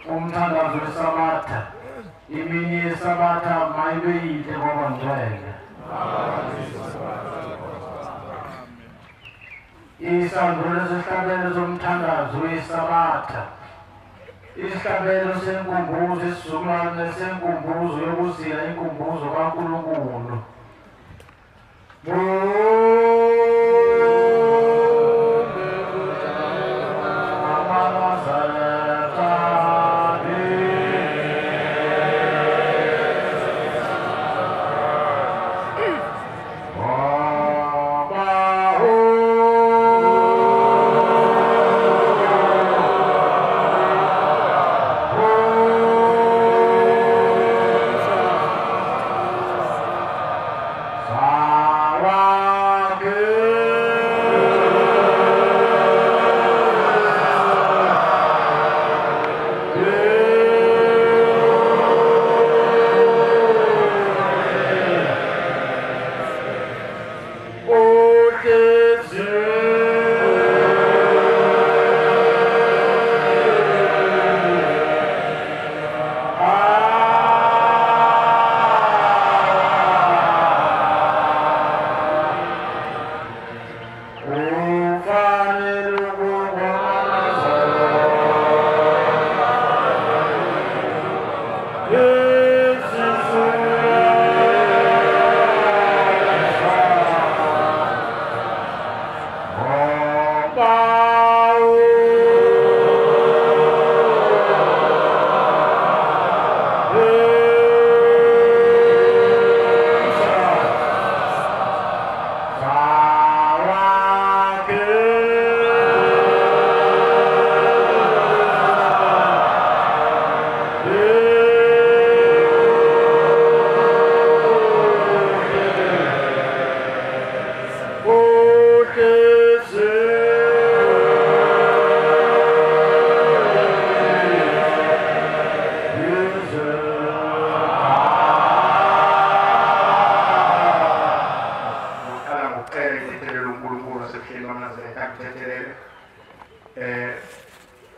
Umthandazo weSabatha, imini yeSabatha mayibe yinhle kwabangcwele. Isambulo sesihlabelo somthandazo weSabatha, isihlabelo senkumbuzo, isizukulwane senkumbuzo yokuzila inkumbuzo kaNkulunkulu.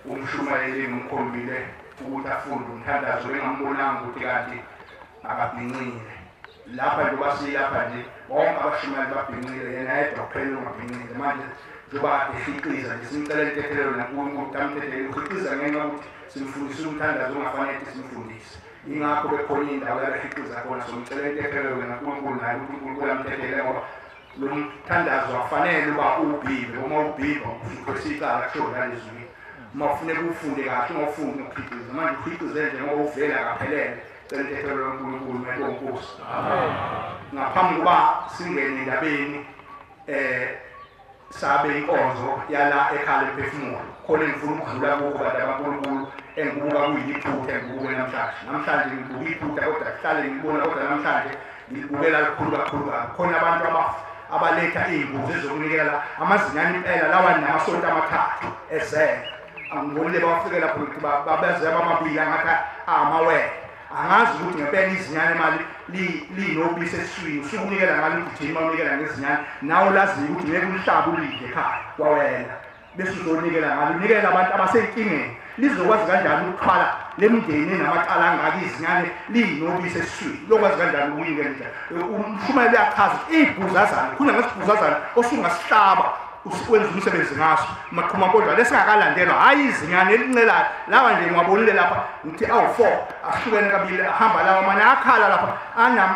Umshumayeli ngimkhombile ukuthi afunde umthandazo engambonanga ukuthi kanti akabhincile. Lapha njengoba silapha nje bonke abashumayeli babhincile, yena yedwa kuphela ongabhincile. Manje njengoba kade ehiqiza nje simcela intethelelo naNkulunkulu ukuthi amthethelele. Uhiqiza ngenxa yokuthi simfundise umthandazo ongafanele ukuthi simfundise. Ingakho bekhona indawo la behiqiza khona, somcela intethelelo naNkulunkulu naye ukuthi uNkulunkulu amthethelele, ngoba lo mthandazo afanele uba ubhibhe. Uma ubhibha usukhwesa icala kusho nalezwi. Uma ufuneka ufunde kahle ungawufundi ngokukhiqiza. Manje ukhiqize nje ngoba uvela akaphelele. Cela intethelelo kaNkulunkulu mayibonke. Amen. Ngaphambi kuba singene endabeni sabe inkonzo yala ekhaya lemphefumulo, khona engifuna ukudlula kukho bantu abaNkulunkulu engibuka kuyiphutha engibuke namhlanje. Namhlanje ngibuka iphutha kodwa kuhlale ngibona, kodwa namhlanje ngibukela kakhulu kakhulu kabi. Khona abantu abaletha iy'mbuzi ezokunikela amazinyane impela lawa namasonto amathathu ezele. Angibonile bafike lapho ukuthi babeze abamabili angathi amawele. Angazi ukuthi ngempela izinyane imali linobisi esiswini, usukunikela ngalo ugijima unikela ngezinyane nawe laziyo ukuthi ngeke ulihlabe ulidle ekhaya kwawena, bese uzonikela ngalo. Unikela abantu abasenkingeni, lizokwazi kanjani ukuthwala le mndeni enamacala angaka izinyane linobisi esiswini? Lokwazi kanjani ukuyinikela njani? Umshumayeli uyachaza ukuthi iy'bhuzazana khona ngesibhuzazana osungasihlaba wenza umsebenzi ngaso maqhuma kodwa lesingakalandelwa. Hhayi izinyane elincelayo lawa nje ngiwabonile lapha ngithi awu-4 ahlukene kabili ahamba lawa mane akhala lapha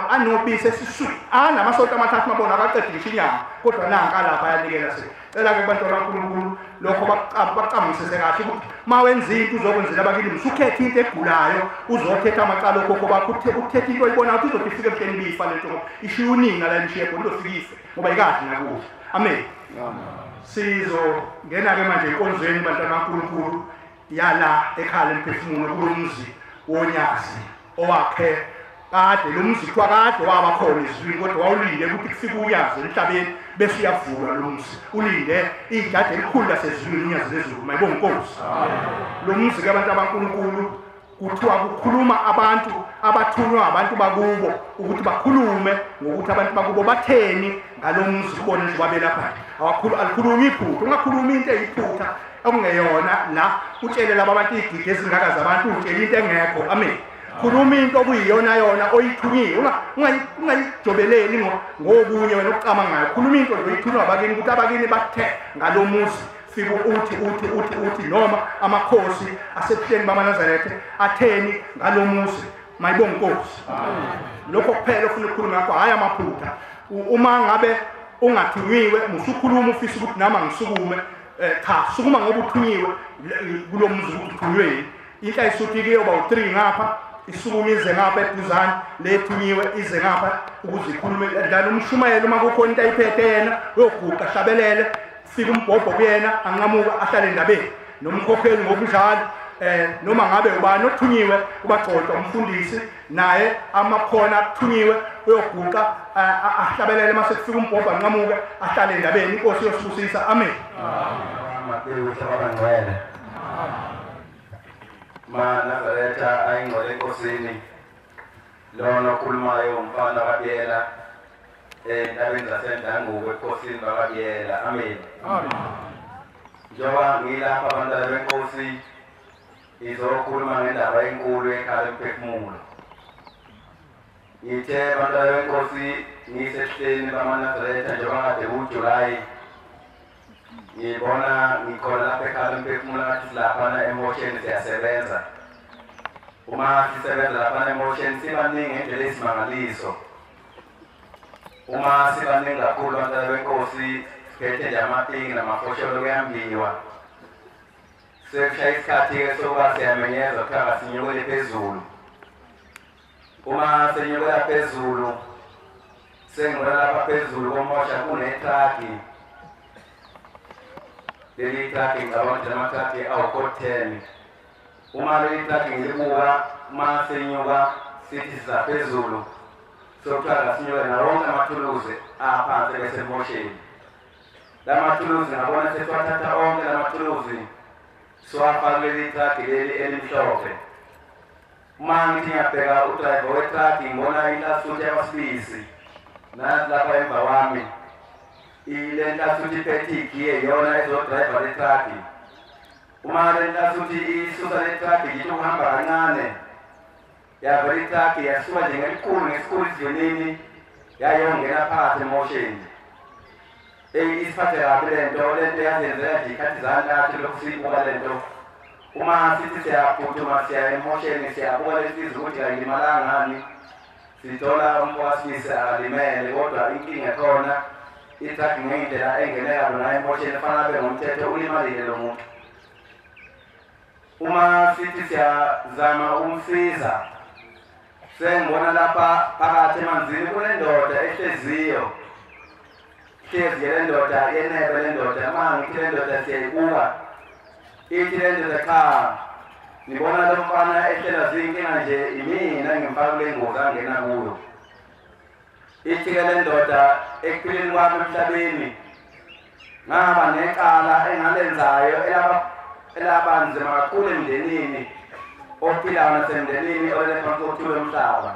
anobisi esiswini anamasonto amathathu mabona akaqedi ngisho inyanga, kodwa nanka lapha ayanikela. Sicela-ke kubantwana baNkulunkulu lokho baqambisise kahle ukuthi uma wenza into uzokwenzela abakini, usukhetha into egulayo uzothetha amacala okhokho bakho, uthethe into oyibonayo ukuthi izothi ifike emhleni ibifa le nto ngoba ishiye unina la enishiye khona izofika ife ngoba ikadli nakudla. Amen. Sizongena-ke manje enkonzweni bantwana baNkulunkulu yala ekhaya lemphefumulo kulo mzi woNyazi owakhe kade. Lo mzi kuthiwa kade waba khona ezulwini, kodwa wawulinde ukuthi kufike uNyazi emhlabeni bese uyavulwa lo mzi, ulinde ijaji elikhulu lasezulwini uNyazi lezulu. Mayibonge inkosi. Lo mzi-ke abantu abaNkulunkulu kuthiwa kukhuluma abantu abathunywa abantu bakubo ukuthi bakhulume ngokuthi abantu bakubo batheni ngalo mzi kubona nje babelapha. Awakhulu alikhulumi iphutha. Ungakhulumi into eyiphutha okungeyona la utshele laba abantu igidi ezingaka zabantu utshele into engekho. Amen. Khuluma into okuyiyona yona oyithunyiwe, ungayijobeleli ngokunye wena okucabangayo. Khuluma into nje oyithunywa abakini ukuthi abakini bathe ngalomuzi fika uthi uthi uthi uthi noma amakhosi asebuhleni bamaNazaretha atheni ngalomuzi. Mayibonge inkosi. Lokho kuphela ofuna ukukhuluma ngakho, hayi amaphutha. Uma ngabe ungathunyiwe musukhuluma ufisa ukuthi nama ngisukume, cha, sukuma ngoba uthunyiwe kulo muzi ukuthi uthunyweni. Inhla isuthi kuyoba u3 ngapha, isukume ize ngapha eduzane lethunyiwe ize ngapha ukuze ikhulume. Dlala umshumayelo uma kukhona into ayiphethe yena uyoguqa hlabelele, fika umbhobho kuyena anqamuka ahlale endabeni nomkhokheli ngokunjalo. Noma ngabe ubani othunyiwe ubagcotshwa umfundisi naye amakhona athunyiwe uyoguqa ahlabelele, mase kufika umbhobho anqamuke ahlale endabeni. Inkosi yosibusisa. Amen. Amen. MaNazaretha ayingcwele enkosini. Lona okhulumayo umfana kaBiyela entabeni zaseNdangubo ebukhosini bakaBiyela. Amen. Njengoba ngilapha abantwana benkosi, izokhuluma ngendaba enkulu ekhala emphefumulo. Ngithe bantwana benkosi ngisehleni bamaNazaretha njengoba kade kuJulayi, ngibona ngikhona lapha ekhala emphefumulo ngathi silaphana emosheni siyasebenza. Uma sisebenza laphana emosheni sibaningi ngendlela eyisimangaliso. Uma sibaningi kakhulu abantwana benkosi siphethe nje amapingi namafosholo kuyambiwa. Sekushaya isikhathi-ke sokuba siyamenyeza kuthiwa kasinyukele phezulu. Uma senyukela phezulu sengibona lapha phezulu komosha kunetraki. Leli traki ngicabanga ukuthi lamatraki awu-10. Uma leli traki ngilibuka uma senyuka sithi siza phezulu sokuthiwa kasinyuke nawo wonke amathuluzi aphansi besemosheni. Lamathuluzi ngabona sesiwathatha onke lamathuluzi siwafaka kuleli traki leli elimhlophe. Uma ngithi ngiyabheka udrayiva wetraki ngibona inhlasuthi yakwasibisi nathi lapha emva kwami. Ile nhlasuthi iphethe igiye iyona ezodrayiva le traki. Uma le nhlasuthi isusa le traki ngithi ukuhamba kancane yavela itraki yasuka nje ngelikhulu ngesikhulu isivinini yayongena phakathi emosheni. Eyi isiphathe kabi lento, lento yazenzeka nje ikhathi zantathu lokhu siyibuka lento. Uma sithi siyaphuthuma siya emosheni siyabuka lesiza ukuthi ayilimalanga ngani, sithola umfowasibisi akalimele, kodwa inkinga ekhona itraki ngendlela engeneka lona emosheni fanele abe ngomthetho ulimalile lo muntu. Uma sithi siyazama ukumsiza sengibona lapha phakathi emanzini kunendoda ehleziyo. Hlezi le ndoda yenebe le ndoda. Uma ngithi le ndoda siyayibuka ithi le ndoda cha, ngibona lo mfana ehlelwa zinkinga nje imina engimfaka kule ngozi angena kuyo. Ithi-ke le ndoda ekuphileni kwami emhlabeni ngaba necala engalenzayo elaba nzima kakhulu emndenini ophilayo nasemndenini olele phansi kokuthula umhlaba.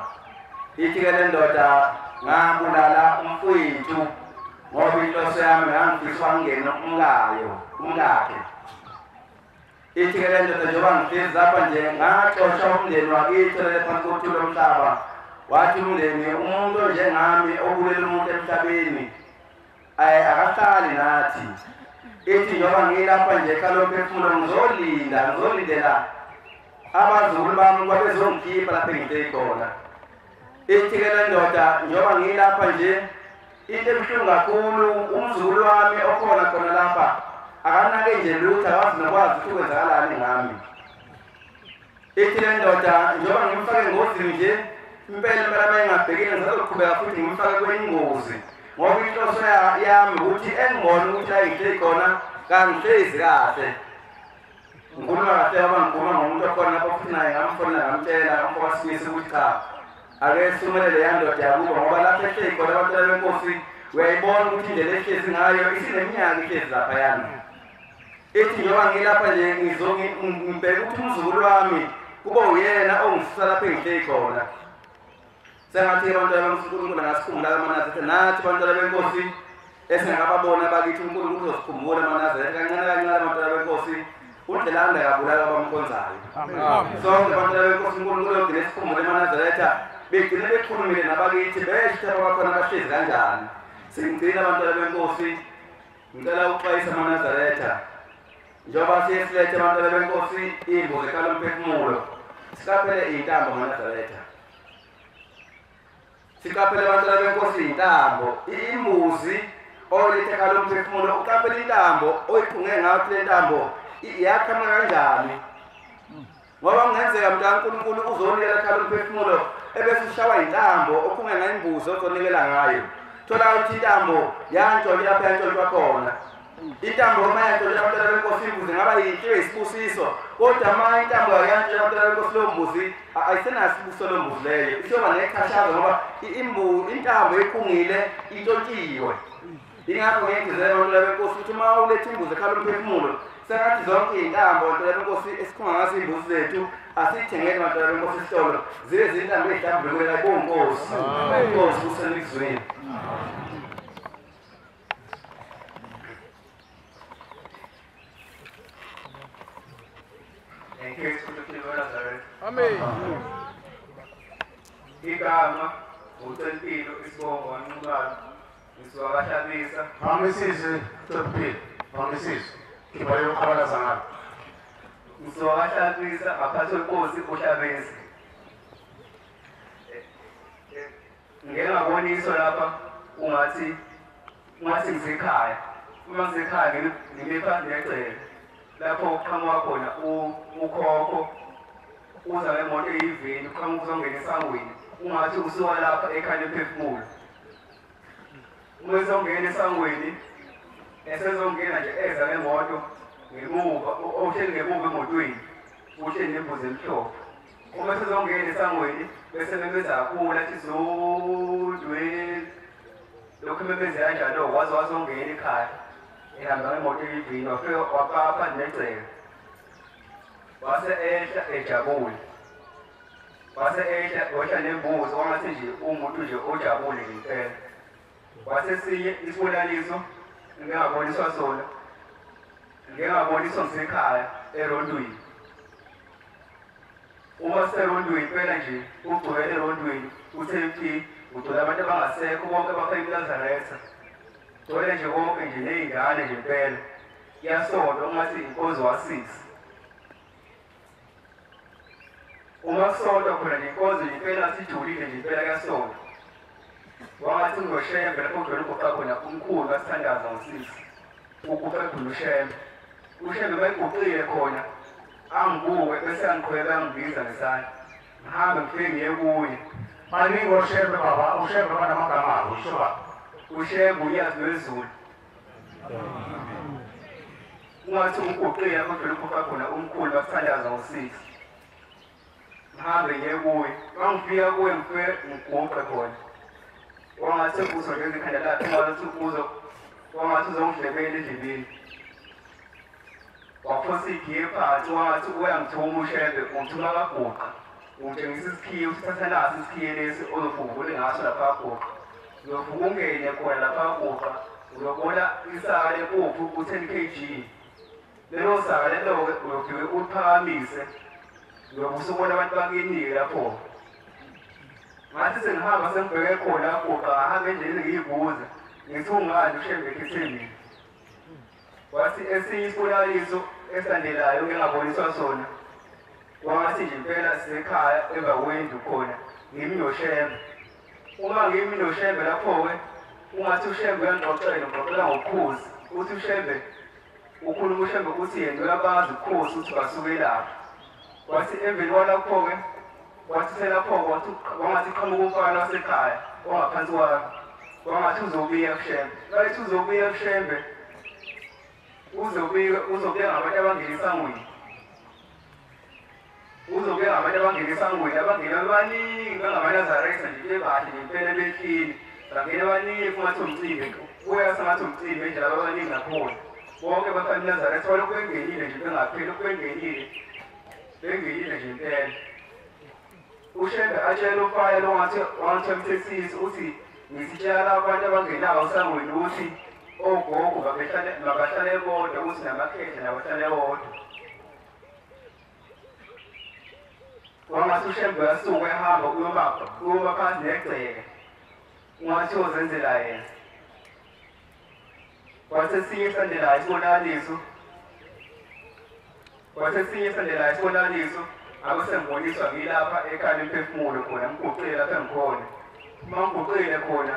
Ithi-ke le ndoda ngabulala umfowethu ngoba inhloso yami ngangifisa ngingene umkayo umkakhe. Ithi-ke le ndoda njengoba ngihlezi lapha nje ngaxosha umndeni wakithi olele phansi kokuthula umhlaba. Wathi umndeni umuntu onjengami obulela umuntu emhlabeni akahlali nathi. Ithi njengoba ngilapha nje ekhala umphefumulo ngizolinda ngizolindela abazukulu bami ukuba bezongikhipha lapha engihleli khona. Ithi-ke le ndoda njengoba ngilapha nje into ebuhlungu kakhulu umzukulu wami okhona khona lapha akanake nje lutho akazi nokwazi ukuthi kwenzakalani ngami. Ithi le ndoda njengoba ngimfake engozini nje impela impela uma engabhekile ngisazoqhubeka futhi ngimfake kwenye ingozi ngoba inhloso yami ukuthi engibona ukuthi la ngihleli khona kangihlezi kahle. Ngikhuluma kahle ngoba ngikhuluma ngomuntu okhona lapho futhi naye ngamfonela ngamtshela ngamfowasibisi ukuthi cha ake sumele leya ndoda yakubo ngoba lapho ehleli khona abantwana benkosi uyayibona ukuthi indlela ehlezi ngayo isineminyaka ihlezi laphayana. Ithi njengoba ngilapha nje ngibheka ukuthi umzukulu wami kube uyena ongisusa lapho engihleli khona. Sengathi abantwana beNkulunkulu angasikhumbula amaNazaretha nathi bantwana benkosi Esingababona bakithi uNkulunkulu uzosikhumbula amaNazaretha kancane kancane abantwana benkosi uNdlelanda yabulala abamkhonzayo. Sonke abantwana benkosi uNkulunkulu uyogcina esikhumbule amaNazaretha begcine bekhulumile nabakithi besho abakhona bahlezi kanjani. Singigcina abantwana benkosi ngicela ukuxwayisa amaNazaretha njengoba siye silethe abantwana benkosi imbuzi ekhala umphefumulo siqaphele iy'ntambo amaNazaretha. Siqaphele abantwana benkosi iy'ntambo imbuzi olethe ekhala umphefumulo uqaphele intambo oyiphunge ngayo le ntambo iyaqhamuka kanjani ngoba kungenzeka mntakaNkulunkulu uzonikela ekhala umphefumulo ebese ushawa intambo ophunge ngayo imbuzi ozonikela ngayo. Thola ukuthi intambo yantshontsha lapha yantshontshwa khona. Intambo uma yantshontshwa abantwana benkosi imbuzi ngaba yinto eyisibusiso kodwa uma intambo yantshontsha abantwana benkosi leyo mbuzi ayisenasibusiso leyo mbuzi leyo isiyoba nechashaza ngoba intambo ephungile intshontshiwe. Ingakho ngiyagcizelela abantwana benkosi ukuthi uma uletha imbuzi ekhala umphefumulo sengathi zonke iy'ntambo abantwana benkosi esikhunga ngazo iy'mbuzi zethu asiyithengele abantwana benkosi esitolo zibe zintambo ey'hlambulukela kuNkosi. Inkosi kusenikizweni. Amen. Igama uCempilo isibongo waNxumalo ngisuka kaHlabisa. Bangisize Cempilo, bangisize. Ngibhale uqhabalaza ngalo. Ngisuka kaHlabisa ngaphathi kwenkosi uHlabisa. Ngeke ngaboniswa lapha ungathi ngisekhaya. Uma ngisekhaya ngimipha negceke. Lapho uqhamuka khona ukhokho uza ngemoto eyiveni uqhamuka uzongena esangweni ungathi usuka lapha ekhaya lemphefumulo. Uma esongena esangweni esezongena nje eza ngemoto ngemuva ohleli ngemuva emotweni uhleli nembuzi emhlophe. Uma esezongena esangweni bese memeza kakhulu athi zodweni lokhu memeze kanjalo waze wazongena ekhaya ehamba ngemoto eyivini wafika wapapa negceke wase ehla ejabule wase ehla wehla nembuzi wangathi nje umuntu nje ojabule ngempela. Wasesinye isibonakaliso ngingaboniswa sona ngingaboniswa ngisekhaya erondweni. Uma siserondweni impela nje ugcwele erondweni uthe mfi ugcwele abantu abangasekho bonke bafake iNazaretha gcwele nje konke nje ney'ngane nje impela kuyasonto ungathi inkonzo wasisi. Uma kusonto khona nje inkonzo nje impela sijulile nje impela kuyasonto. Wangathi ngoShembe lapho kugcwele uguqa khona umkhulu kasithandaza ngosisi uguqa khona uShembe. UShembe bayiguqile khona angibuke bese angiqhubeka angibiza ngesandla ngihambe ngifike ngiye kuye. Baningi oShembe baba, uShembe banamagama abo usho baba. uShembe uyazi lwezulu. Ungathi uguqile lapho kugcwele uguqa khona umkhulu kasithandaza ngosisi ngihambe ngiye kuye. Mangifika kuye ngifike ngiguqe khona wangathi uzongeza ikhanda lakhe wangathi uzongidlebela endlebeni. Waphosa igiye phansi wangathi uyangithuma uShembe ungithuma kaguqa ungitshengisa isikhiye usithatha naso isikhiye lesi ozofika ngaso lapha kaguqa uyofika ungene khona lapha kaguqa uyobona isaka lempuphu u-10 kg lelo saka lelo-ke uyofike uliphakamise uyobe usubona abantu bakini-ke lapho. Ngathi sengihamba sengibheke khona kaguqa ngahamba endleleni ngiyibuza ngithi ungani uShembe ekhethe mina. Wathi esinye isibonakaliso esilandelayo engingaboniswa sona wangathi nje impela sisekhaya emva kwendlu khona ngimi noShembe. Uma ngimi noShembe lapho-ke ungathi uShembe uyangixoxela ngixoxela ngobukhosi uthi uShembe ukhuluma uShembe ukuthi yena uyabazi ubukhosi ukuthi basukelaphi. Wathi emveni kwalapho-ke wathi selapho-ke wangathi qhamuka umfana wasekhaya ongaphansi kwami wangathi uzobuya kuShembe. Wayethi uzobuya kuShembe uzobuya ngabantu abangena esangweni uzobuya ngabantu abangena esangweni abangena baningi bangamaNazaretha nje bebahle ngempela behlile bangena baningi kungathi umcimbi kuya sengathi umcimbi nje laba abaningi nakhona bonke bafana iNazaretha balokhu bengenile nje bengapheli lokhu bengenile nje impela. uShembe atshela umfana lo wangathi wamthethisa uthi ngisitshela abantu abangenayo esangweni ukuthi ogogo mabahlale bodwa ukuthi namakhehla nabahlale bodwa. Wangathi uShembe uyasuka ehamba uyoma phansi negceke, ungathi uyozenzela yena. Kwathi esinye esilandelayo isibonakaliso, akusengboniswa ngilapha ekhaya lemphefumulo khona, ngiguqile lapha engikhona. Uma ngiguqile khona,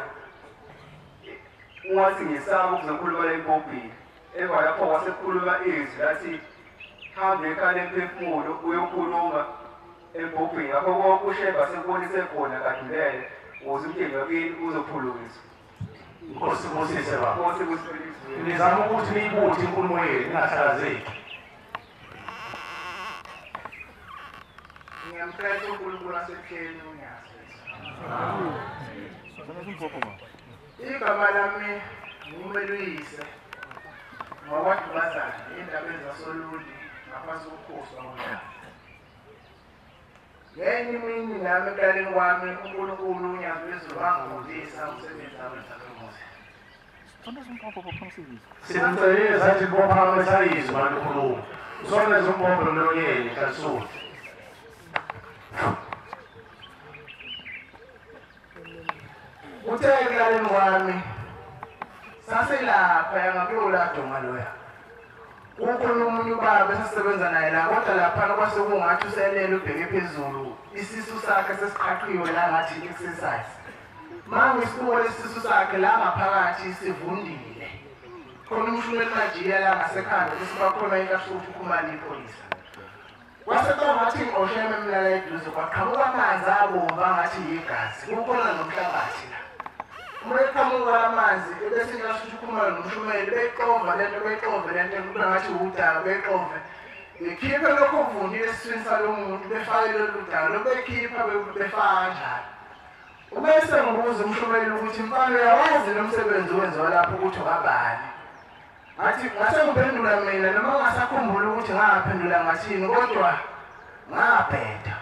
ungathi ngisaba ukuzokhuluma le mpopile. Emva lapho kwasekukhuluma izwi lathi hamba ekhaya lemphefumulo uyokhuluma empopini. Ngakho konke uShembe asekubonise khona kadlulele ukuze umndeni wakini uzophulukiswa. Inkosi ibusise baba. Inkosi ibusise. Nizama ukuthi niyibuthe inkulumo yenu ingahlazeki. Ngiyamcela uNkulunkulu wasebuhleni unyazi. Igama lami nguMeluyise ngowakwaDubazane endabeni zasoLundi ngaphansi kokukhosi wakwaNyazi. Ngenye imini nami ekuqaleni kwami uNkulunkulu uNyazi lwezulu wangifundisa umsebenzi awenza kuMose. Simcelile sathi bophakamisa izwi bantu khuluma. Usondeze umbhobho emlonyeni hlasuthu. Uthe ekulaleni kwami saselapha yangakuyoladonga loya. Kukhona omunye ubaba esasebenza naye la, kodwa laphana kwase kungathi uselele ubheke phezulu, isisu sakhe sesiqhaqhiwe la ngathi exercise. Uma ngisibuka lesisu sakhe la ngaphakathi sivundile. Khona umshumeli majiya la ngasekhanda bese bakhona inkasuthi ukhumala ipholisa. Kwase kungathi ngqosheme mina la eduze kwaqhamuka amanzi abomvu angathi yigazi. Kukhona nomhlabathi la. Uma eqhamuka amanzi ebese inkasuthi ukhumala nomshumeli bexova lento kube ngathi udaka bexove. Bekhiphe lokho okuvundile esiswini salo muntu befake lolu daka lobekhipha befaka kanjalo. Ubese ngibuza umshumeli ukuthi mfana uyawazi lo msebenzi owenziwa lapho ukuthi ukabani. Ngathi ngase ngiphendula mina noma ngasakhumbula ukuthi ngaphendula ngathini kodwa ngabheda.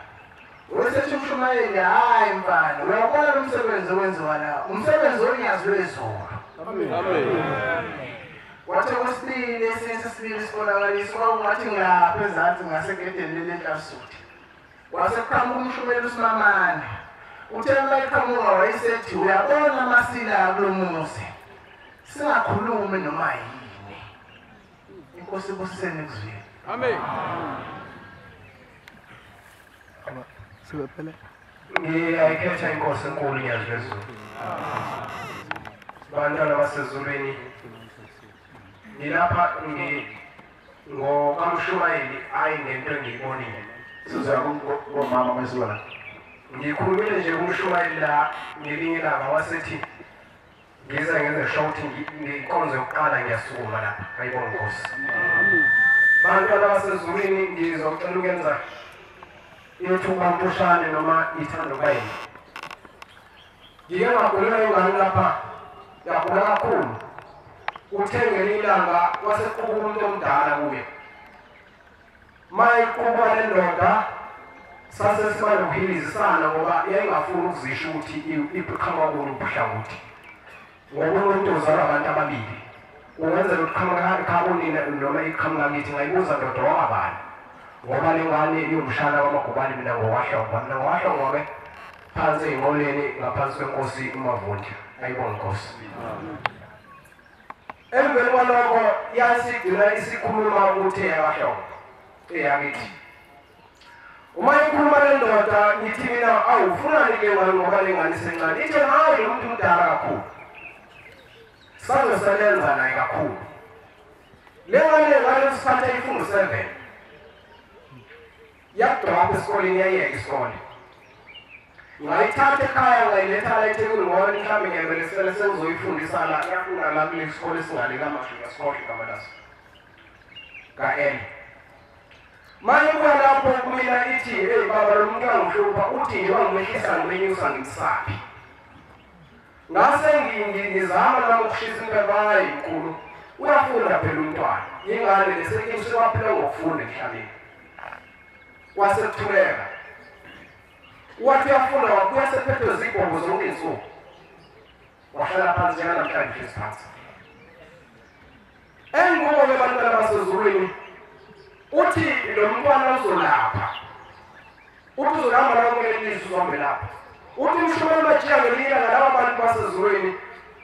Wesethi umshumayeli hayi mfana uyabona lo msebenzi owenziwa la umsebenzi woNyazi lwezulu. Amen. Wathi kwesibili esinye sesibili isibonakaliso kwakungathi ngilapha ezansi ngasegedeni lenhlasuthi. Waseqhamuka umshumeli uSimamane. Uthe uma eqhamuka wayesethi uyabona amasila kulo muzi. Singakhulumi noma yini. Inkosi ibusiseni kuzwile. Amen. Ngiyayikhetha inkosi enkulu iNyazi lwezulu. Bantwana basezulwini, ngilapha ngokamshumayeli ayi ngento engiyibonile. Sizoya komama mesibona. Ngikhulumile nje kumshumayeli la ngelinye ilanga wasethi ngize ngenze shouting nginkonzo yokuqala ngiyasukuma lapha. Ayibonga inkosi. Bantwana basezulwini ngizocela ukwenza ithuba mpushane noma ithando bayini. Ngike ngakhuluma ingane lapha yagula kakhulu. Uthe ngelinye ilanga wasequbuka umuntu omdala kuye. Mayiqubuka le ndoda sase siba nokuhilizisana ngoba yayingafuni ukuzisho ukuthi iqhamuka kulo ubuhlangothi. Ngoba umuntu uzalwa abantu ababili. Ungenzela ukuqhamuka ekhaya noma iqhamuka kithi ngayibuza ndoda wakabani. Ngoba le ngane iwumshana wamagubane mina ngowahlongwa. Mina ngowahlongwa ke phansi ey'nqoleni ngaphansi kwenkosi uMavundla. Ayibonga inkosi. Emveni kwalokho yasigcina isikhuluma ukuthi eyakahlongwa eyakithi. Uma ikhuluma le ndoda ngithi mina awufunani kule ngane ngoba le ngane isencane. Ithe hayi lo muntu mdala kakhulu. Sazosebenza naye kakhulu. Le ngane ngaleso sikhathi ifunda 7. Yadropa esikoleni yayeka isikole. Ngayithatha ekhaya ngayiletha la eThekwini ngoba mhlawumbe ngiyabelesela sengizoyifundisa la yafunda la kule sikole singale kaMashu ngasikhohle igama laso. Ka-N. Manje kuya lapho kumina ithi hey baba lo muntu angihlupha uthi nje wangimehlisa ngimenyusa ngimsaphi. Ngase ngizama nami ukushisa impepha hayi mkhulu uyafunda phela umntwana. Ingane lesekewaphila ngokufunda emhlabeni. Wasekuthuleka. Wathi uyafunda wabuya sephethwe zibhongo zonke izinsuku. Wahlala phansi njenganamhlanje hlezi phansi. Engoba bantwana basezulwini uthi lo mntwana uzolapha. Uthi uzohamba lonke lelizwe uhambe lapha. Uthi umshumayeli Majiya ngelinye ngalaba bantu basezulwini,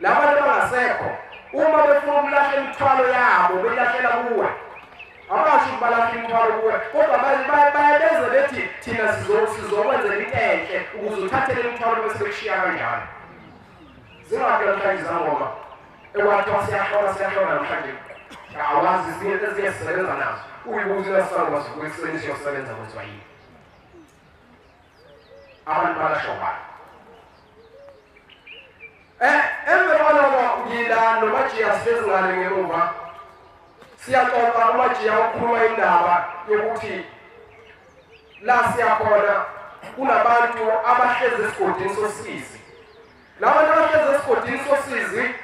laba bantu abangasekho, uma befuna ukulahla imithwalo yabo belahlela kuwe. Abasho balahla imithwalo kuwe, kodwa bayabeze bethi thina sizokwenzela into enhle ukuze uthathele imithwalo bese bekushiya kanjalo. Zingakho namhlanje izangoma ekwathiwa siyahlola siyahlola namhlanje. Awazi izinto ezisebenza nazo. Uyibuze nasangoma sokusebenza siyosebenza kwenziwa yini. Abantu balashobana. Emva kwaloko ngila noMajiya sihlezi ngale ngemuva. Siyaxoxa uMajiya ukhuluma indaba yokuthi la siyakhona kunabantu abahlezi esigodini sosizi. Laba bantu abahlezi esigodini sosizi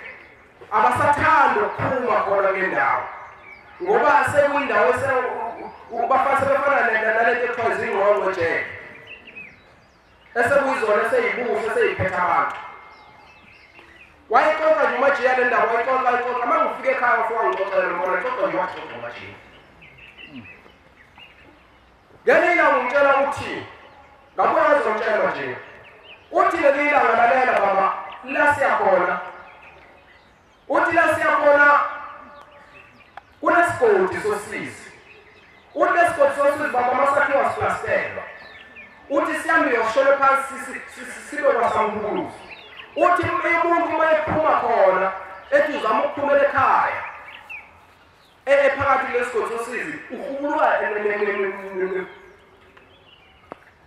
abasathanda ukuphuma khona ngendawo. Ngoba sekuyindawo bafana nalento ekuthiwa izingqongo nje. Esekuyizona eseyibusha eseyiphethe abantu. Wayexoxa nje uMajiya le ndaba, wayixoxa ayixoxa. Uma ngifika ekhaya wafika ngixoxela lo exoxa nje waxoxa uMajiya. Ngelinye ilanga ngimtshela ukuthi ngabuya ngizomtshela nje. Uthi ngelinye ilanga lalela baba, la siyakhona. Uthi la siyakhona kunesigodi sosizi. Uthi lesigodi sosizi baba masakhiwa siplasterwa. Uthi siyambiwa sishone phansi sibe kwasamkhuluzi. Uthi umuntu uma ephuma khona ethi uzama ukuphumela ekhaya ephakathi lesigodi sosizi uhubulwa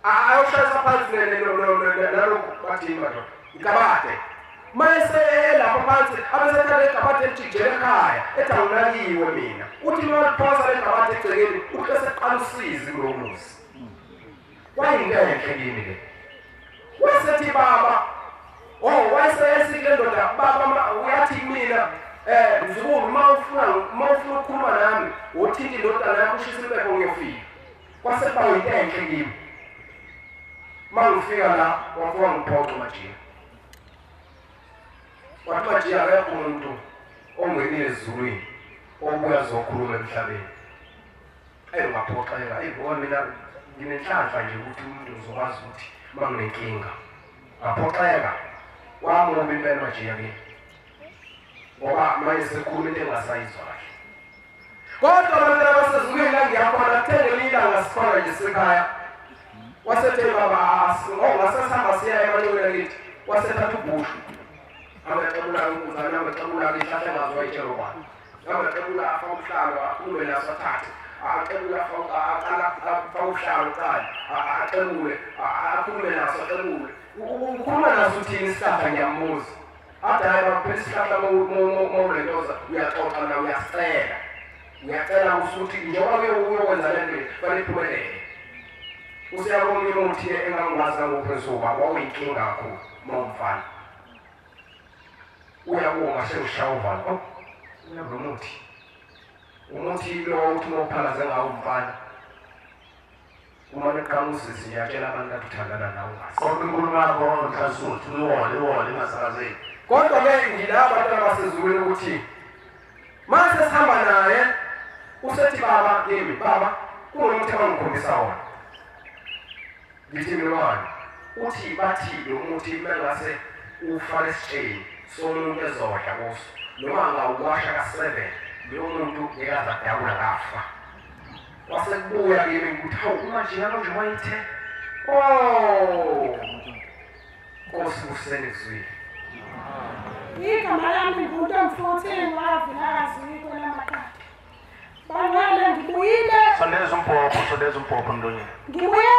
ayoshayisa phansi nalokhu bathini madoda igabade. Mase elapha phansi abesethatha igabade elijijela ekhaya ethi awunakiwe mina. Uthi uma liphosa legabade egcekeni uthi eseqala usizi kulowo muzi. Kwayinto enhle kimi le. Wasethi baba, oh wayesesithi le ndoda baba uyathi kumina mzukulu uma ufuna ukukhuluma nami uthinta indodana yakho ushise impepho ngiyofika. Kwase kuba yinto enhle kimi. Uma ngifika la wafika ngiphoxa uMajiya. Wathi Majiya akekho umuntu ongenile ezulwini obuya azokhuluma emhlabeni. Eyi ngaphoxeka, eyi ngoba mina nginenhlanhla nje ukuthi umuntu ngizokwazi ukuthi uma nginenkinga. Ngaphoxeka, wamubi impela Majiya kimi. Ngoba manje sekhuluma into engasayizwa kahle. Kodwa bantwana basezulwini la ngiyakhona kuthe ngelinye ilanga sikhona nje sekhaya. Wasethe baba ngasesihamba siya emanxebeni akithi wasethatha ubhushu. Amaqebula umzana amaqebula ihlahla engaziwa itshelo kwani. Amaqebula afaka umhlalo akhulume naso athathe. Aqebula aqala afaka umhlalo kuqala aqebule akhulume naso aqebule. Ukhuluma naso uthini isihlahla ngiyambuza. Athi hayi baba phela isihlahla mawulentoza uyaxoxa nawe uyasicela. Uyacela usuthi njengoba uyokwenza le nto kufanele iphumelele. Usiyabonga umuthi engangikwazi ngokwenzuba wawuyinkinga kakhulu mawumfana. Uyabonga sewushaya uvalo. Oh, lo muthi. Umuthi lo uthi mawuphalaze ngawo umfana. Uma neqhamuka usisi ngiyatshela abantu athi uthandana nawe ungazi. Kodwa inkulumo yakho mhlasuthi uyiwole ingasakazeki. Kodwa ke ngilaba abantwana basezulwini ukuthi mase sihamba naye usethi baba kimi baba kunomuthi abangikhombisa wona. Ngithi mina wani uthi bathi lo muthi mengase ufake esitsheni somuntu ezodla kuso noma angawuwasha ka-7 loyo muntu ngeke aze adabula kafa. Wasekubuya kimi ukuthi hawu uMajiya manje wayithe oh Nkosi usenizwile. Igama lami nguNtomfuthi waVilakazi kwelamaqanda. Bangale ngibuyile. Sondeza umbhobho, sondeza umbhobho mntonyeni. Ngibuye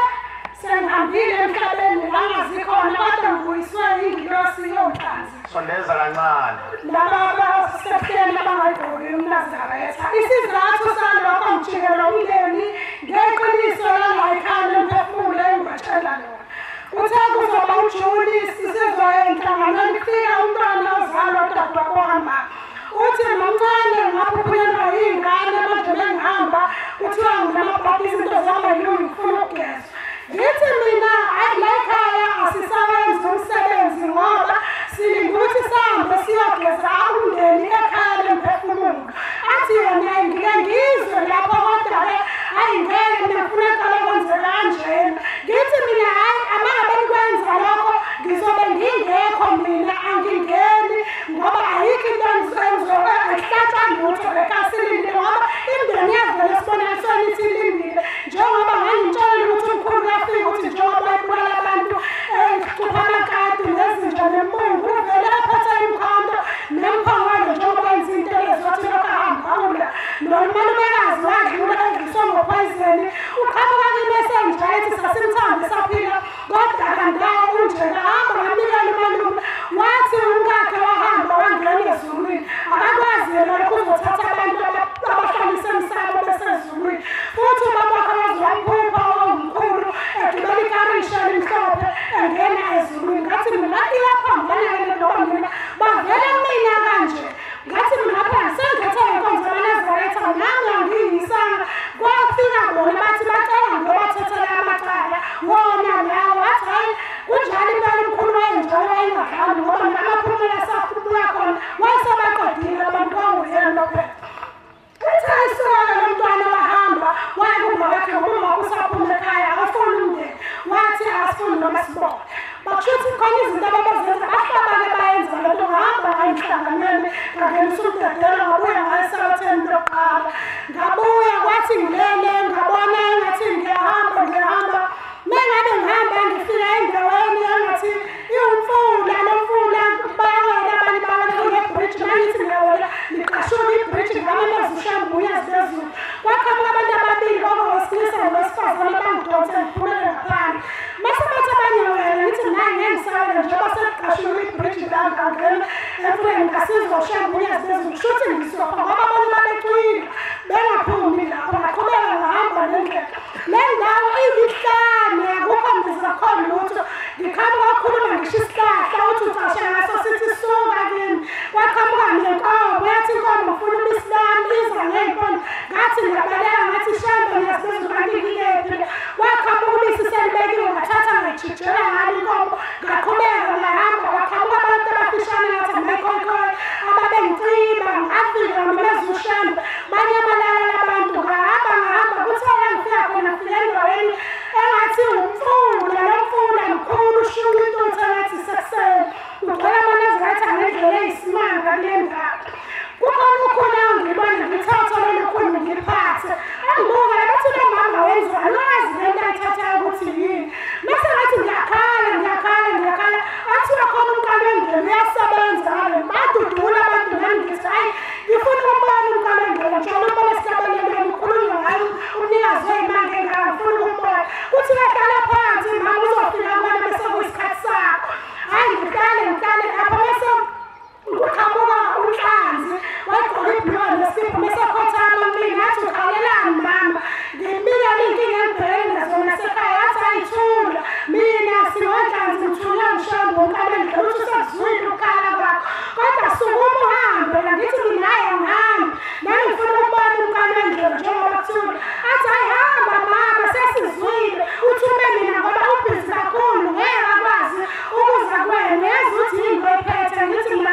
sengihambile emhlabeni langazikhona kodwa ngibuyiswe ingilosi yomhlanzi. Sondeza kancane. Laba abasehleni abangayigqoki umNazaretha. Isizathu salokho ngijikela umndeni ngeqiniso langayikhaya lemphefumulo engibatshela lona. Uthe kuzoba uJuni sizoya enhlanganweni kufika umntwana ozalwa udadewabo. Uthi mamncane ngaphuphuyelwa yingane manje bengihamba kuthiwa nginamabhadi izinto zami ayilungi ngifuna ukugezwa. Ngithi mina hayi la ekhaya asisawenzi umsebenzi ngoba silinde ukuthi sihambe siyogeza umndeni ekhaya lemphefumulo. Athi umndeni uqhamuka kimi esenjalo ethi sasimthanda saphila kodwa kandawo unjena hamba ngamnikela umalume wathi umkakhe wahamba wangena ezulwini akakwazi yena lokhu uzothatha abantu abahlalise emsamo besezulwini futhi ubaba wakhe waze wamphupha owomkhulu egibela ikarisha elimhlophe engena ezulwini. Ngathi mina iyaphambana ngoba mina bavele mina kanje. Ngathi mina phela sengikhethe inkonzo yamaNazaretha nami angiyisanga. Kwafika bona bathi bacela ngiyobathethela amacala wona lawo. Wathi hayi kunjalo impela umkhulu wayenjalo wayengahambi ngoba mina amaphumela asabuya khona wayesebaqedile abantu kwanguyena lophela. Uthe isuka lo mntwana wahamba waya kuma wakhe ngoba umama usaphuma ekhaya akafuni umndeni. Wathi asifuni noma sibone. Bakusho khona izinto ababazenza bahlabake bayenza le nto. Ngahamba ngayihlanganeni ngangenisa umdedelo ngabuya ngayesabatheni lokuqala. Ngabuya kwathi ngilele ngabona engathi ngiyahamba ngiyahamba. Mengabe ngihamba ngifika endaweni engathi iwumfula lo mfula bayawela abanye bawela kule-bridge mangithi ngiyawela ngiqashuka i-bridge ngamemeza uShembe uyazi phezulu. Kwaqhamuka abantu ababili kwakungowesilisa nowesifazane bangidonse ngiphumele ngaphandle. Mase bathi abanye wena ngithi mina ngeke ngisawela njengoba sekuqashuka i-bridge la ngangena emfuleni ngasizwa uShembe uyazi phezulu kusho ukuthi ngizofa ngoba abantu babecwile bengaphumi lapho. Ngaqhubeka ngahamba nendlela. Le ndawo ilihlane akukho mbiza khona lutho. Ngiqhamuka ukukhuluma ngisho isihlahla uthi ucashe ngaso sithi suka kimi. Kwaqhamuka nenkomo yathi inkomo ngifuna ubisi lami iza ngey'mpondo. Ngathi ngiyabaleka ngathi Shembe ngiyazibuza kanti ngilephi. Kwaqhamuka ubisi selibekiwe ngathatha ngayijijela ngalo inkomo ngaqhubeka ngahamba. Kwaqhamuka abantu abafishane ngathi amayikhonkhoyo ababengiciba ngafika ngamemeza uShembe banyamalala labantu. Ngahamba ngahamba kuthe la ngifika khona ngifika endaweni engathi umfula lo mfula mkhulu ushuka intuthu engathi isekuseni ugcwele amaNazaretha ngendlela eyisimanga kule ndawo. Kukhona ukhona ngibona ngithatha lolu khulu ngiliphathe angibuka bathi lo mama wenzani angazi le nto ayithathayo ukuthi yini. Mase ngathi ngiyakhala ngiyakhala ngiyakhala athi wakhona umkalo wendlela uyasebenza ngale badudula abantu nami ngithi hayi ngifuna ukubona umkalo wendlela njengoba ubona esihlabelelweni ukhulunywa ngayo umnikazi wey'mali engaka ngifuna ukubona. Kuthi kahlala phansi mama uzofika kubona bese kuyisikhathi sakho. Hhayi ngihlale ngihlale lapho bese kuqhamuka unhlanzi wayegqoke ibhulukwe nesipho bese ekhothama kumina. Ngathi ukhalelani mama ngibikele iy'nkinga engibhekene nazo nasekhaya. Yathi ayithula mina singonhlanzi ngithunywe nguShembe wonkana endlela uthi usekuzwile ukukhala kwakho kodwa sukuma uhambe. Ngithi mina hhayi angihambi nami ngifuna ukubona umkalo wendlela njengoba kuthula. Athi hhayi hamba mama sesizwile uthume mina ngoba ubhizi kakhulu ngeke akwazi ukuza kuwena yazi ukuthi yini oyiphethe. Ngithi mina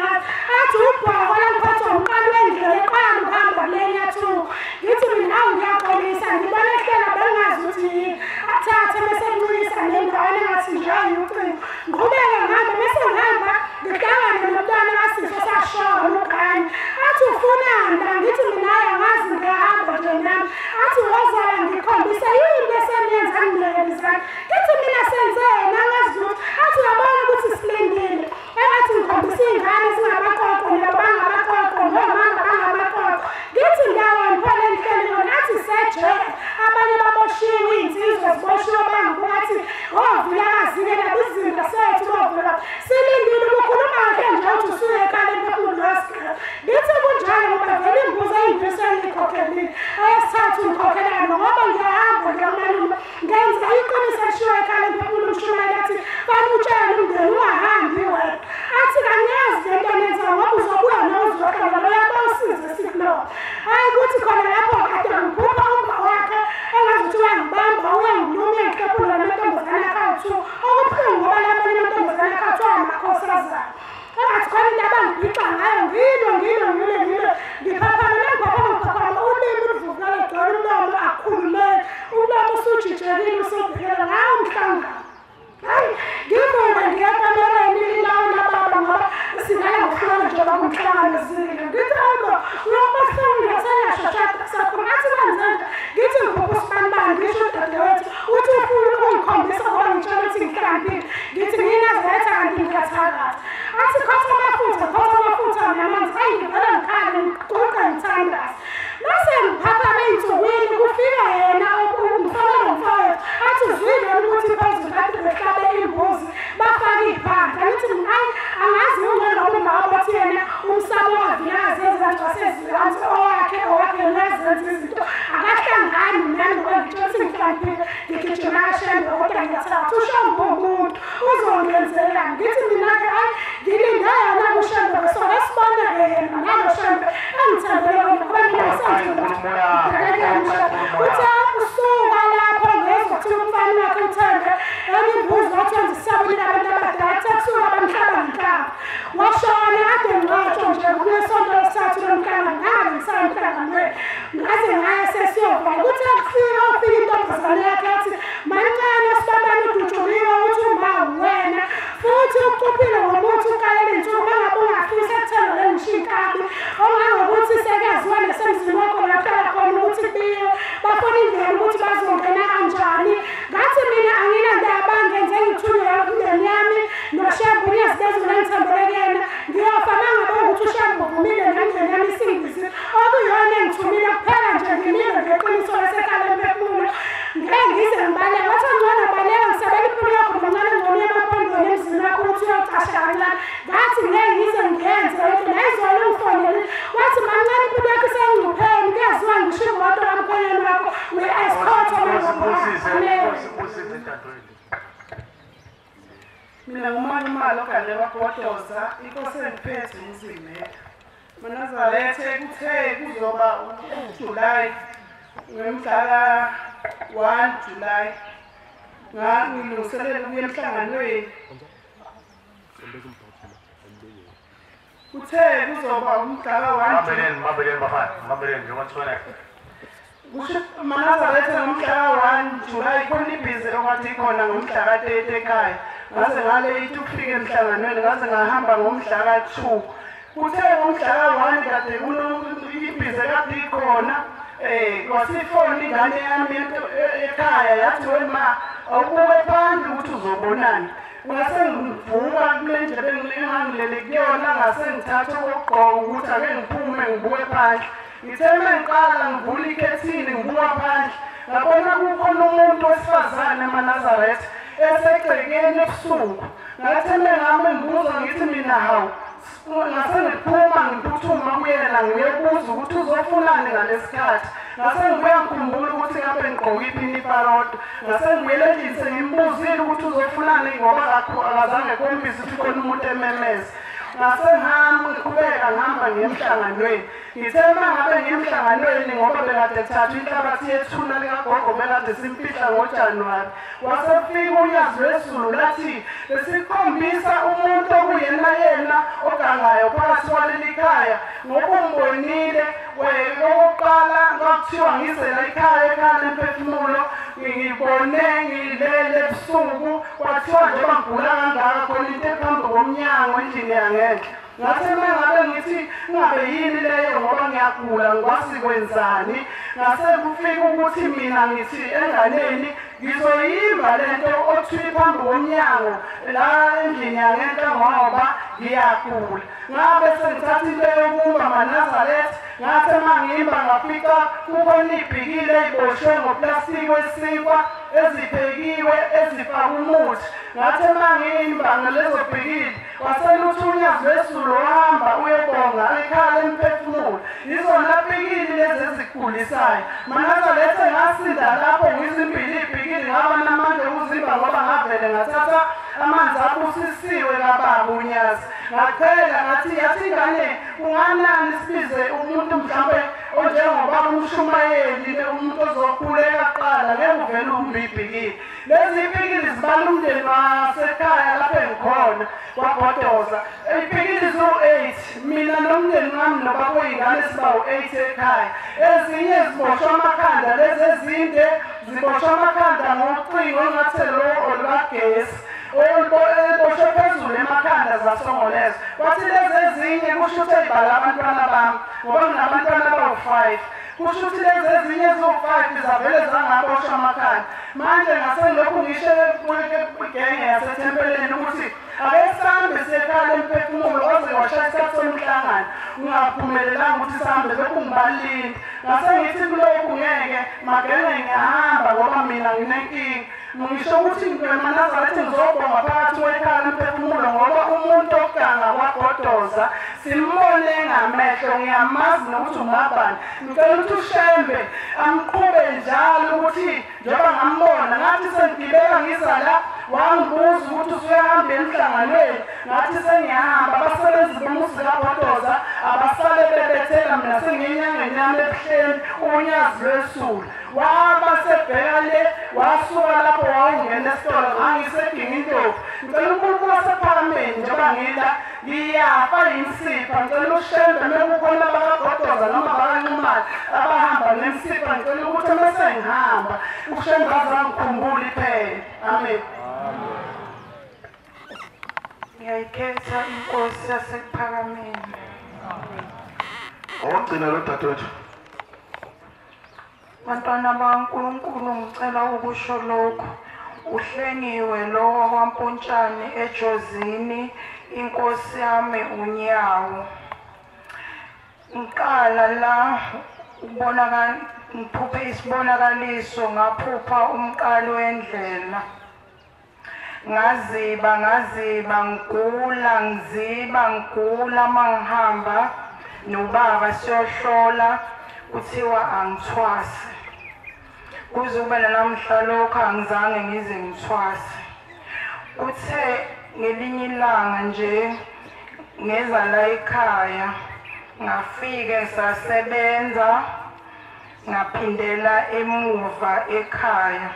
athi ubhoko langiphathwa umqalo wendlela eqala ukuhamba kule nyathuko. Ngithi mina awu ngiyaxolisa ngibona ehlela bengazi ukuthi yini. Athathe bese encikisa nendaweni engathi nje ayiucingo. Ngiqhubeke ngihambe bese ngihamba ngihlangane nomntwana kasisi osashona ugane. Athi ufunani la? Ngithi mina hhayi angazi ngiyahamba nje nami. Athi wozala ngikhombise yini eseniyenza ngilekelizana. Ngithi mina senzeni angazi lutho. Athi uyabona ukuthi silindile. Engathi ngikhombisa iy'ngane zingabaqoqo nabangabaqoqo nomama bangamaqoqo. Ngithi ndawoni pho le nihleli yona. Athi sejele abanye baboshiwe iy'nsizwa ziboshiwe bangathi ovilakazi-ke laba izinto sethu bovula silindile. Ubukhuluma kahle nje uthi usuye ekhaya emphefumulo wesigaba. Ngithi kunjalo ngoba vele imbuzo eyimfiso engiyikhokhelile eyesithathu ngikhokhelani ngoba ngiyahamba ngiyakumalume ngenza iqiniso elishiwo ekhaya emphefumulo umshumayeli athi fane utshele umndeni ungahambi wedwa. Athi kangiyazi le nto nenzayo ngoba uzobuya nowuzohlola loyaba usize sikulona. Hhayi kuthi khona lapho kade ngiphupha umma wakhe engazuthi uyangibamba uyangiluma uyangihlephula namantombazane akhawu-two. Okubuhlungu ngoba lamanye amantombazane akhawu-two amakhosazana. Engathi khona into abangibhixa ngayo ngilwe ngilwe ngilwe ngilwe ngiphaphama nangiphaphama ngiphaphama ulimi luvuvukala lugcwele umlomo akukhulumeki umlomo usujijekile usubhekela ngawo umhlangano. Hayi ngivuke ngiya ekamereni ilawula baba ngoba singaya ngokuhlala njengoba kumhlanganisile. Ngithi hayibo uyobahlula seyashashada sakho. Ngathi kwenzenje ngithi ngiphupha usibanibani ngisho udadewethu uthi ufuna ukungikhombisa ngoba ngitshela ukuthi ngihlambile. Ngithi ngiyinazaretha kanti ngiyathakatha. Athi khotha amafutha khotha amafutha namanzi. Hayi ngivele ngikhale ngiguqe ngithandaze. Mase ngiphaphama ey'nsukwini kufika yena ngigijima kaShembe kodwa ngiyathatha uShembe umuntu uzongenzela. Ngithi mina-ke ayi ngilinde yena kuShembe soke sibone-ke yena nalo Shembe engithembele ngoba mina uthe usuka lapho ngezwa kuthiwa umfana wakhe uthembe enye imbuzi wathi wenza isabulile abantu abadala kuthe kusuka bamhlaba ngenhlamba washona kade ngqotho nje kunesonto lesithathu lomhlangano ngabe ngisaya emhlanganweni ngaze ngaya sesiyovala. Kuthe kufika ufika intombazane yakhe yathi mancane sibabane udutshuliwe uthi uma wena futhi ucuphile ngomuthi ukalele insuku mangabe ungafisa ekuthengele ngisho inkabi ongangokuthi sekuyaziwa nasemzini wakho lakuhlala khona ukuthi kubiwe bafuna indlela ukuthi bazongena kanjani. Ngathi mina anginandaba ngenze ngithunywe umndeni yami noShembe uNyazi ngithembele kuyena ngiyofa mangabe ukuthi uShembe uvumile nendlela yami isingisi okuyona engithumile kuphela nje ngimile ngeqiniso lasekhaya lemphefumulo ngeke ngize ngibaleke. Wathi ngcono baleka ngisabela impilo yakho mancane ngcono emaphondweni emzini wakho ukuthi uyocasha kancane. Ngathi ngeke ngize ngiyenze lokho nayizolo ungifonelile wathi mancane impilo yakho isengcupheni kuyaziwa ngisho imoto kamkhwenyana wakho uyi-escort. Mina nguMalumalo ogane waGodoza, inkosi engiphethe uMzimela. MaNazaretha kuthe kuzoba uJulayi ngomhla ka-1 July ngilungiselela ukuya emhlanganweni. Kuthe kuzoba umhla ka-1 MaNazaretha ngomhla ka-1 July khona ibhizi okwathi ikhona ngomhla ka-30 ekhaya. Ngaze ngale ukufika emhlanganweni ngaze ngahamba ngomhla ka-2. Kuthe ngomhla ka-1 kade ibhizi kade ikhona kwasifoni ingane yami ekhaya yathi wema awubuke phandle ukuthi uzobonani. Ngase ngivuka kule ndlela engangilele kuyona ngase ngithatha okugqoka ukuthi ake ngiphume ngibuke phandle. Ngithe uma ngiqala ngivula ikhethini ngibuka phandle ngabona kukhona umuntu wesifazane emaNazaretha esegcekeni ebusuku. Ngathi ngami ngibuza ngithi mina hawu ngase ngiphuma ngiphuthuma kuyena ngiyobuza ukuthi uzofunani ngalesikhathi. Ngase ngibuya ngikhumbula ukuthi ngabe ngigqoke iphinifa lodwa. Ngase ngibuyele endlini sengimbuzile ukuthi uzofunani ngoba akazange khombise ukuthi khona umuntu ememeza. Ngase ngihamba ngiqhubeka ngihamba ngiye emhlanganweni. Ngithe uma ngabe ngiye emhlanganweni ngoba bekade kuthathwa inhlabathi yethuna likagogo bekade simfihla ngoJanuwari. Wasefika uNyazi lwezulu lathi besikhombisa umuntu okuyena yena ogangayo phakathi kwaleli khaya ngoba umbonile okokuqala kwakuthiwa ngizela ekhaya ekhaya lemphefumulo ngibone ngilele ebusuku kwathiwa njengoba ngigula kangaka khona into ephambi komnyango endlini yangenhla. Ngathi uma ngabe ngithi ngabe yini leyo ngoba ngiyagula ngikwazi kwenzani. Ngase kufika ukuthi mina ngithi enganeni ngizoyimba lento othiwa phambi komnyango la endlini yangenhla ngoba ngiyagula. Ngabe sengithatha into yokumba maNazaretha ngathi uma ngimba ngafika kukhona ibhikile eziboshwe ngoplastiki wesinkwa eziphekiwe ezifaka umuthi. Ngathi uma ngimba ngalezo bhikile waseluthi uNyazi lwezulu wahamba uyobonga ekhaya lemphefumulo. Yizona bhikili lezi ezigulisayo. MaNazaretha ngasinda lapho ngizimbili ibhikili ngaba namandla okuzimba ngoba ngavele ngathatha amanzi abusisiwe kababa uNyazi. Ngachela ngathi yathi ingane kunganani sibize umuntu mhlawumbe onjengoba umshumayeli umuntu ozokhuleka kuqala ngeke uvele umbe ibhikili. Lezi ibhikili zibala umndeni wasekhaya lapho engikhona kwaGodoza. Ibhikili ziwu-8 mina nomndeni wami nobaba oyingane siba u-8 ekhaya. Ezinye ziboshwa amakhanda lezi ezinde ziboshwa amakhanda ngocingo engathi lo olukagesi eboshwe phezulu emakhanda zasongolezo. Kwathi lezi ezinye kusho ukuthi ey'bala abantwana bami ngoba nginabantwana abawu-5. Kusho ukuthi lezi ezinye eziwu-5 zavele zangaboshwa amakhanda. Manje ngase ngilokhu ngisho igenge yasethempeleni ukuthi ake sihambe siye ekhaya lemphefumulo waze washaya isikhathi somhlangano ngingaphumelelanga ukuthi sihambe lokhu ngibalinde. Ngase ngithi kulokhu ngeke magenge ngiyahamba ngoba mina nginenkinga. Ngisho ukuthi emaNazaretha ngizobonga phakathi kwekhaya lemphefumulo ngoba umuntu oganga kwaGodoza simbone ngamehlo ngiyamazi nokuthi ungabani. Ngicela ukuthi uShembe amqhube njalo ukuthi njengoba ngambona Ngathi sengigibela ngiza la, wangibuza ukuthi usuyahamba emhlanganweni. Ngathi sengiyahamba, abasebenzi bomuzi kaBhodoza abasale bebethela mina sengiyinyangeni yami ebuhleni, unyazi lwesulu. Waba sebheka le, wasuka lapho wawungena esitolo, ngangisedinga intombi. Ngicela uNkulunkulu wasephakameni njengoba ngila, ngiyafa yimisipha. Ngicela uShembe mekukhona abakaBhodoza noma abakaNxumalo abahamba nemisipha, ngicela ukuthi mese ngihamba uShembe azangikhumbula iphela. Amen. Ngiyayikhetha inkosi yasekuphakameni. Owugcina lo dadewethu. Bantwana baNkulunkulu, ngicela ukusho lokhu. Uhlengiwe lowo waMpontshane eJozini, inkosi yami unyawo. Ngiqala la ubonakala ngiphuphe isibonakaliso, ngaphupha umqalo wendlela. Ngaziba ngigula, ngiziba ngigula, mangihamba nobaba siyohlola kuthiwa angithwase. Kuze kube namhla lokho angizange ngize ngithwase. Kuthe ngelinye ilanga nje ngeza la ekhaya, ngafike sasebenza, ngaphindela emuva ekhaya.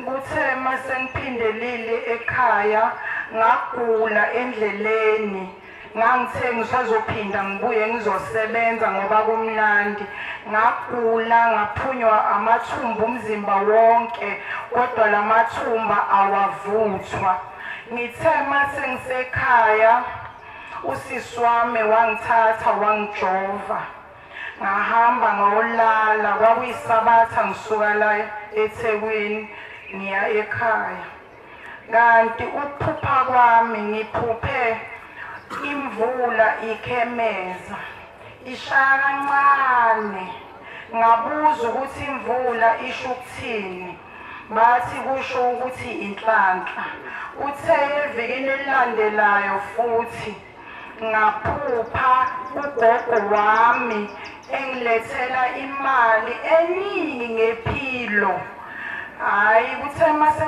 Kuthe mase ngiphindelile ekhaya ngagula endleleni. Ngangithe ngisazophinda ngibuye ngizosebenza ngoba kumnandi. Ngagula ngaphunywa amathumba umzimba wonke, kodwa lamathumba awavuthwa. Ngithe mase ngisekhaya usisi wami wangithatha wangijova, ngahamba ngayolala. Kwakuyisabatha, ngisuka la eThekwini ngiya ekhaya. Kanti ukuphupha kwami ngiphuphe imvula ikhemeza ishaya kancane. Ngabuza ukuthi imvula isho ukuthini, bathi kusho ukuthi inhlanhla. Uthe evikini elilandelayo futhi ngaphupha ugogo wami engilethela imali eningi ngephilo. Hayi, kuthe mase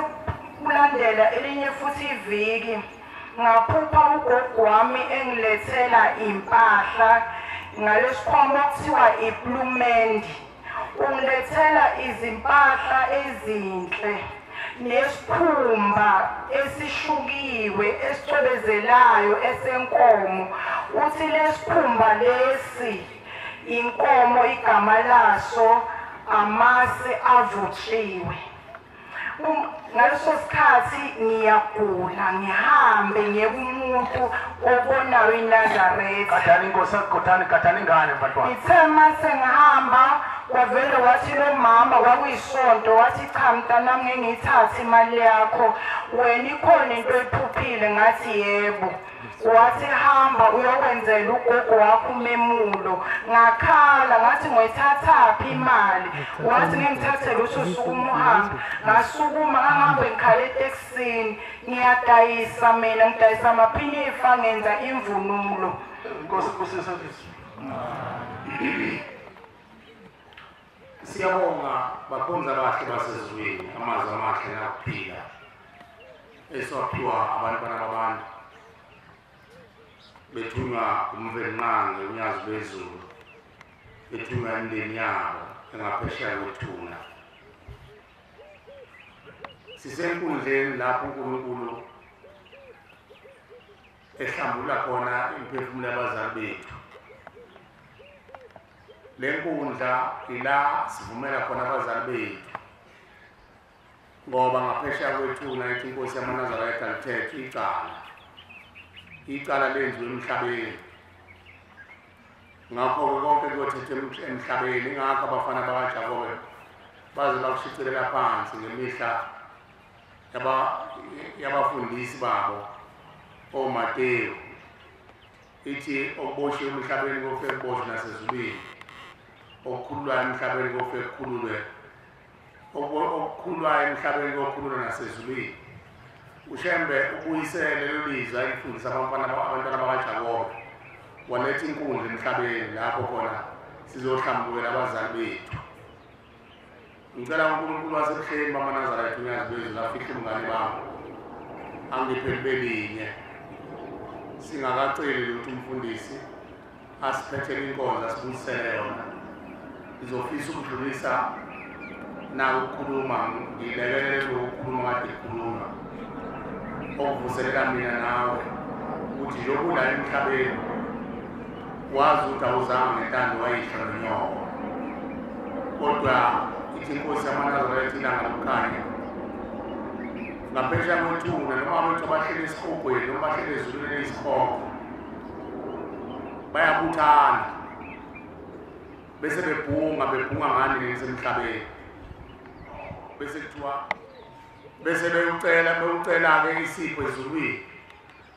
kulandela elinye futhi iviki ngaphupha ugogo wami engilethela impahla ngalesikhwama okuthiwa iplumendi. Ungilethela izimpahla ezinhle nesikhumba esishukiwe esicwebezelayo esenkomo. Uthi lesikhumba lesi inkomo igama laso amasi avutshiwe. Ngaleso sikhathi ngiyagula, ngihambe ngiye kumuntu obonayo iNazaretha. Gadani inkosi, gadani, gadani ingane bantwana. Ngithe mase ngihamba kwavele wathi lo mama, kwakuyisonto, wathi cha mntanami ngeke ngiyithathe imali yakho, wena ikhona into oyiphuphile. Ngathi yebo. Wathi hamba uyokwenzela ugogo wakho umemulo. Ngakhala ngathi ngoyithathaphi imali? Wathi ngengithathele uthi usukuma uhambe. Ngasukuma ngangihambe ngikhala etekisini, ngiyadayisa mina, ngidayisa amaphinifa, ngenza imvunulo. Inkosi ibusise. Siyabonga bakhonza abahle basezulwini, amazwi amahle nakuphila esiwaphiwa abantwana babantu bethunywa uMvelinqangi unyazi lwezulu, bethunywa imindeni yabo engaphesheya kwethuna. Sisenkundleni lapho uNkulunkulu ehlambulula khona imiphefumulo yabazali bethu. Le nkundla ila sivumela khona abazali bethu, ngoba ngaphesheya kwethuna ithi inkosi yamaNazaretha lithethe icala, icala lenziwe emhlabeni. Ngakho-ke konke kuyothetha emhlabeni. Ingakho abafana bakaJakobe baze bakushicilela phansi ngemihla yabafundisi babo oMateyu, ithi okuboshiwe emhlabeni kofike kuboshwe nasezulwini, okukhululwayo emhlabeni kofike kukhululwe, okukhululwayo emhlabeni kokhululwe nasezulwini. uShembe ubuyisele lelo lizwi ayifundisa abantwana bakaJakobe, waletha inkundla emhlabeni lapho khona sizohlambukela abazali bethu. Ngicela uNkulunkulu wasebuhleni bamaNazaretha uNyazi lwezulu afihle umngane bami angiphe libelinye singakaceli ukuthi umfundisi asiphethele inkonzo asibuyisele yona. Ngizofisa ukudlulisa naku ukukhuluma ngilekelele lokukhuluma kade kukhuluma okuvuselela mina nawe ukuthi njengoba ula emhlabeni wazi ukuthi awuzange ngentando wayihlo nonyoko, kodwa ithi inkosi yamaNazaretha ilanga lokukhanya ngaphesheya kwethuna noma abantu abahleli esihogweni noma bahleli ezulwini eliyisihogo bayabuthana bese bebhunga ngani nenisemhlabeni, bese kuthiwa bese bewucela-ke isipho ezulwini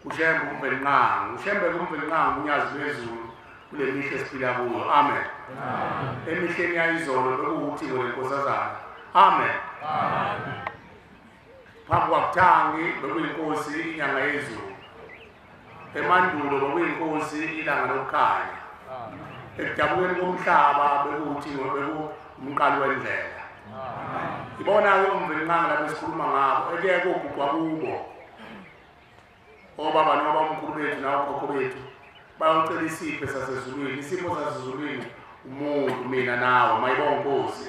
uShembe uMvelinqangi. uShembe uMvelinqangi uNyazi lwezulu kule mihla esiphila kuyo. Amen. Emihleni yayizolo bekuwuthi ngwenkosazana. Amen. Phambi kwakuthangi bekuyinkosi inyanga yezulu, emandulo bekuyinkosi ilanga lokukhanya, ekudabukeni komhlaba bekuwuthi bekuwumqali wendlela. Ibona-ke uMvelinqangi lapho esikhuluma ngabo ekuye kogugwa kubo obaba nobamkhulu bethu nawokhokho bethu bayocela isipho sasezulwini. Isipho sasezulwini umuntu, mina nawe. Mayibonge Nkosi.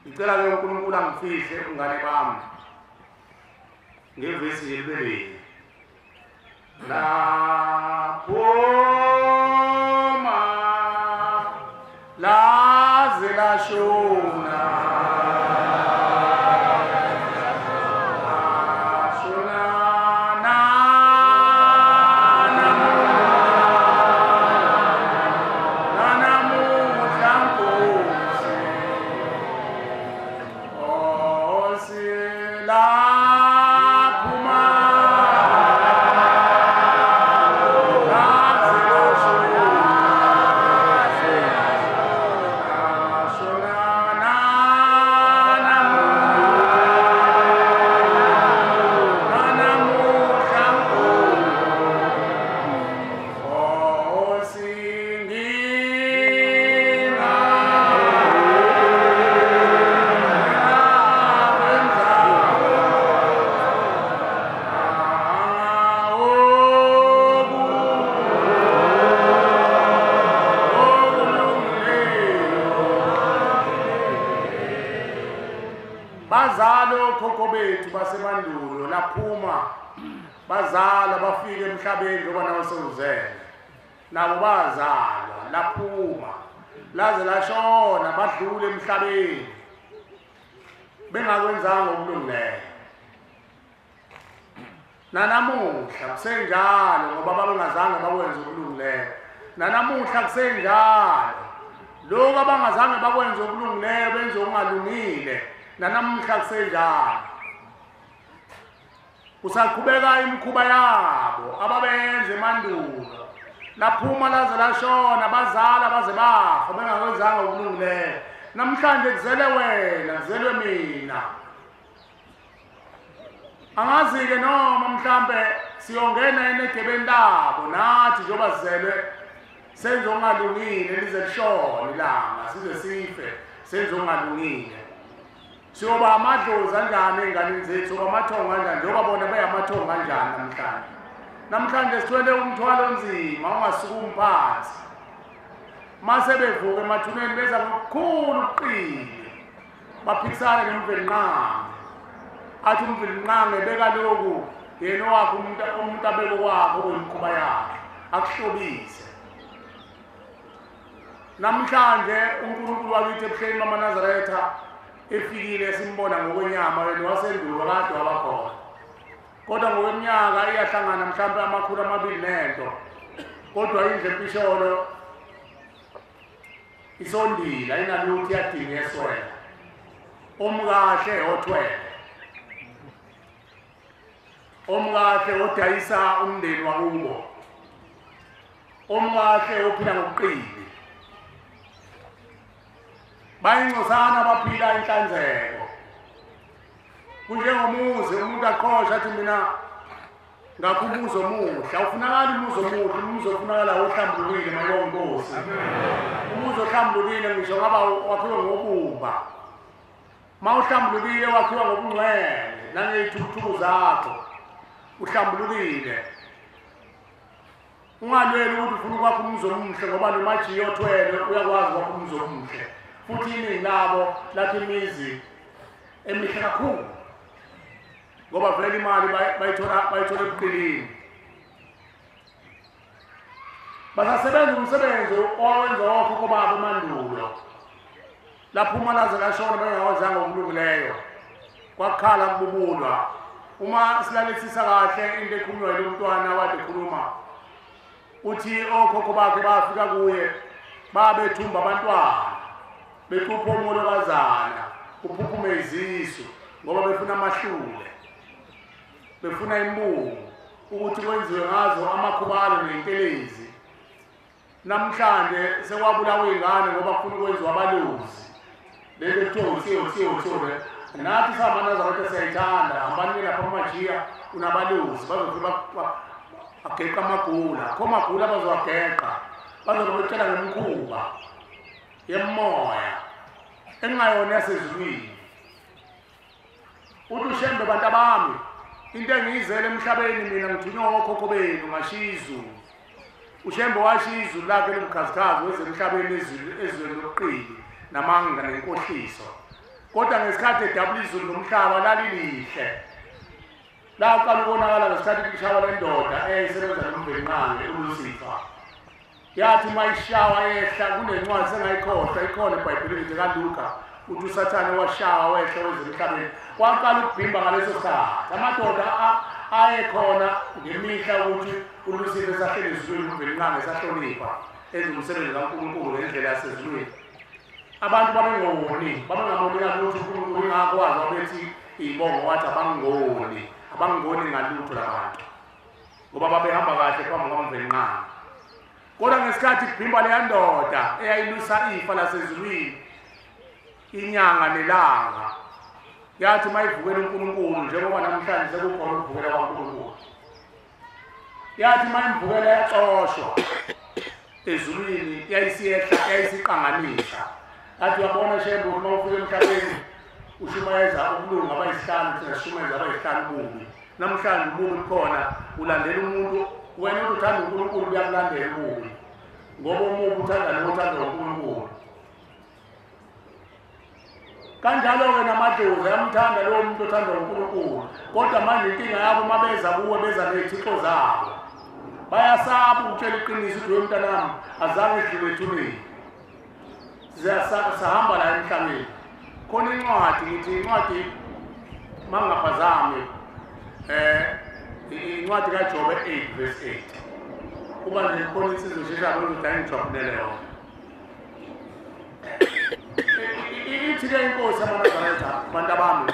Ngicela-ke uNkulunkulu angifihle umngane bami ngevesi libelinye laphuma laze lashona okhokho bethu basemandulo laphuma bazala bafika emhlabeni njengoba nawe sewuzele, nabo bazalwa laphuma laze lashona badlule emhlabeni bengakwenzanga okulungileyo. Nanamuhla kusenjalo ngoba babengazange bakwenze okulungileyo. Nanamuhla kusenjalo lokhu abangazange bakwenze okulungileyo benze okungalungile. Nanamuhla kusenjalo kusaqhubeka imikhuba yabo ababenze emandulo. Laphuma laze lashona bazala baze bafa bengakwenzanga okulungileyo. Namhlanje kuzele wena, kuzelwe mina. Angazi-ke noma mhlampe siyongena enegebeni labo nathi njengoba sizelwe senze okungalungile lize lishone ilanga size sife senze okungalungile. Siyoba amadlozi kanjani ey'nganeni zethu, siyoba amathongo kanjani njengoba bona beyamathongo kanjani namhlanje. Namhlanje sithwele umthwalo onzima ongasukumi phansi. Mase bevuka emathuneni beza ngokukhulu ubuqili baphikisane noMvelinqangi. Athi uMvelinqangi beka lokhu yena owakhe umuntu abeke kwakhe okuyimikhuba yakhe akuhlobise. Namhlanje uNkulunkulu wakithi ebuhleni bamaNazaretha efikile simbona ngokwenyama, yena wasendulo kade wabakhona, kodwa ngokweminyaka iyahlangana mhlawumbe 200 nento, kodwa indlu empisholo isondile ayinalutho, iyadinga eswele omkahle othwele omkahle odayisa umndeni wakubo, omkahle ophila ngobuqili. Bayincosana abaphila inhlanzeko. Kunjengomuzi umuntu aqhosha athi mina Ngakho umuzi omuhle awufunakali, umuzi omuhle, umuzi ofunakala ohlambulukile mayonkosi. Umuzi ohlambulukile ngisho ngaba wakhiwe ngobumba, mawuhlambulukile wakhiwa ngobungcwele nangey'thukuthuku zakho uhlambulukile. Ungalweli ukuthi ufuna ukwakha umuzi omuhle ngoba nomajiya othwele uyakwazi ukwakha umuzi omuhle. Futhi iningi labo lakha imizi emihle kakhulu ngoba vele imali bayithola ebuqilini. Basasebenza umsebenzi owenza okhokho babo emandulo. Laphuma laze lashona bengawenzanga ngokulungileyo, kwakhala kububulwa. Uma silalelisisa kahle into ekhulunywa yilo mntwana wade ekhuluma, uthi okhokho bakhe bafika kuye babethumba abantwana becupha omolokazana kuphuphume izisu ngoba befuna amahlule, befuna imbungu ukuthi kwenziwe ngazo amakhubalo ney'ntelezi. Namhlanje sekwabulawa iy'ngane ngoba kufuna ukwenziwa abaluzi. Lento ekuthiwa uthiyo nathi sihamba siyayithanda, hambani lapha kumajiya unabaluzi bazofika bageqa amagula, kho amagula bazowageqa, bazobe betshela ngemikhuba yemoya engayona yasezulwini. Uthi uShembe, bantu abami, into engiyizele emhlabeni mina ngithunywa okhokho benu ngashiya izulu. uShembe washiya izulu lakhe lomkhazikhazi weze emhlabeni ezweni lobuqili namanga nenkohliso. Kodwa ngesikhathi edabula izulu nomhlaba lalilihle. Laqala ukonakala ngesikhathi kushawa le ndoda eyayisebenza noMvelinqangi uLucifer. Yathi uma ishawa yehla, kunencwadi sengayikhohlwa ikhona eBhayibhelini nje kaLuka, uthi uSathane washawa wehla weza emhlabeni. Waqala ukubhimba ngaleso sikhathi. Amadoda ayekhona ngemihla ukuthi uLucifer esahleli ezulwini, uMvelinqangi esahlonipha enza umsebenzi kaNkulunkulu ngendlela yasezulwini. Abantu babengoni, babengamoni ngalutho uNkulunkulu, ingakwazi wabethi iy'bongo wathi abangoni, abangoni ngalutho labantu ngoba babehamba kahle phambi kwaMvelinqangi. Kodwa ngesikhathi kubhimba leya ndoda eyayilusa ifa lasezulwini inyanga nelanga, yathi uma ivukela uNkulunkulu, njengoba namhlanje sekukhona ukuvukela kwaNkulunkulu, yathi uma imvukela yaxoshwa ezulwini, yayisiyehla, yayisiqanganisa. Yathi uyabona Shembe ukuthi uma ufika emhlabeni ushumayeza ukulunga abayisihlanu, thina sishumayeza abayisihlanu ububi. Namhlanje ububi bukhona, ulandela umuntu wena uthi uthanda uNkulunkulu uyakulandela ububi, ngoba umubi uthanda lo othanda uNkulunkulu. Kanjalo-ke namadlozi ayamthanda lowo muntu othanda uNkulunkulu, kodwa manje inkinga yabo uma beza kuwe beza ney'thixo zabo. Bayasaba ukutshela iqiniso ukuthi we mntanami azange idliwe ethuneni. Sahamba la emhlabeni. Khona incwadi, ngithi incwadi mangingaphazami, incwadi kaJobe 8 verse 8. Kuba nje khona insizwa esheshayo ukuthi angijwabulele yona. Ithi-ke inkosi yamaNazaretha, bantu abami,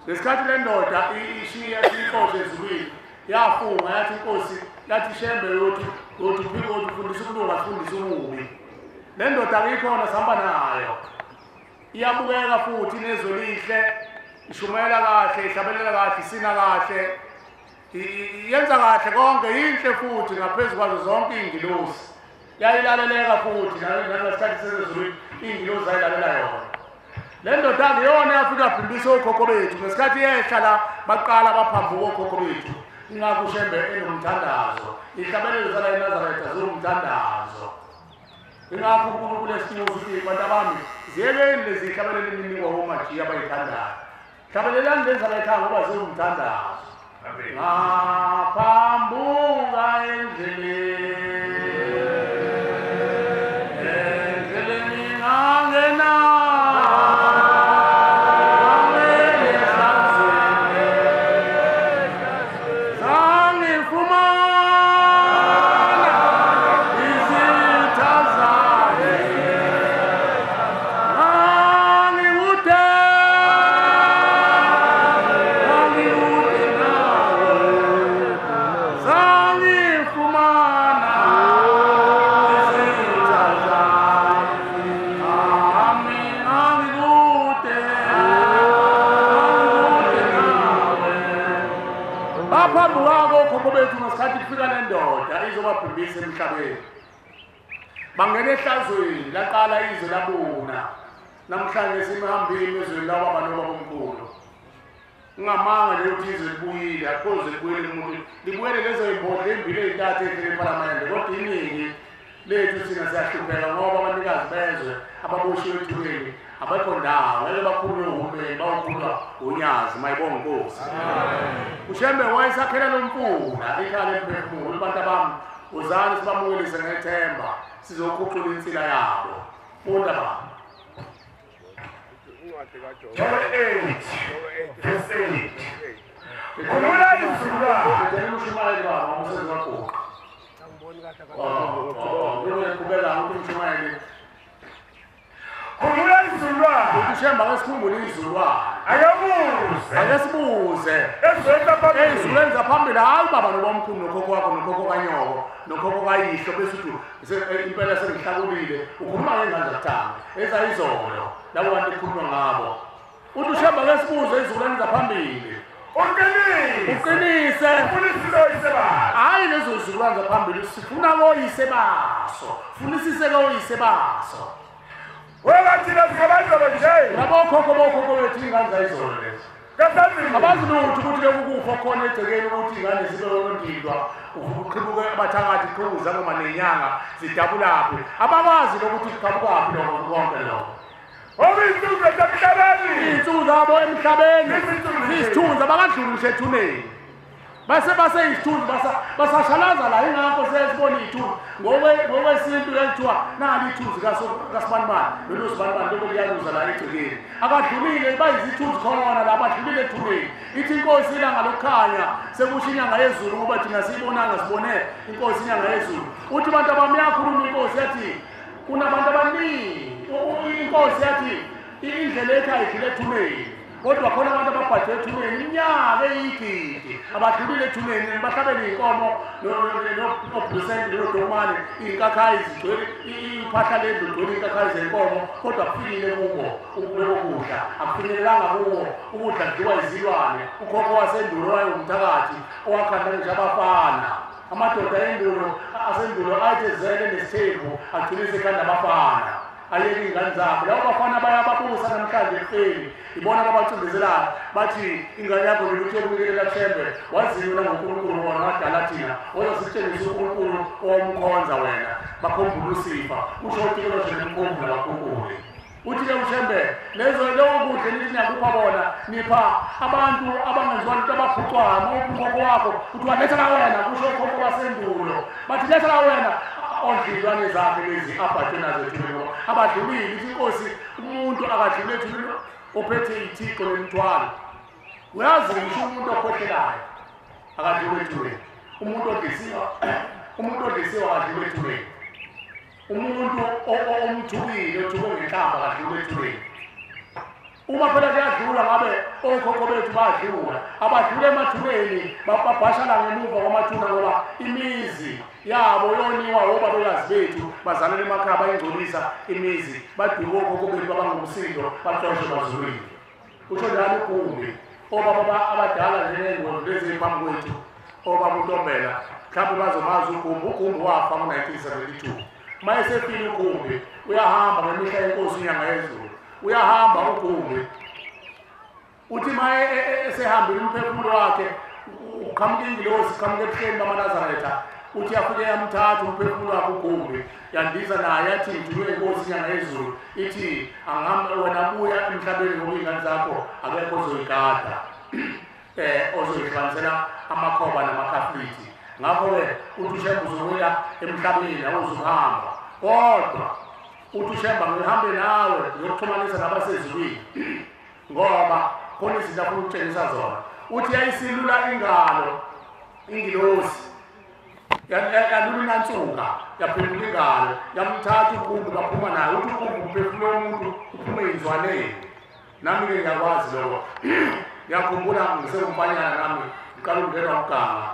ngesikhathi le ndoda ishiya ixoshe ezulwini, yafunga yathi inkosi, yathi Shembe yothi uphike uthi ufundisa ukulunga sifundise ububi. Le ndoda akikhona sihamba nayo. Iyabukeka futhi inezwe lihle, ishumayela kahle, ihlabelela kahle, isina kahle, yenza kahle konke, yinhle futhi ngaphezu kwazo zonke iy'ngilosi. Yayilaleleka futhi nangesikhathi sezezulwini iy'ngilosi zayilalela yona. Le ndoda akuyona yafika yabhimbisa okhokho bethu. Ngesikhathi yehla la baqala baphambuka okhokho bethu. Ingakho uShembe enomthandazo, ihlabelelo zala eNazaretha ziwumthandazo. Ingakho uNkulunkulu esinxusa ukuthi bantu abami ziyekeni lezi hlabelelo eninikwa omajiya abayithandayo, hlabelelani lezi zala ngoba ziwumthandazo. Ngaphambuka endleleni, endleleni ngangena Okhokho bethu ngesikhathi kufika le ndoda izobabhubhisa emhlabeni. Bangena ehlazweni laqala izwe labuna. Namhlanje simhambile ezweni lababa nobabomkhulu. Ungamanga nje ukuthi izwe libuyile, akho izwe libuyele umuntu. Libuyele lezo zimbodlela ezimbili ezintathu ezihleli ePhalamende, kodwa iningi lethu thina siyahlupheka ngoba abanikazi bezwe ababoshiwe ethubeni abekho ndawo, ngeke bakhululwe uhulumeni, bawukhululwa unyazi. Mayibonge inkosi. UShembe wayesakhela lo mfula ikhaya lemphefumulo. Abantu abami uzani sibamukelise ngethemba, sizokhuphula insila yabo. Funda baba. John 8 verse 8. Khulula izizukulwane. Ushumayeli baba umsebenzi wakho. Khulula izizukulwane. UShembe akasikhumbule izizukulwane. Akabuze. Akasibuze. Ezweni zaphambili. Hayi baba nobamkhulu nokhokho wakho nokhokho kanyoko nokhokho kayihlo bese uthi impela sengihlakulile. Ukhuluma ngengane zakuthanga ezayizolo labo bantu kukhulunywa ngabo. Uthi uShembe akasibuze izizukulwane zaphambili. Uqinise. Uqinise. Ufunisise oyise baso. Hayi lezo zizukulwane zaphambili sifuna koyise baso. Funisise koyise baso. Wena thina singabantu nje. Labo khokho bokhokho bethu ingane zayizolo lezi. Abazi lutho ukuthi lokhu kufa khona egcekeni ukuthi ingane zibe yondilwa uqhibuke abathakathi qhuza noma nenyanga zidabulaphi. Abakwazi lokuthi kuqhabukaphi lokho konke lokho. Ngoba izinsuku zasemhlabeni. Izinsuku zabo emhlabeni ziyisithunzi, abakadluli ngisho ethuneni. Base isithunzi basashalaza la, ingakho sesibona ithunzi ngokwesintu ekuthiwa nali ithunzi kaSibanibani lolu Sibanibani lokho liyaluza la egcekeni. Akadlulile, bayizithunzi khona la, abadlulile ethuneni. Ithi inkosi ilanga lokukhanya sekusho inyanga yezulu, ngoba thina siyibonanga sibone inkosi inyanga yezulu. Uthi abantu abamyakhuluma inkosi yathi kunabantu abaningi. Inkosi yathi indlela ekhaya idlule ethuneni, kodwa khona abantu ababhajwe ethuneni iminyaka eyigidi abadlulile ethuneni, bahlabele iy'nkomo nobhusenti nodomane, iy'nkakhayi zigcwele iphahla lendlu ligcwele iy'nkakhayi zenkomo, kodwa kufikile kubo lokho kudla, akufinyelelanga kubo ukudla kudliwa izilwane. Ukhokho wasendulo wayewumthakathi owakhanda ngisho abafana. Amadoda endulo asendulo athi zele nesithembu agcine sekhanda abafana ayeke iy'ngane zabo. Labo bafana bayababusa namhlanje ekufeni, ibona ababacindezelayo bathi ingane yakho lutho yokunikelela kuShembe waziwa ngoNkulunkulu wona wadala thina, woza sikutshengise uNkulunkulu owamkhonza wena. Bakhombula usifa, usho uTikoloshe nemkhombula kakhukule. Uthi-ke uShembe lezo lokho kudla nithi niyakupha bona, nipha abantu abangenziwa into abaphucwayo. Uma upha ukhokho wakho kuthiwa letha la wena, kusho ukhokho wasendulo bathi letha la wena. Ondla iy'lwane zakhe lezi abhajwe nazo ethuneni ngoba abadlulile. Ithi inkosi umuntu akadlule ethuneni ophethe ithixo nomthwalo. Uyazi ngisho umuntu okhohlelayo akadlule ethuneni, umuntu odlisiwe, umuntu odlisiwe akadlule ethuneni, umuntu omthukile othuke ngenhlamba akadlule ethuneni. Uma phela kuyadlula ngabe okhokho bethu badlula, abadlula emathuneni babhashala ngemuva kwamathuna ngoba imizi yabo yoniwa obabekazi bethu bazalela emakhaya bayingcolisa imizi, baduke okhokho bethu abangumsindo baxoshwe bazulwini. Usho njalo uGumbi, obaba abadala njengengqondo lezi phambi kwethu, obaba uNtombela mhlawumbe bazomazi uGumbi. uGumbi wafa ngo-1972. Uma esefile uGumbi uyahamba ngemihla yenkosi inyanga yezulu, uyahamba uGumbi. Uthi uma esehambile umphefumulo wakhe uqhamuka ingilosi, uqhamuka ebuhleni bamaNazaretha. Uthi yafike yamthatha umphefumulo wakhe uGumbi, yandiza naye yathi ngithunywe inkosi inyanga yezulu, ithi angihambe wena buya emhlabeni ngoba iy'ngane zakho akekho ozoyigada ozoyihlukanisela amakhoba namakhafilithi. Ngakho-ke uthi uShembe uzobuya emhlabeni awuzukuhamba, kodwa uthi uShembe ngihambe nawe ngiyokuxhumanisa nabasezulwini ngoba khona izinto afuna ukutshengisa zona. Uthi yayisilula ingalo ingilosi yalula inansuka yaphendula ingalo yamthatha uGumbi baphuma naye. Uthi uGumbi umphefumulo womuntu uphume ey'nzwaneni. Nami-ke ngiyakwazi lokho, ngiyakhumbula ngisengumfanyana nami ngiqala ukungenwa uganga,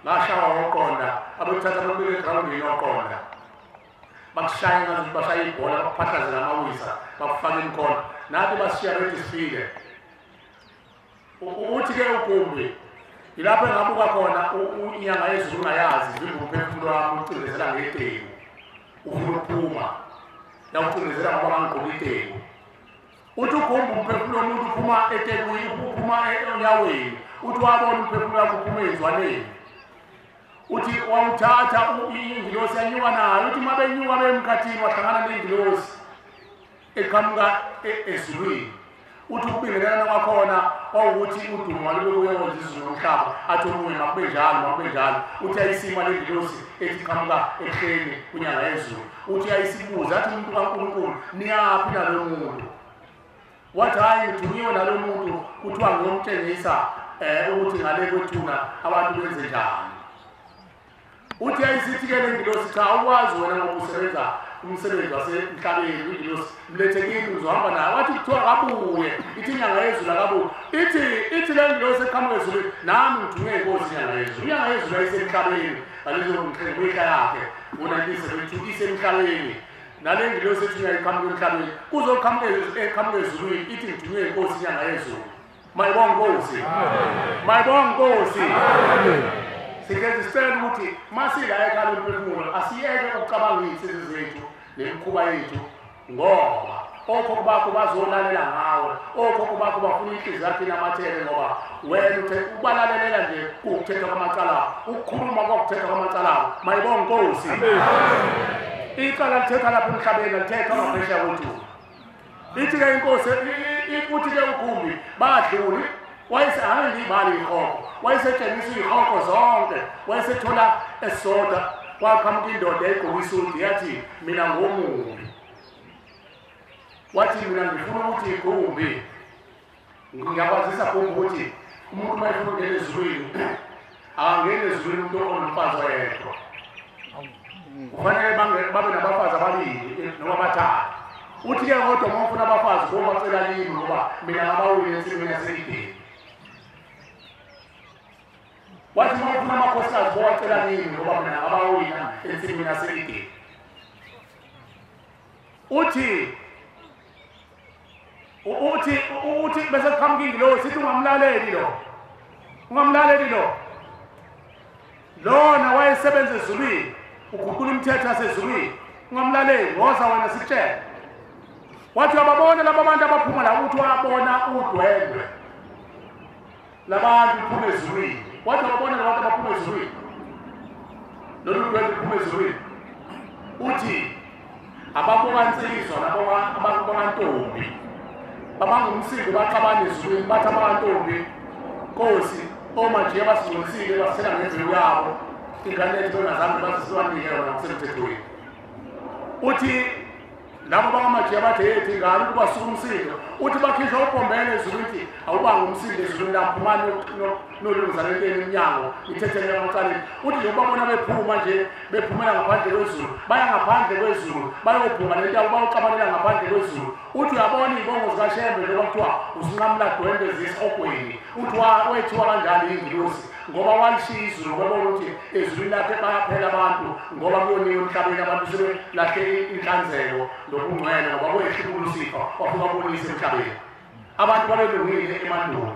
ngashawa oqonda, abekuthatha bamile egrawundini oqonda, bakushaya ngazuthi bashaya ibhola, bakuphahlazela amawisa, bakufaka imikhono, nathi basishiya bethi sifike. Uthi-ke uGumbi Ilapho engabuka khona inyanga yezulu ungayazi vimba umphefumulo wami ucindezela ngeteku ufuna ukuphuma yawucindezela ngoba ngangigqoka iteku. Uthi ugumba umphefumulo womuntu uphuma etekwini uphuma enyaweni uthi wabona umphefumulo wakho uphuma ey'nzwaneni. Uthi wawuthatha ingilosi yanyuka nayo uthi uma benyuka bemkhathini wahlangana nengilosi eqhamuka ezulwini. Uthi ukubingelelana kwakhona kwawukuthi udumo malube kuyenza izulu nomhlaba athi omunye makube njalo makube njalo. Uthi ayisima le ngilosi ethi qhamuka ehleni kwinyanga yezulu. Uthi ayisibuza athi umuntu kaNkulunkulu niyaphi nalo muntu? Wathi hayi ngithunyiwe nalo muntu kuthiwa ngiyomtshengisa ukuthi ngale kwethuna abantu benze njani. Uthi ayisithi-ke le ngilosi cha awukwazi wena ngoba usebenza umsebenzi wasemhlabeni ingilosi mlethe kimi uzohamba naye. Wathi kuthiwa kabuye ithi inyanga yezulu akabuye. Ithi le ngilosi eqhamuka ezulwini nami ngithunywe inkosi inyanga yezulu. Inyanga yezulu ayisemhlabeni ngalezo mihla yakhe ngo-1972 isemhlabeni. Nale ngilosi ethi iqhamuka emhlabeni kuzoqhamuka eqhamuka ezulwini ithi ngithunywe inkosi inyanga yezulu. Mayibonge Nkosi. Mayibonge Nkosi. Sihlezi sicela ukuthi masila ekhaya lomphefumulo asiyeke ukucabanga iy'nsizi zethu nemikhuba yethu ngoba okhokho bakho bazolalela ngawe, okhokho bakho bafuna inhliziyo yakho inamathele ngoba wena ubalalelela nje kuwukuthetha kwamacala, ukukhuluma kwakuthetha kwamacala. Mayibonge Nkosi. Icala lithetha lapha emhlabeni alithethwa ngaphesheya kwethuna. Ithi-ke inkosi uthi-ke ugumbi badluli wayese angiyibali ihoko wayesetshengisa ihoko zonke wayesethola esisodwa kwaqhamuka indoda egqoka isudi yathi mina ngomubi. Wathi mina ngifuna ukuthi igumbi ngiyakwazisa gumbi ukuthi umuntu uma efuna ukungena ezulwini akangeni ezulwini umuntu onomfazi oyedwa. Kufanele babe nabafazi ababili noma abathathu. Uthi-ke kodwa uma ufuna abafazi bobacela kimi ngoba mina ngabawile ensimini yase-Edeni. Wathi uma ufuna amakhosikazi bowacela kimi ngoba mina ngabawina ensimini yase-Edeni. Uthi bese kuqhamuka ingilosi ithi ungamlaleli lo. Ungamlaleli lo. Lona wayesebenza ezulwini, uguqula umthetho wasezulwini. Ungamlaleli, woza wena sikutshele. Wathi uyababona laba bantu abaphuma la uthi wabona udwendwe. Labantu phuma ezulwini. Wathi uyababona labantu abaphuma ezulwini. Lolu dwendwe phuma ezulwini. Uthi ababokansizwa nababokantombi babangumsindo baxabana ezulwini bathi abakantombi Nkosi omajiya basingcolisile basithela ngembewu yabo ingane yethu bengazange bazisibanike yona kusemthethweni. Uthi labo bangamajiya bathi yethu ingane ukuba suka umsindo. Uthi bakhishwa ubhombele ezulwini uthi awubanga umsindo ezulwini laphumani nolungisa lento eminyango ithethele emacaleni. Uthi njengoba babona bephuma nje bephumela ngaphandle kwezulu baya ngaphandle kwezulu bayophuma lento yabo bayoxabanela ngaphandle kwezulu. Uthi uyabona iy'bongo zikaShembe njengoba kuthiwa usinqamula dwendwe zisihogweni. Uthi wethiwa kanjani ingilosi ngoba walishiya izulu kwabona ukuthi ezulwini lakhe bayaphela abantu ngoba kuyoniwe emhlabeni abantu sebelahle inhlanzeko nobungcwele ngoba kwehla uLusifa wafika wabonisa emhlabeni. Abantu babelungile emandulo.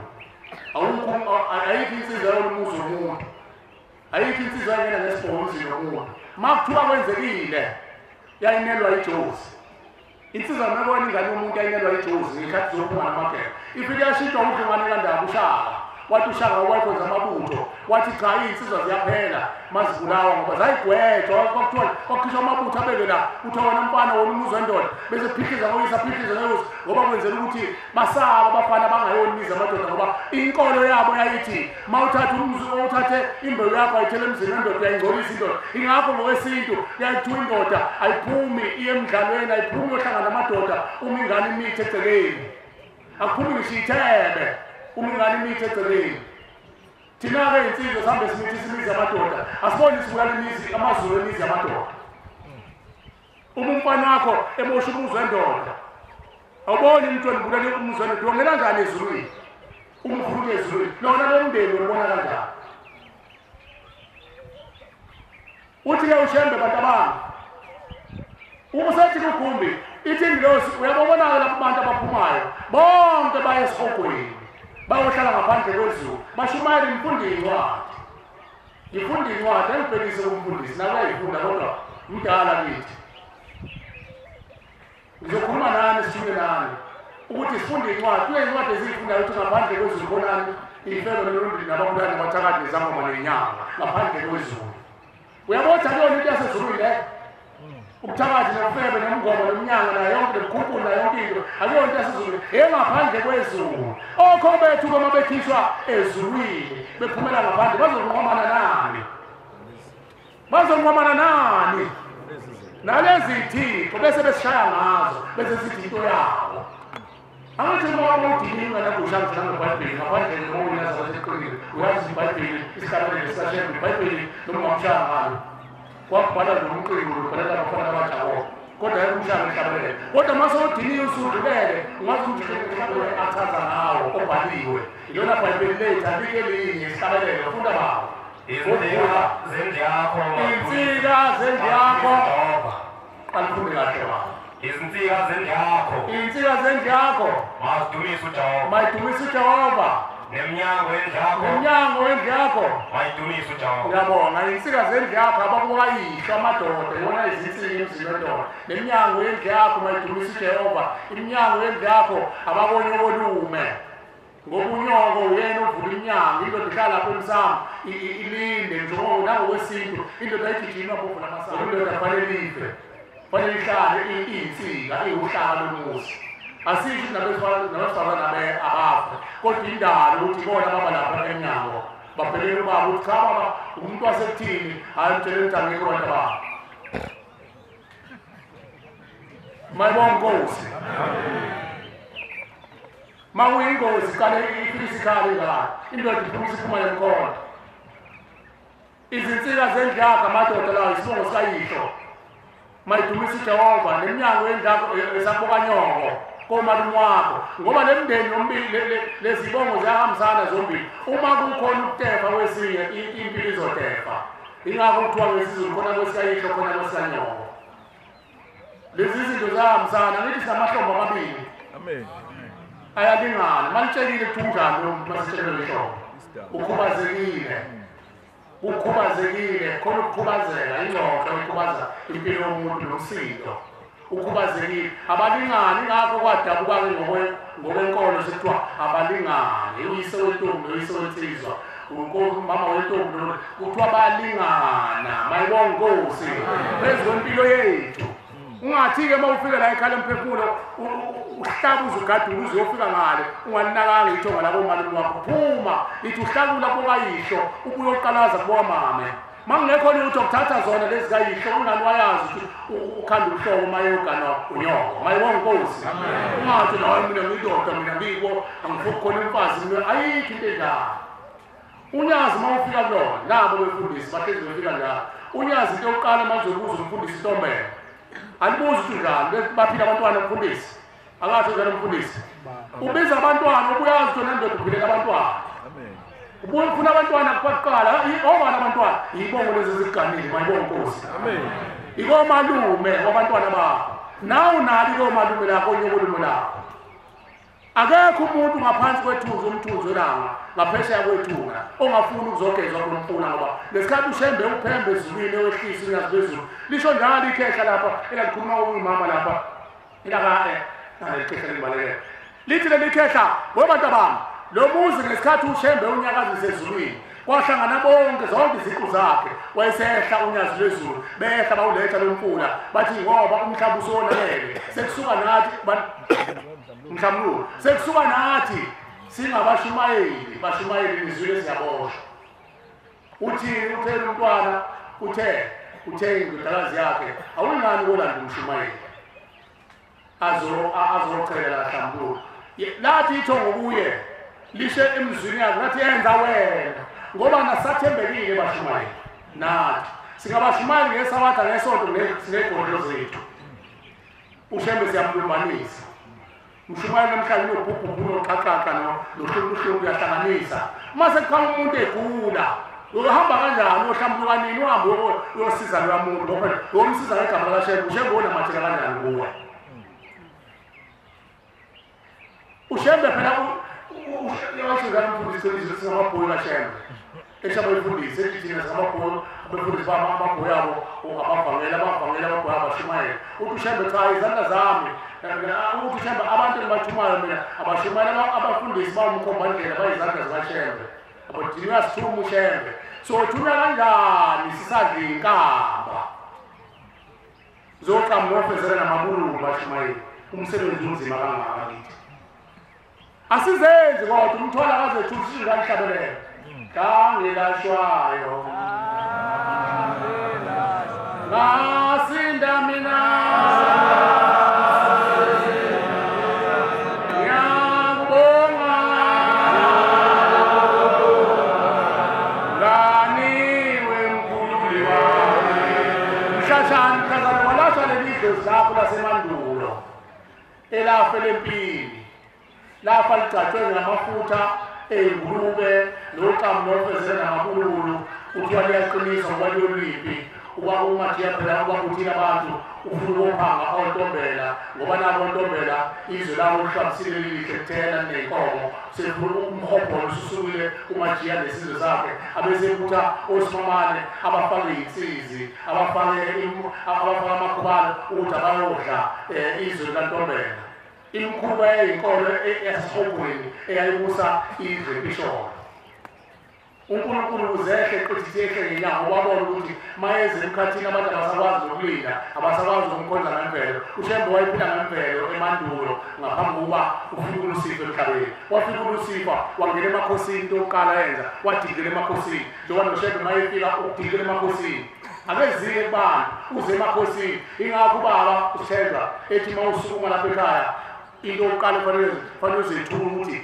Ayikho insizwa yolumuzi womuntu. Ayikho insizwa engena ngesibhono emzini womuntu. Uma kuthiwa kwenzekile yayinelwa ijozi. Insizwa nabona ingane yomuntu yayinelwa ijozi ngekhathi zokuphuma namagebe. Ifike yashintshwa udlungwane kandaba uShaka. Wathi uShaka wakhonza amabutho wathi cha iy'nsizwa ziyaphela mazibulawa ngoba zayigwetshwa kwakuthiwa kwakhishwa amabutho abeke la kuthiwa wena mfana wona umuzi wendoda bese phihliza ngoyisa phihliza ngoyisa ngoba kwenzela ukuthi basaba abafana bangayoni imizi amadoda ngoba inkolo yabo yayithi uma uthathe umuzi uthathe imbewu yakho ayithele emzini wendoda uyayingcolisa indoda. Ingakho ngokwesintu yayithiwa indoda ayiphumi iye emdlalweni ayiphumi yohlangana namadoda uma ingane imithi egcekeni akuphumi ngisho ithebe uma ingane imithi egcekeni. Thina-ke iy'nsizwa sihambe simithisa imizi yamadoda asiboni sibulala imizi amazulu emizi yamadoda. Uma umfana wakho emosha umuzi wendoda awuboni umuntu onibulala umuzi wendoda uyongena kanjani ezulwini? Uma ufuna ukuya ezulwini lona lo mndeni ubona kanjani? Uthi-ke uShembe bantu abami usethi kugumbi ithi ingilosi uyababona-ke lapho abantu abaphumayo bonke baye esihogweni. Bayohlala ngaphandle kwezulu. Bashumayela imfundo incwadi. Ngifunda incwadi engibhekise kumfundisi nakuyayifunda kodwa mdala kithi. Ngizokhuluma nani sithule nani ukuthi sifunde incwadi. Kule incwadi eziyifundayo ukuthi ngaphandle kwezulu khonani ifebe nolundini nababulali nabathakathi nezangoma nenyanga ngaphandle kwezulu. Uyabona kuyona into yasezulwini le? Ubuthakathi nobufebe nomngoma nomnyanga nayo yonke nemkhunkulu nayo yonke into akuyona into yasezulwini, engaphandle kwezulu. Okhokho bethu uma bekhishwa ezulwini bephumela ngaphandle bazonqomana nani? Bazonqomana nani? Nalezi thixo bese besishaya ngazo bese sithi into yabo. Angithi uma udinga nakusha ngeBhayibheli ngaphandle kokuyazi ukuthi uyazi iBhayibheli isihlabelelo sikaShembe iBhayibheli noma ungamshaya ngalo. Kwakubhala nomqingo lubhalela abafana abajabo kodwa ayumshaya ngehlabelelo. Kodwa mase udiniwe usudlulele ungathi umhlabelelo achaza ngawo obhaliwe. Ilona Bhayibheli lethu alike elinye isihlabelelo funda bawo. Izinsika zendlu yakho. Izinsika zendlu yakho. Alifunde kahle baba. Izinsika zendlu yakho. Izinsika zendlu yakho. Mazidumise uJehova. Mayidumise uJehova. Neminyango yendlu yakho. Neminyango yendlu yakho. Mayidumise uJehova. Ngiyabonga izinsika zendlu yakho abakukayisho amadoda yona izinsika emzini wendoda. Neminyango yendlu yakho mayidumise uJehova. Iminyango yendlu yakho ababonye kolume. Ngoba unyoko uyena ovula iminyango, indoda ihlala lapho emsamo ilinde njengoba nangokwesintu indoda ayigijima bovula amasango. Indoda kufanele ife. Fanele ihlale iyinsika iwuhlaka lomuzi. Asisho nabesifazane abafe kodwa indalo ukuthi ibona baba lapha emnyango babhelele ubaba ukuthi cha baba umuntu wasekuthini hayi mtshele ukuthi angekho abantu ababa. Mayibonga Nkosi. Ma kuyingozi qale ifike isikhali ingane indoda iphuma isiphuma lemkhonto. Izinsika zendlu yakho amadoda lawo isibongo sikayihlo. Mayidumisa uJehova neminyango yendlu yakho esabokanyoko komalume wakho ngoba le mndeni yombili lezibongo ziyahambisana zombili. Uma kukhona ukutefa kwesinye impilo izotefa. Ingakho kuthiwa ngesiZulu khona kwesikayihlo khona kwesikanyoko. Lezi zinto ziyahambisana ngithi sinamahlombe amabili. Amen. Ayalingana malitshelile ukuthi unjani lo muntu masitshelele ihlobo. Ukhubazekile. Ukhubazekile khona ukukhubazeka ingxoxo ikhubaza impilo yomuntu nomsindo. Ukhubazekile abalingani ingakho kwadabuka-ke ngokwenkolo sekuthiwa abalingani uyise wentombi noyise wensizwa umama wentombi kuthiwa bayalingana. Mayibonga Nkosi phezu kwempilo yethu. Ungathi-ke uma ufika la ekhaya lomphefumulo uhlaba uzugadula uze uyofika ngale ungalinakanga ithonga lakomalume wakho. Phuma ithi uhlakula kokayihlo ubuye uqalaza kubokamame. Ma kungekho lutho kuthatha zona lezi kayihlo ungani wayazi ukuthi ukhanda uhloko uma eyogana unyoko. Mayibonga Nkosi. Ungathi hayi mina ngiyindoda mina ngiyiko angifuni khona umfazi mina ayikho into enjalo. Unyazi uma ufika kulona nabo befundisi bahlezi befika njalo. Unyazi into yokuqala uma uzobuza umfundisi intombela. Alibuzi ukuthi njani baphila abantwana umfundisi. Akasho njalo umfundisi. Ubiza abantwana ubuyazi ukuthi nendoda uphilela abantwana. Amen. Ubuye ufuna abantwana kuqala, obani abantwana? Ibongo lezi ziganile mayibonga Nkosi. Amen. Ikomalume wabantwana bakho. Nawe unalo ikomalume lakho onyokolume lakho. Akekho umuntu ngaphansi kwethunzi umthunzi welanga ngaphesheya kwethuna ongafuni ukuzogezwa kulomfula ngoba lesikhathi uShembe uphembe ezulwini ewehlisa unyazi lwezulu. Lisho njalo ikhehla lapha elalikhuluma umama lapha ilaka ikhehla limbalekela. Lithi leli khehla webantu bami lo muzi ngesikhathi uShembe unyakazise ezulwini kwahlangana bonke zonke iziqu zakhe wayesehla unyazi lwezulu behla bawuletha lo mfula bathi ngoba umhlaba usonakele sekusuka nathi mhlawumbe sekusuka nathi singabashumayeli bashumayeli izwi siyaboshwa. Uthi uthela umntwana uthe indodakazi yakhe awungani kolanda umshumayeli azochela hlambuluko. Lathi ithongo kuye lishe emzwini yakhe lathi yenza wena ngoba nasathembekile bashumayeli nathi singabashumayeli ngesabatha ngesonto sinegodlo zethu. uShembe siyamlumbanisa. Mshumayeli namhlanje unobhubhubhu noqhaqhaqa nohlukuhluku uyahlanganisa. Uma sekuqhamuka umuntu egula uhamba kanjani uyohlambuluka nini uhambe uyosiza loya muntu ngoba uyomsiza ngegama likaShembe. uShembe unamathela kanjani kuwe? uShembe phela Yasho ngani umfundisi welizwe singamabhoyi kaShembe. Eshabefundisi ethi thina singamabhoyi abefundisi bamabhoyi abo abavangeli abavangeli ababhoyi abashumayela. Uthi uShembe cha izandla zami. Uthi uShembe abantu engibathumayo mina abashumayela abafundisi bawumkhombandlela bayizandla zikaShembe. Abodinga uyasithuma uShembe. So thunywa kanjani sisadla inkaba? Zoqhamuka nofezela namabululu bashumayeli. Umsebenzi unzima kangaka kithi. Asizenzi kodwa umthwala kazethu usizwe kanhlabelelo. Kangilashwayo. Ngasinda mina. Ngiyakubonga. Nganiwe mkhululi wami. Mshashani mhlazane walashwa leli dlozi lakho lasemandulo. Elafe lempini. Lafa ligcatshwe ngamafutha ey'ngulube noqamu nofezela namabululu kuthiwa liyaqinisa ngoba liyoliphi uba uMathiya phela uba uthini abantu ufuna ukuphanga ontombela ngoba nabo ontombela izwe labo lihlabisile lilihle kuthena ney'nkomo sefuna umhobholo ususukile uMathiya nesizwe sakhe abesebutha osimamane abafake iy'nsizi abafake amakhubalo ukuthi abayodla izwe likantombela. Imikhuba yenkolo yasesihogweni eyayibusa izwe empisholo. uNkulunkulu uzehle eqithi yehle ngenyanga wabona ukuthi mayeze emkhathini abantu abasakwazi nokulinda abasakwazi ukumkhonza ngemvelo. uShembe wayephila ngemvelo emandulo ngaphambi kokuba ufike uLusifa emhlabeni. Wafika uLusifa wangena emakhosini into yokuqala yenza wadikela emakhosini. Njengoba noShembe mayefika ukudikela emakhosini. Akezile kubantu uze emakhosini. Ingakho ubaba uShembe ethi uma usukuma lapha ekhaya into yokuqala kufanele uzethule ukuthi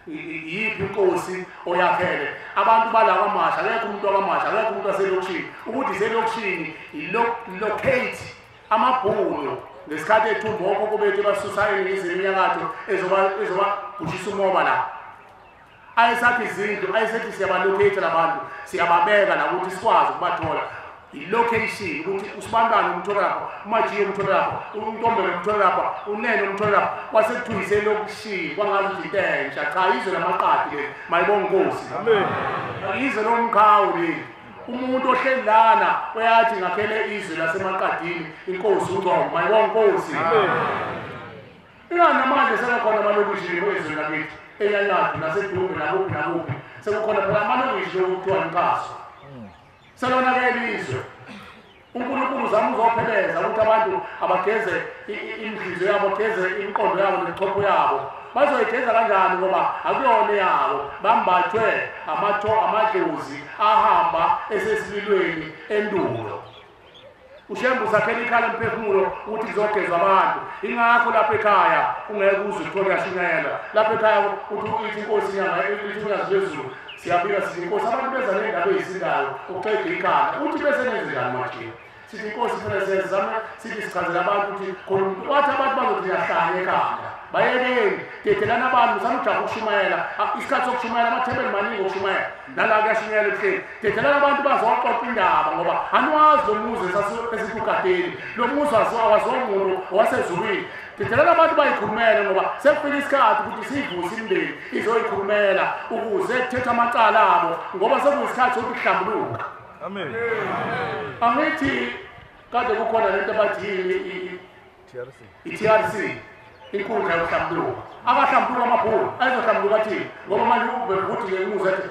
yiphi inkosi oyakhele. Abantu bala kwaMasha akekho umuntu wakwaMasha akekho umuntu waselokishini. Ukuthi iselokishini i-locate amabhunu ngesikhathi ethumba okhokho bethu basusa eningizimu inyakatho ezobabhushisa umoba la. Ayesathi izindlu ayesethi siyabalocate labantu siyababeka la ukuthi sikwazi ukubathola. I-location ukuthi usibantwana umthola lapha, uMajiye umthola lapha, uNtombela umthola lapha, uNene umthola lapha, kwase kuthiwa iselokishini kwangathi into entsha. Cha izwe lamaqadi leli, mayibonge inkosi. Amen. Izwe lomkhawu leli. Umuntu ohleli lana uyathi ngakhele izwe lasemaqadini inkosi uNgcobo, mayibonge inkosi. Amen. Ingani namanje sekukhona amalokishini kwezwe lakithi, eNyanyadu naseDumbe nakuphi nakuphi. Sekukhona phela amalokishini okuthiwa inkaso. Selonakele izwe. uNkulunkulu uzama uzopheleza ukuthi abantu abageze inhliziyo yabo, bageze imiqondo yabo nemichopho yabo. Bazoyigeza kanjani ngoba akuyona yabo, bambathwe amadlozi ahamba esesililweni endulo. uShembe usakhela ikhala emphefumulo ukuthi kuzogezwa abantu. Ingakho lapha ekhaya ungeke uze uthole kuyashunyayelwa. Lapha ekhaya uthi ithi inkosi inyanga ithi unyazi lwezulu siyabika sithi inkosi abantu beza nendaba eyisindayo ukuxega ikhanda uthi bese nenze njani manje. Sithi inkosi kufanele sezame sithi sichazele abantu ukuthi khona umuntu wathi abantu bazothi uyahlanya ekhanda. Bayekeni dedelana abantu musanujaha ukushumayela. Isikhathi sokushumayela amathempeli maningi okushumayela nala kuyashunyayela ebuhleni. Dedelana abantu bazoxoxa indaba ngoba aniwazi lo muzi esithi ugadeni lo muzi waziwa wasezulwini. Dedelana abantu bayikhulumele ngoba sekufika isikhathi ukuthi siyivuse imindeni izoyikhulumela ukuze kuthethe amacala abo ngoba sekuyisikhathi sokuthi kuhlambuluka. Amen. Angithi kade kukhona lento abathi i-TRC inkundla yokuhlambuluka. Abahlambuluka amabhulu ayizohlambuluka athini ngoba manje ubevuthi ngemuza ethi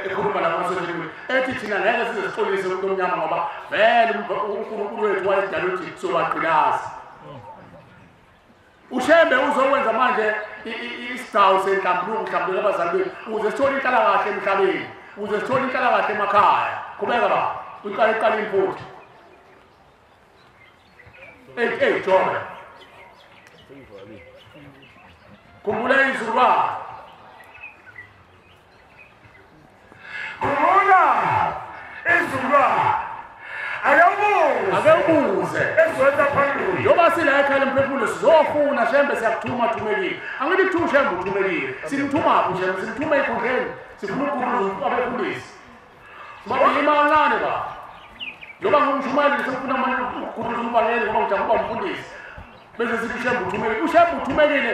ekhuluma nama-social media ethi thina ngeke size sixolise umuntu omnyama ngoba vele uNkulunkulu wethu wayedala ukuthi sobagqilaza. uShembe uzokwenza manje isigcawu senhlambuluko uhlambuluka abazali bethu ukuze sithole inhlalakahle emhlabeni, ukuze sithole inhlalakahle emakhaya. Qhubeka baba, uqale iqala futhi. Hey Jobe. Khumbula izizukulwane. Khumbula izizukulwane. Ake ubuze. Ezwenza phambili. Njengoba sila ekhaya lemphefumulo sizofuna Shembe siyakuthuma thumelile. Angithi kuthiwa uShembe uthumelile. Simthuma phi uShembe? Simthuma enkundleni. Sifuna ukukhuluma abefundisi. Sibabili imali ba. Njengoba ngumshumayeli sifuna manje ukukhuluma umvangeli ngoba ngijabula umfundisi. Bese sithi uShembe uthumelile. uShembe uthumelile.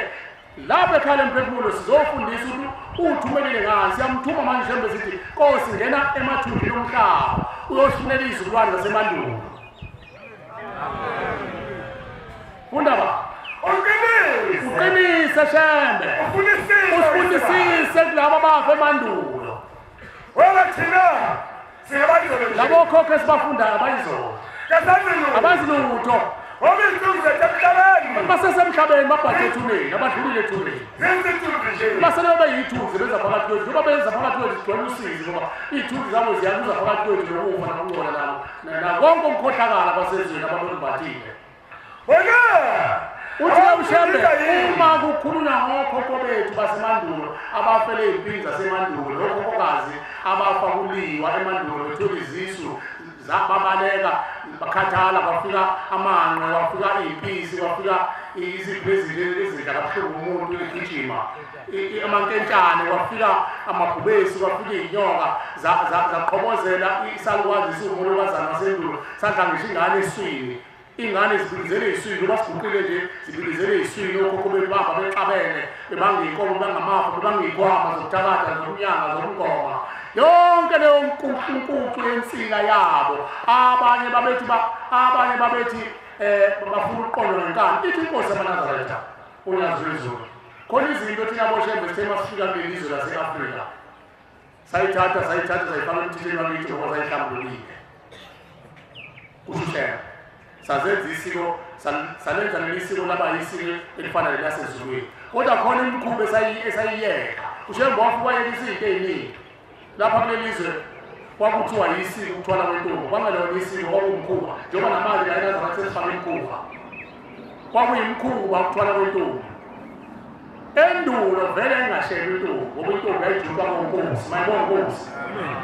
Lapha ekhaya lemphefumulo sizofundisa ukuthi uthumelile ngani. Siyamthuma manje Shembe sithi Nkosi ngena emathunjini omhlaba uyofunela izizukulwane zasemandulo. Funda ba. Uqinise Shembe. Ufundisise kulabo abafa emandulo. Wena thina singabayizolo. Labo khokho esibafundayo abayizolo. Abazi lutho. Basesemhlabeni babhadle ethuneni, abadlulile ethuneni. Basele beyithunzi benza phakathi kwethu, njengoba benza phakathi kwethu sigcwele usizi ngoba iy'thunzi zabo ziyaluza phakathi kwethu nokufa nokungcola nabo konke ukukhohlakala kwasezweni ababembathile. Uthi uShembe uma kukhulunywa ngokhokho bethu basemandulo abafele iy'mpini zasemandulo, okhokhokazi abafa kuliwa emandulo bethwele izisu babaleka bakhathala, kwafika amanqe, kwafika iy'mpisi, kwafika izipho ezidla kabuhlungu umuntu egijima, amankentshane, kwafika amabhubesi, kwafika iy'nyoka zaqhobozela isalukwazi isiwumolokazana wasendulo sadla ngisho ingane eswini. Ingane zibilizele iswini, njengoba siguqile nje zibilizele iswini. Okhokho bethu bahamba bexabene, bebanga iy'nkomo, bebanga amafa, bebanga iy'khwama zokuthakatha, zokunyanga, zokungoma. Yonke leyo nkunkukhu yensika yabo. Abanye babethi bafuna ukuqondwa ngenkani. Ithi inkosi yamaNazaretha uNyazi lwezulu. Khona izinto thina boShembe sithe masifika kuleli lizwe lase-Afrika sayithatha sayifaka emthethweni wakithi ngoba sayihlambulukile. Kusho uShembe. Sazenza isiko, salenza leli siko laba yisiko elifana nelasezulwini. Kodwa khona imikhuba esayiyeka. uShembe wafika wayeka izinto ey'ningi. Lapha kuleli zwe kwakuthiwa yisiko ukuthwala kwentombi, kwangelona isiko, kwakuwumkhuba. Njengoba namanje la eNazaretha sesifake imikhuba. Kwakuyimikhuba ukuthwala kwentombi. Endulo vele engashelwa intombi, ngoba intombi yayijutshwa ngonkosi, mayibonga inkosi.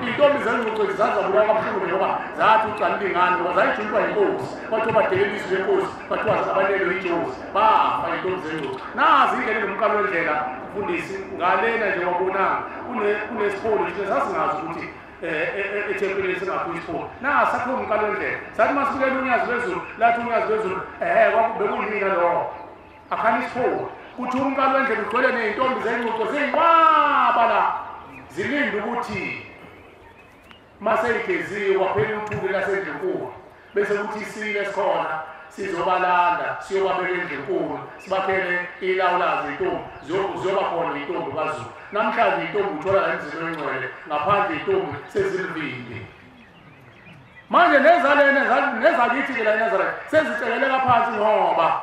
Iy'ntombi zengcucezi zazabulawa kabuhlungu ngoba zathi ucalilingane, ngoba zayijutshwa yinkosi. Kwathiwa badelela izwi lenkosi, kwathiwa abanelwe ijozi, bafa iy'ntombi zengcuce. Nazi ingene nomkalo wendlela mfundisi ngalena nje wabonanga kunesipholo nje sasingazi ukuthi ethempelini singaphi isipholo. Nasi sakhiwe umkalo wendlela. Sathi masifikele uNyazi lwezulu, lathi uNyazi lwezulu bekuyimina lowo. Akhani isipholo. Kuthi umkalo wendlela ugcwele ney'ntombi zengcuco ziyinqwaba la zilinde ukuthi maseyigeziwe kwaphela uthuli lasendlunkulu bese kuthi isilo esikhona sizobalanda siyobabeka endlunkulu sibakhele ilawulazi intombi ziyoba khona iy'ntombi kaZulu. Namhlanje iy'ntombi uthola la emzini oyingcwele, ngaphandle iy'ntombi sezilivindi. Manje nezakithi-ke la eNazaretha sezicekeleka phansi ngoba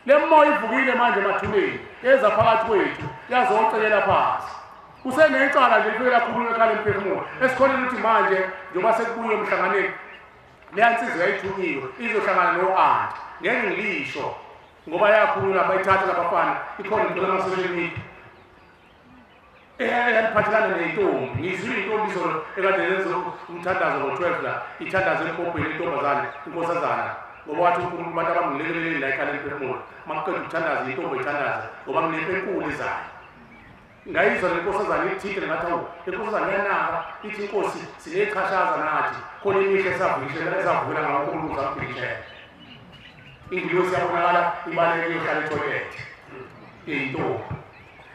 le moya ivukile manje emathuneni yeza phakathi kwethu yazocekela phansi. Kusenecala nje lifike lakhuluma ekhaya lemphefumulo esikhoneni ukuthi manje njengoba sekubuyiwe emhlanganweni leya nsizwa yayithunyiwe izohlangana no-anti. Ngeke ngilisho ngoba yakhuluma bayithatha labafana, ikhona into lama-social media eyaliphathelana ney'ntombi. Ngizwile iy'ntombi izolo ekade yenza umthandazo ngo-12 la ithandazo emkopweni intombazane inkosazana, ngoba wathi uNkulunkulu abantu abangilekeleleni la ekhaya lemphefumulo makuqeda ukuthandaza intombi ithandaza ngoba nginempi enkulu ezayo. Ngayizwa le nkosazana ithinte ngathi awu le nkosazana iyanaka ithi inkosi sinechashaza nathi khona imihla esavukela ngaNkulunkulu samphikishela. Ingilosi yabonakala ibaleke iyohlala ethoyilethe iyintombi.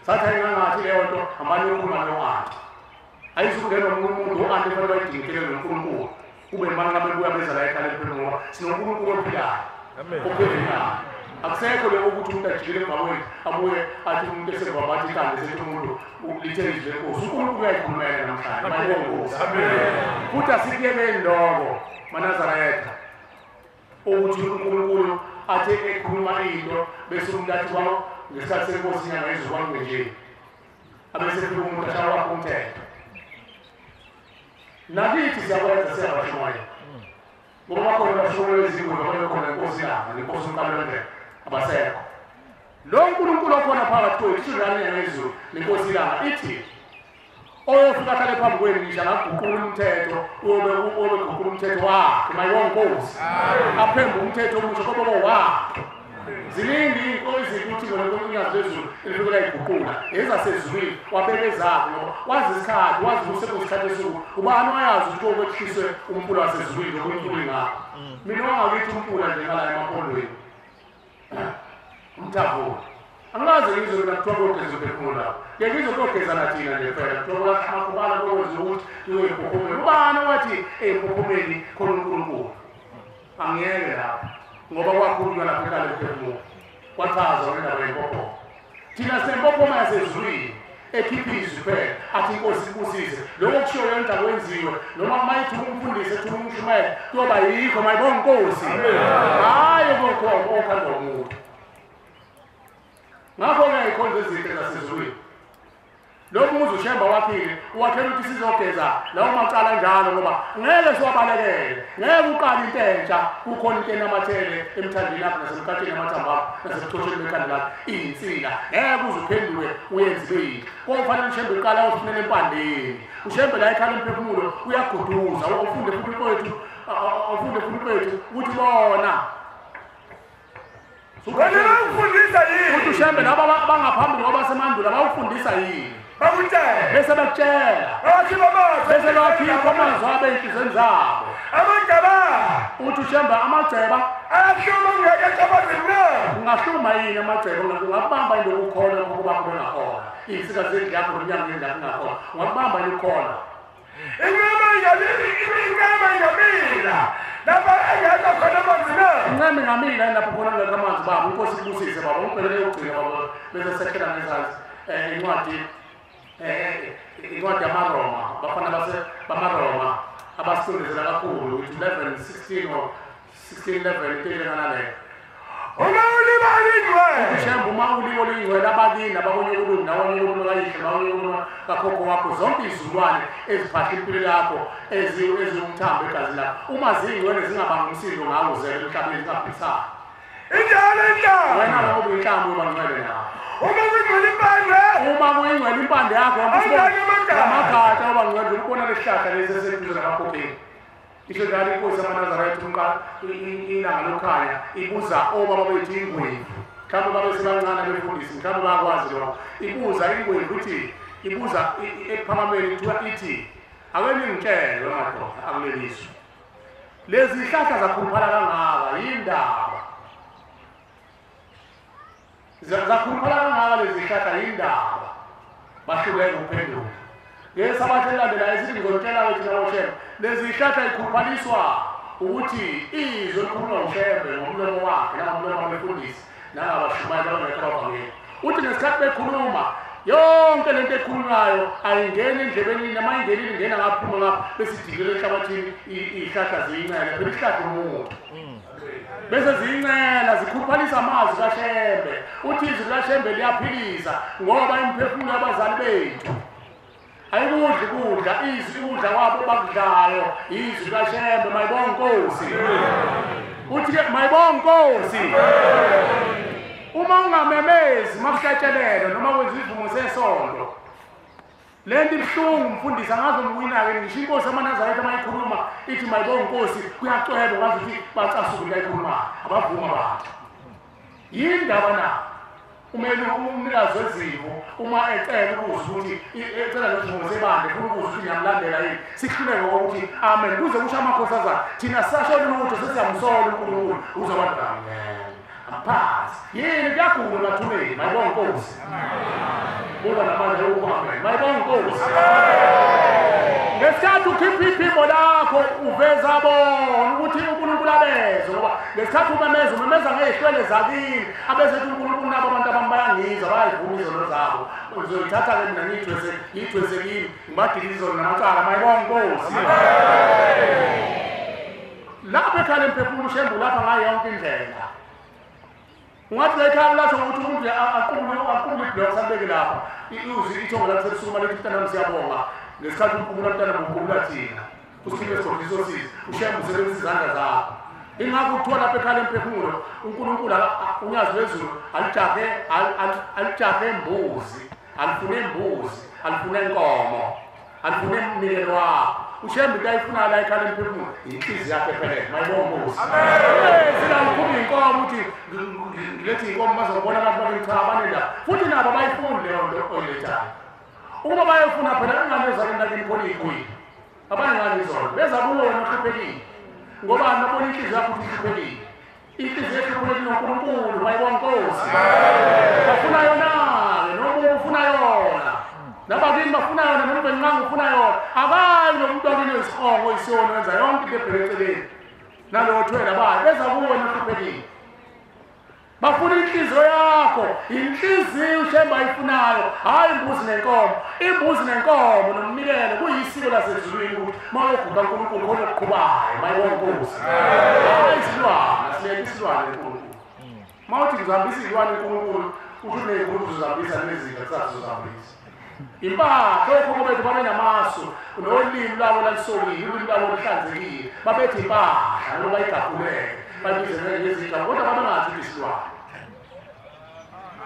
Sathi ayingangathi leyo nto hambani yokhuluma no-anti. Ayizukungena omunye umuntu o-anti kufanele bayidingikele noNkulunkulu kube manje ngabe buya beza la ekhaya lemphefumulo ngoba sinoNkulunkulu ophilayo ophendulayo. Akusekho lokho ukuthi umuntu ajikele emgwaqweni abuye athi umuntu esebambathi ikhanda sethi umuntu lithe izwi lenkosi. uNkulunkulu uyayikhulumela namhlanje, mayibonga inkosi. Futhi asikuyekeni lokho maNazaretha ukuthi uNkulunkulu athe ekhuluma into bese umuntu athi kwawo ngesikhathi senkosi inyanga izulu kwangenje abese fika umuntu ashaya wakho umthetho. Nakithi siyakwenza siyabashumayela ngoba bakhona abashumayela izingubo bakhona inkosi ilanga nenkosi umkalo wendlela abasekho. Lo nkulunkulu okhona phakathi kwethu isizane ngezulu nenkosi ilanga ithi oyofika ahlale phambi kwenu ngisho angaguqula umthetho uyobe uguqula umthetho wakhe mayibonga inkosi aphembe umthetho omusha kobo wakhe. Ziningi izinto ukuthi ngoNyazi lwezulu elifike layiguqula ezasezulwini wabeka ezakhe ngoba wazi isikhathi, wazi ukuthi sekuyisikhathi esuku. Ubani oyazi ukuthi okwehliswe umfula wasezulwini nokunkulu ngakho. Mina wangakithi umfula nje ngala emampondweni umthavula Angaze ngizwe mina kuthiwa kuyogeza umphefumulo lapho. Ngeke ngizwe kuyogeza nathina nje phela. Kuthiwa amakubala kokwenza ukuthi kuyo empophomeni. Ubani owathi empophomeni khona uNkulunkulu? Angiyeke lapho. Ngoba kwakhulunywa lapho ekhaya lomphefumulo. Kwachazwa ngendaba yempophoma. Thina sinempophoma yasezulwini ekhipha izwi phela athi inkosi ibusise. Lokho kushiwo yonke akwenziwe noma uma ithi umfundisi ethi umshumayeli kuyoba yikho mayibonga inkosi. Hayi okhandwa umuntu. Ngakho-ke ikhonzo ezinhle zasezulwini. Lokhu umuzi uShembe wakhile, uwakhela ukuthi sizogeza lawo macala njalo ngoba ngeke siwabalekele, ngeke uqale into entsha, kukhona into enamathele emthandeni yakho nasemkhathini yamathambo akho nasebuchosheni bekhanda lakho, iyinsila, ngeke uze uphenduke uyenze ibe yinhle. Kokufanele uShembe uqale ayofunela empandeni. uShembe la ekhala umphefumulo uyaguduza, ufunde futhi mfowethu, ufunde futhi mfowethu ukuthi bona Bakufundisa yini? Uthi uShembe laba bangaphambili kwabasemandulo bawufundisa yini? Bakutshela. Bese bakutshela. Bawakhipha amazwi. Bese bawakhipha amazwi abe ey'nhliziyweni zabo. Amagceba. Uthi uShembe amagceba ayahluma kungekho ecabazini na? Ungahluma yini amagceba? Ungakubamba yini ukukholwa ngokuba kungakhona? Iy'nsika zendlu yakho nomnyango wendlu yakho kungakhona. Ungakubamba yini ukukholwa? Incema ingamila lapha engekho khona amanzi na? Incema ingamila lapho khona kungekho amanzi baba. Inkosi ibusise baba. Ubhekele yokugcina baba. Bese sekhela ngezansi incwadi incwadi yamaRoma. Bafana bamaRoma abasifundisela kakhulu ukuthi 11 16 or 16 11 into elingana leyo. Uma ulimi olungcwele. uShembe uma ulimi olungcwele abakini abakonye ulimi nawonye ulimi kayihlo nawonye ulimi kakhokho wakho zonke izilwane eziphahla impilo yakho eziwumthambo egazini lakho uma ziyingcwele zingabanga umsindo ngawo uzele emhlabeni zingaphisani. Injalo inhlamba. Wena ngoba uyinhlamba uba ngcwele nawe. Uma kuyingcwele impande. Uma kuyingcwele impande yakho amagatsha uba ngcwele ukubona lesihlahla lesi eseduze namakhokheni. Isho njalo inkosi yamaNazaretha ilanga lokukhanya ibuza obaba bethu ingwevu. Mhlawumbe babe sebancane befundisi, mhlawumbe bayakwazi lokho. Ibuza ingwevu ithi, ibuza ekuphakameni kuthiwa ithi, ake ningitshele wemadoda akuleli zwe. Lezi zihlahla zakhuluphala kangaka yindaba. Zakhuluphala kangaka lezi zihlahla yindaba. Bahluleke ukuphendula. Ngesabatha elilandelayo esithi ngizonitshela wethu naboShembe, lezi zihlahla ikhuluphaliswa ukuthi izwi elikhulunywa uShembe ngomlomo wakhe nangomlomo wabefundisi nangabashumayeli abangekho abavangeli. Uthi ngesikhathi bekhuluma yonke lento ekhulunywayo ayingeni endlebeni noma ingenile ingena ngaphuma ngapha bese idikele enhlabathini iy'hlahla ziyincela phela isihlahla umuntu. Bese ziyincela zikhuluphalisa amazwi kaShembe. Uthi izwi likaShembe liyaphilisa ngoba imiphefumulo yabazali bethu ayikudli kudla, izwi ukudla kwabo bakudlayo izwi likaShembe. Mayibonga inkosi. Uthi ke mayibonga inkosi. Uma ungamemezi makuhlatshelelwa noma kwenza isivumo sesonto le nto ibuhlungu mfundisi angaze umwina-ke ngisho inkosi amaNazaretha uma ikhuluma ithi mayibonga inkosi kuyacweba kwazi ukuthi bacasuke into ayikhulumayo abavuma abantu. Yini ndaba na? Umele umnikazi wezimvu uma ecela ukuzwa ukuthi ecela lesivumo sebandla efuna ukuzwa ukuthi ngiyamlandela yini sihluleke ngokuthi amen kuze kusho amakhosazana thina sisasho lutho sesiyamsola uNkulunkulu uze abantu amen aphasi yini kuyagula emathuneni mayibonga inkosi. Buka namanje ukuhambe mayibonga inkosi. Ngesikhathi ukhipha iphimbo lakho uveza bona ukuthi uNkulunkulu abeze ngoba ngesikhathi umemeza umemeza ngey'hlwele zakini abeze ukuthi uNkulunkulu nabo abantu abami bayangizwa bayayivuma izono zabo uzoyithatha-ke mina ngiyithwese kimi ngibadilize izono namacala mayibonga inkosi. Lapho ekhaya lemphefumulo uShembe ulapha ngayo yonke indlela. Ungathi la ekhaya latho ngokuthi umuntu aqubule ibhloko salibeke lapha ithongo lakho selisukuma lithi mntanami siyabonga ngesikhathi umkhumula mntanami ukhumula thina usikhiphe esigodini sosizi uShembe usebenzisa izandla zakho. Ingakho kuthiwa lapha ekhaya lemphefumulo uNkulunkulu unyazi lwezulu alujahe imbuzi alifune imbuzi alifune inkomo alifune umnikelo wakho. uShembe into ayifunayo la ekhaya lemphefumulo inhliziyo yakhe ephelele mayibonga inkosi. Sila ukhuluma inkomo uthi ngilethe inkomo bazobona abantu bakithi cha banendaba futhi nabo abayifuni leyo nto oyilethayo. Uma bayofuna phela ingane ezaleni lakini khona iy'gwili abayingane izolo beza kuwe wena uhluphekile ngoba nabona inhliziyo yakho ukuthi ihluphekile. Inhliziyo ehluphekile noNkulunkulu mayibonga Nkosi. Bafuna yona noma ufuna yona. Nabakini bafuna yona noma benqanga ufuna yona. Akayi lo muntu wakini wesihongo isiyona wenza yonke into ebheke eceleni. Nalowo thwela bayo beza kuwe nohluphekile. Bafuna inhliziyo yakho, inhliziyo uShembe ayifunayo, hayi imbuzi nenkomo. Imbuzi nenkomo nomnikelo kuyisiko lasezulwini ukuthi mawuguqa uNkulunkulu khona okuqhubayo, mayibonga Nkosi. Hayi isilwane, silethe isilwane uNkulunkulu. Mawuthi ngizihambisa izilwane uNkulunkulu, uthi unezikhulu uzihambisa nezinga kusasa uzihambisa. Impahla okhokho bethu babenamasu nolimi lwabo lalisokile, ulimi lwabo luhlanzekile. Babethi impahla noma bayigaguleke, bayibize ngezinja kodwa babengazi ukuthi isilwane.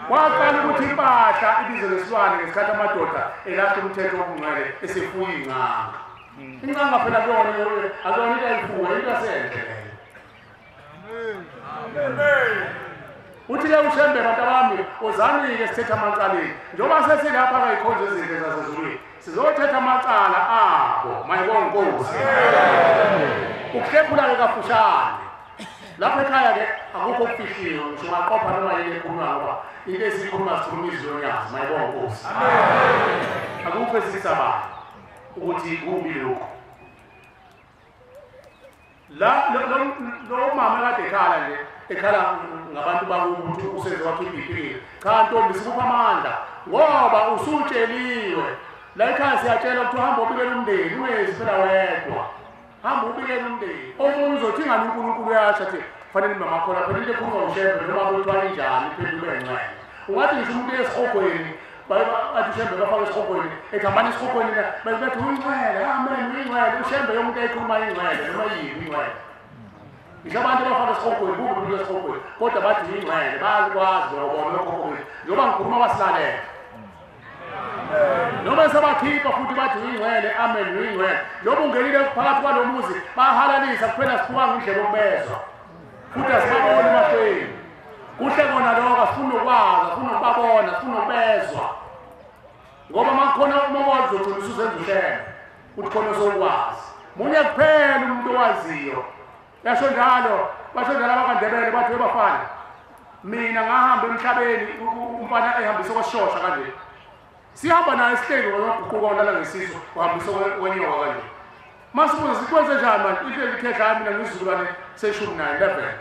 Kwaqala ukuthi impahla ibizwe ngesilwane ngesikhathi amadoda elahla umthetho wobungcwele esefuya incanga. Incanga phela kuyona akuyona into ayifuya, into yasendle leyo. Uthi-ke uShembe bantu bami, ozani-ke sithethe amacaleni. Njengoba sesilapha kayikhonza izinto zasezulwini, sizothetha amacala abo, mayibonga Nkosi. Ukuhlephula-ke kafushane. Lapha ekhaya-ke akukho okufihliwe, ngisho ungaqopha noma yini ekhulunywa ngoba into esiyikhuluma sikhuluma izwi lonyazi, mayibonga Nkosi. Akukho esisabayo ukuthi kubi lokhu. La lo mama kade ekhala nje ekhala ngabantu bakubo ukuthi useze wakhipha ipikili. Cha ntombi sikupha amandla ngoba usutsheliwe. La ekhaya siyatshela ukuthi uhamba ubikele umndeni, ungezi phela wedwa. Hamba ubikele umndeni. Omunye uzothi ingane uNkulunkulu uyasho athi kufanele mama khona phela into ekhulunywa uShembe noma kuthiwa injani iphendulwe ngcwele. Ungathi ngisho umuntu esihogweni bathi uShembe bafake esihogweni ethi hambani esihogweni bethi uyingcwele, amen uyingcwele. uShembe yomuntu ekhuluma ingcwele noma yini ingcwele. Ngisho abantu abafaka esihogweni kubi umuntu esihogweni kodwa bathi ingcwele bayakwazi lokho lokho njengoba ngikhuluma basilalela. Noma sebakhipha futhi bathi uyingcwele, amen uyingcwele. Njengoba ungenile phakathi kwalo muzi bahalalisa kuphela siphuka ngendlela okubezwa. Futhi asibaboni emahlweni. Kuhle kona lokho asifuna ukwazi, asifuna ukubabona, asifuna ukubezwa. Ngoba makukhona uma wazi uzogcina usuzenza uShembe uthi khona osokwazi. Munye kuphela umuntu owaziyo. Yasho njalo, basho njalo abakwaNdebele bathi webafana. Mina ngahamba emhlabeni umfana ehambisa kwasishosha kanje. Sihamba naye sihleli ngokuguquka olala ngesisu uhambisa kwenyoka kanje. Masibuza sikwenze njani manje into elikhehla mina ngisizukulwane seshumi nane 11.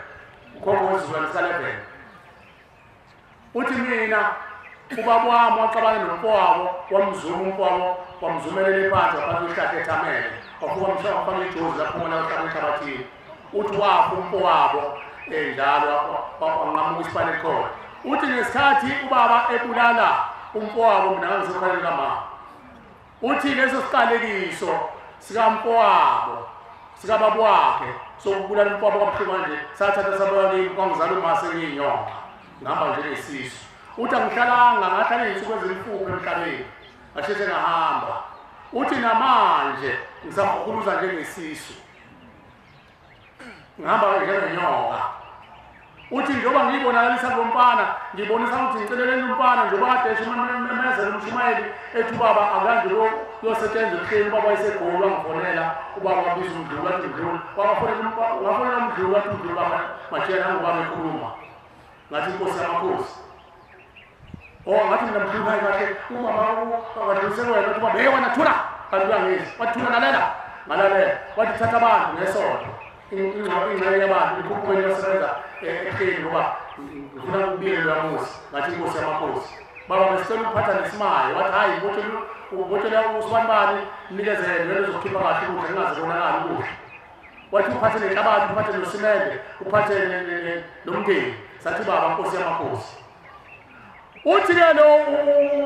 Ukhomba wesizukulwane sika-11. Uthi mina ubaba wami waxabana nomfowabo wamzuma umfowabo wamzumelela iphansi waphatha ihlahla ethamele wafuka wamshaya wafaka ijozi laphuma la uhlala enhlabathini. Uthi wafa umfowabo enjalo wanqamuka isipane khona. Uthi ngesikhathi ubaba ebulala umfowabo mina ngangisekhaleni kamama. Uthi leso siqalekiso sikamfowabo sikababa wakhe sokubulala umfowabo kabuhlungu kanje sathatha sabeka kimi kwangizala uma sengiyinyoka ngihamba njengesisu. Uthi angihlalanga ngahlala iy'nsuku ezimfuphi emhlabeni ngasheshe ngahamba. Uthi namanje ngisahuhuluza njengesisu ngihamba njengenyoka. Uthi njengoba ngiyibonakalisa kulo mfana ngibonisa ukuthi ngiceleleni umfana njengoba kade esho umemezela umshumayeli ethi ubaba akanje kuyosetshenzwa ebuhleni ubaba wayeseGoli wangifonela ubaba wabiza umdluli wathi mdluli wafonela umdluli wathi mdluli baba matshela ngubaba ekhuluma. Ngathi inkosi yamakhosi. Oh ngathi mina mdluli hayi kahle umama akadlulisele wena wathi ubaba hey wena thula kanti uyangizwa. Wathi thula lalela ngalalela. Wathi thatha abantu ngesonto ingxenye yabantu ikhuphukeni yosebenza ebuhleni ngoba ngifuna ukubiyelwa muzi. Ngathi inkosi yamakhosi. Baba besicela ukuphatha nesimayo. Wathi hayi ubotshela usibanibani nikezele wena uzokhipha kahle ukudla kungaze konakala ukudla. Wathi uphathe nenhlabathi, uphathe nosimende, uphathe nomndeni. Sathi baba nkosi yamakhosi. Uthi-ke lo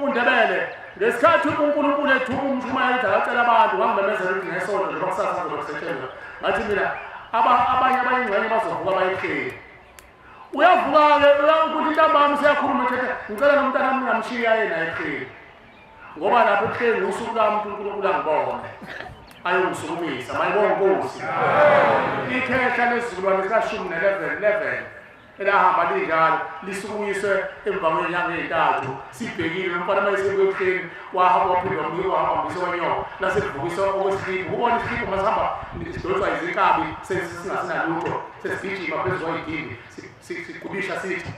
uNdebele ngesikhathi uNkulunkulu ethuka umshumayeli ukuthi akacela abantu wangimemezela ukuthi ngesonto njengoba kusasa kuzobe kusetshenzwa. Ngathi mina abanye abayingxenye bazovuka bayehleli. Uyavuka-ke ukuthi intambama useyakhuluma ethethe ngicela nomntana wami ngingamshiya yena ehleli. Ngoba lapho ebuhleni usuku lami uNkulunkulu angibone ayongisukumisa. Mayibonga Nkosi. Ikhehla lesizukulwane sika-10 ne-11 11 Elahamba linjalo lisukunyiswe emva kwenyanga ey'ntathu sibhekile umfana uma esebuya ebuhleni wahamba waphinde wahambiswa kwenyoka laselivukiswa okwesiliphu ubona isiliphu masihamba sidonswa izinkabi sesingasinalutho sesigijima phezu kwayidindi sigubisha sithi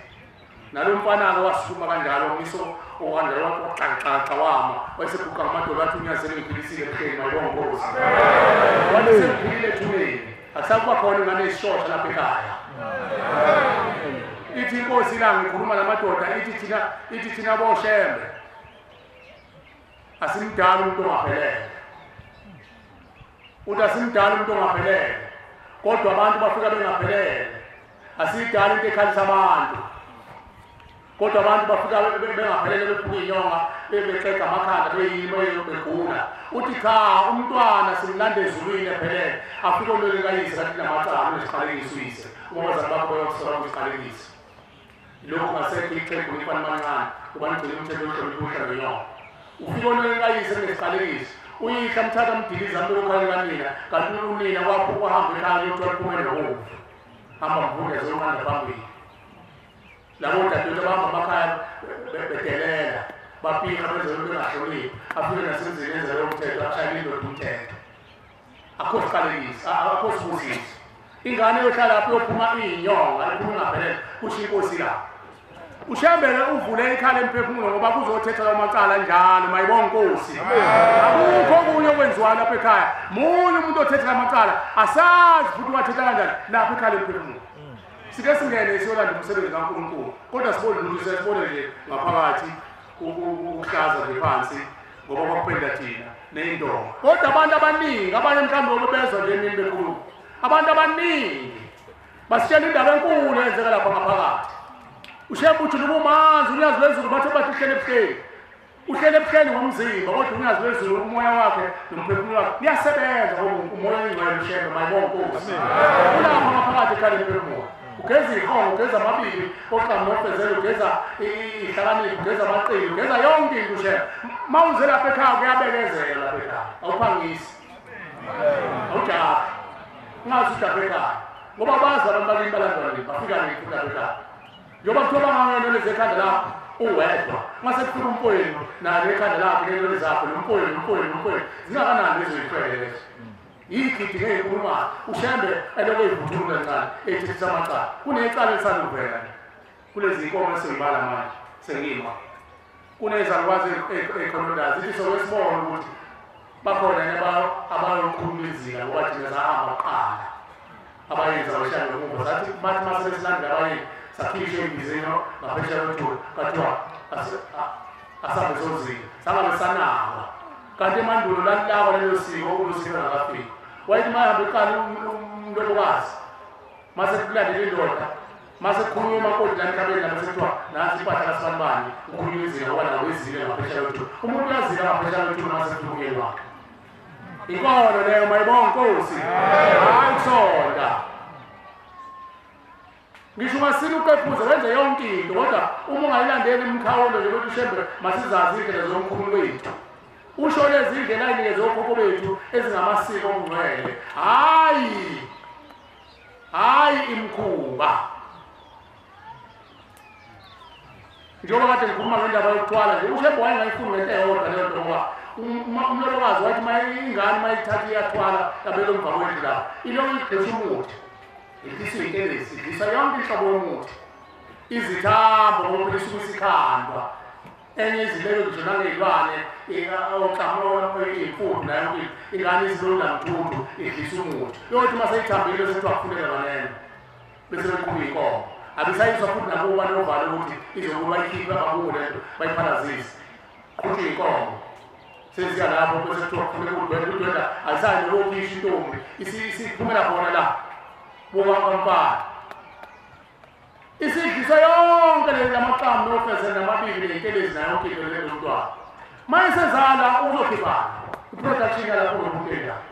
nalo mfana-ke wasukuma kanjalo umiso okanjalo waxaxaxa wama wayeseguqa ngamadolo wathi unyazi sengiphilisile ebuhleni mayibonga Nkosi wathi sengiphilile ethuneni akusakuba khona ingane eyisishosha lapha ekhaya. Ithi inkosi la ngikhuluma namadoda ithi thina boShembe asimdala umuntu ongaphelele. Uthi asimdala umuntu ongaphelele kodwa abantu bafika bengaphelele. Asidala into ekhalisa abantu kodwa abantu bafika bengaphelele bephuka inyonga bexega amakhanda beyima begula. Uthi cha umntwana simlanda ezulwini ephelele afike olwele kayise kanti namacala uneziqalekiso uyise uma abazali bakho bayokusola ngeziqalekiso. Lokhu ngasekho ixhegu lifana mancane uba nigcine umthetho wohlonipha uhlala ngenyonga. Ufike olwele kayise kuneziqalekiso uyihla amthatha amdiliza ambeke okhaleni kanina kanti unina wahamba ekhaya kuyothiwa liphume nobovu hamba mvunde ziyonqanda phambili. Labo dadewethu abahamba amakhaya bedelela bapika benze into engahloniphi afike nasemzini enze leyo mthetho ashayele indoda umthetho. Akho siqalekiso, akho sibusiso. Ingane yohlala lapho yophuma iyinyonga iphuma ingaphelele kusho inkosi la. uShembe-ke uvule ikhala emphefumulo ngoba kuzothetha lamacala njalo mayibonga Nkosi. Akukho okunye okwenziwayo lapha ekhaya. Munye umuntu othetha lamacala asazi futhi wathetha kanjani lapha ekhala emphefumulo. Sike singene siyolanda umsebenzi kaNkulunkulu kodwa sibone lutho sibone nje ngaphakathi ukuhlaza nje phansi ngoba kwakupenda thina neyindonga. Kodwa abantu abaningi abanye mhlawumbe bebezwa nje emini bekhuluma. Abantu abaningi basitshela indaba enkulu eyenzeka lapha ngaphakathi. uShembe uthi ubumanzi unyazi lwezulu bathe bathi uhlele ebuhleni. Uhlele ebuhleni ngomzimba kodwa unyazi lwezulu umoya wakhe nomphefumulo wakhe liyasebenza ngoba umoya oyingcwele uShembe mayibonga Nkosi. Ulapha ngaphakathi ekhala emphefumulo. Ugeza ihongo, ugeza amabili, oqhamu nofezela, ugeza ihlakaniphi, ugeza amaqili, ugeza yonke into uShembe. Mawuze lapha ekhaya kuyabekezela lapha ekhaya. Awuphangisi. Awujahi. Ungazi ujahe ekhaya. Ngoba bazi abantu bakini balandwa nini, bafika nini futhi lapha ekhaya. Njengoba kuthiwa bangangenelezi ekhanda lakho uwedwa. Mase kufika umfowenu naye ekhanda lakhe ngenelezi zakho nomfowenu nomfowenu nomfowenu. Zingakanani lezo zihlwele lezo. Yigidi ngeyikhulumayo uShembe elokhu eyivuthulula kancane ethethisa amacala. Kunecala elisanduvela kulezi nkomo esengibala manje sengima. Kunezalukwazi ey'khonondayo zithi soke sibone ukuthi bakhona abayokhuluma izika ngoba thina sahamba kuqala. Abayenza bashaya ngemuva sathi bathi mase besilandela abayeni sakhishwe embizeni ngaphesheya kwethuna kwathiwa asambe sozika sangabe sanakwa. Kanti emandulo lalilakwa lelo siko ulusiko ngakafiki. Wayethi uma ehamba eqala umlobokazi mase kulandela indoda mase kukhulunywa umakoti la emhlabeni lapho sekuthiwa nansi impahla kasibanibani kukhulunywa izika ngoba nawo izile ngaphesheya kwethuna. Umuntu uyazila ngaphesheya kwethuna mase kufika umyeni wakhe. Inkolo leyo mayibonga Nkosi. Hayi kusonda. Ngisho ungasile uqephuze wenze yonke into kodwa uma ungayilandeli imikhawulo nje ukuthi uShembe masizazi indlela zomkhulu wethu. Usho lezi indlela ayinikezwe okhokho bethu ezingamasiko ongcwele. Hayi. Hayi imkhuba. Njengoba kade ngikhuluma ngendaba yokuthwala nje uShembe wayengayifuni ngento eyodwa leyo nto ngoba umlobokazi wathi uma ingane uma ithatha iyathwala yabeka emva kwendlu lapho ilokhu igqisha umuthi. Idliswa intelezi, idliswa yonke inhlobo yomuthi. Izithambo ngoba phela isuke isikhandwa. Enye izileke ngisho nangey'lwane, iy'mfudu nayo yonke ingane izilonda mthundu idliswa umuthi. Yokuthi uma seyithambile bese kuthiwa kufuneka kanene. Bese beqhuba iy'nkomo. Abisayiswa futhi nakubo banovalo ukuthi izokuba ikhiphe abakubo lento bayiphalazise. Qhutshwe iy'nkomo. Seziya lapho bese kuthiwa kufuneka udwendwe, udwendwe alisayi nokukhishwa intombi. Isiphumela khona la. Buka kwamfana. Isidliswa yonke le lamaqhamu nofezela namabili ney'ntelezi nayo yonke into leyo mntwana. Uma esezala uzokhiphana. I-production yalapho uzobuka endaba.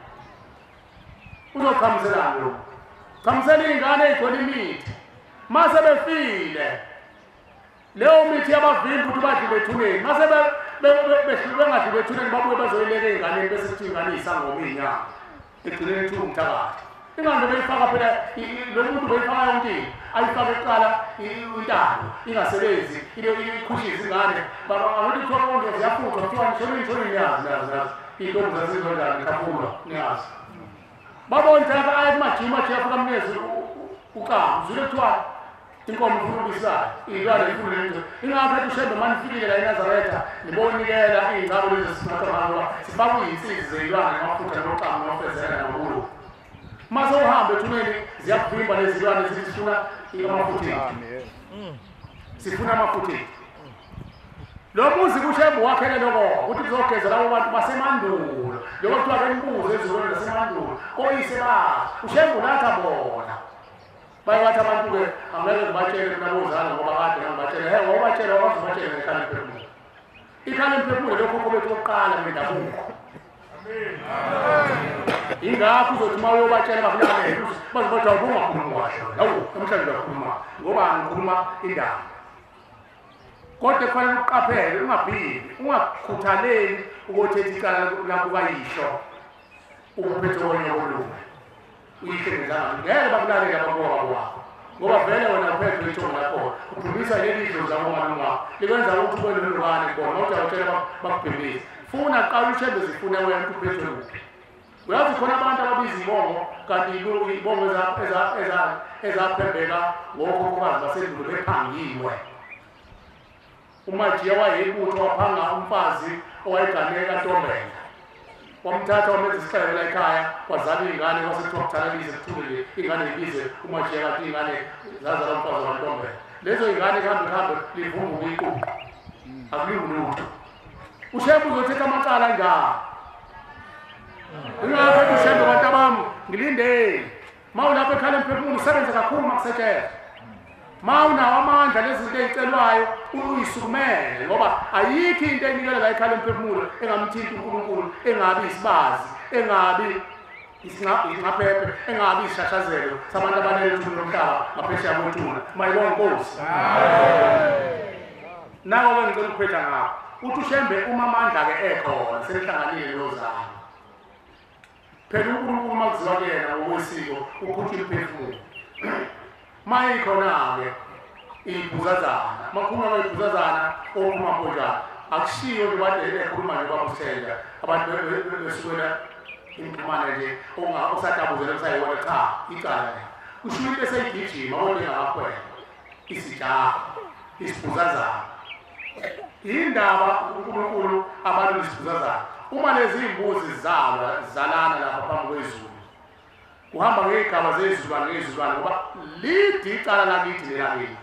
Uzoqhamuselana lokhu. Qhamusela iy'ngane ey'gcwele imithi. Mase befile leyo mithi yabavimba ukuthi badlule ethuneni. Mase bengadlule ethuneni babuye bazoyileka ey'nganeni bese kuthiwa ingane iyisangoma iy'nyanga. Egcineni kuthiwa umthakathi. Ingane beyifaka phela lo muntu beyifaka yonke into. Ayifake kuqala intando ingasebenzi ibe ikhushiza ingane. Baba ngathi kuthiwa konke ziyafuthwa kuthiwa ngisho niyazi nazi. Intombi zazizonjani kakhulu niyazi. Babona thina aye kumajima afika mnezi uqhamu zule kuthiwa inkomo ifuna ubisana iy'lwane ifuna lento. Ingakho ethi uShembe uma nifikile la eNazaretha nibonikela iy'ngabo lezi esinatha ngazo sifake iy'nsizi zey'lwane namafutha noqhamu nofezela nobulu. Uma sewuhamba ethuneni ziyakuvimba lezi zilwane zithi sifuna amafutha. Sifuna amafutha. Lo muzi kuShembe wakhele lokho ukuthi kuzogeza labo bantu basemandulo. Lokho kuthiwa bembuzo ezulwini zasemandulo. Koyise ba uShembe ulatha bona. Bayathi abantu-ke angeke ngibatshele mina bozala ngoba kade ngibatshele. He ngobatshela wazibatshele ngekhala emphefumulo. Ikhala emphefumulo lokhokho bethu bokuqala ngendabuko. Ingakho uzothi uma uyobatshela bakulalele bazobathi awubungakhulumi kahle. Hawu namhlanje uyakhuluma ngoba ngikhuluma indaba. Kodwa kufanele uqaphele ungabhili, ungakhuthaleli ukuthetha icala lakukayihlo ukuphethe konyokolunga. Uyihlengezana ngeke bakulalele abakuwa kwakho ngoba vele wena uphethwe ithongo lakho uphumisa leli dlozi lakomalume wakho likwenza ukuthi ube nolwane khona kodwa awutshela bakubhembise. Funa qala uShembe zifune wena ukuthi uphethwe kuphi. Uyazi khona abantu ababiza ibongo kanti ibongo ezaphembeka ngokhokhokazi basendulo bephangiwe. UMajiya wayebutho waphanga umfazi owayegane kaNtombela. Wamthatha wamenza isihlalo la ekhaya kwazala iy'ngane kwase kuthiwa kuthalalize kuthulele iy'ngane yibize uMajiya kanti iy'ngane zazala umfazi waNtombela. Lezo y'ngane kuhambe kuhambe livumbuke iqubu. Akulungi lutho. uShembe uzothetha amacala njalo. Ingakho ethi uShembe bantu bami ngilindeni. Uma ulapha ekhala emphefumulo usebenze kakhulu uma kusetshenzwa. Ma unawo amandla lezi zinto ey'celwayo uyisukumele ngoba ayikho into enikela la ekhala emphefumulo engamthinti uNkulunkulu engabi isibazi engabi isingcaphephe engabi isishashazelo sabantu abanele ethuneni lomhlaba ngaphesheya kwethuna. Mayibonge Nkosi. Nako-ke ngicela ukuphetha ngakho uthi uShembe uma amandla-ke ekhona selihlanganile lozalo. Phela uNkulunkulu uma kuziwa kuyena ngokwesiko ukhutha imiphefumulo. Mayikhona-ke ibhuzazana makhuluma ngey'bhuzazana ophuma mponjana akushiyo nje bade ekhuluma nje babusenja abantu besukela imphumane nje osatabuzela kusayibona cha icala le kushiwo into eseyigijima kodwa engakakhwela isijaha isibhuzazana. Yindaba uNkulunkulu abantu isibhuzazana uma lezi iy'mbuzi zizalwa zizalana lapha phambi kwezulu kuhamba ngey'gaba zey'zulwane ngey'zulwane ngoba lide icala lakithi nelakini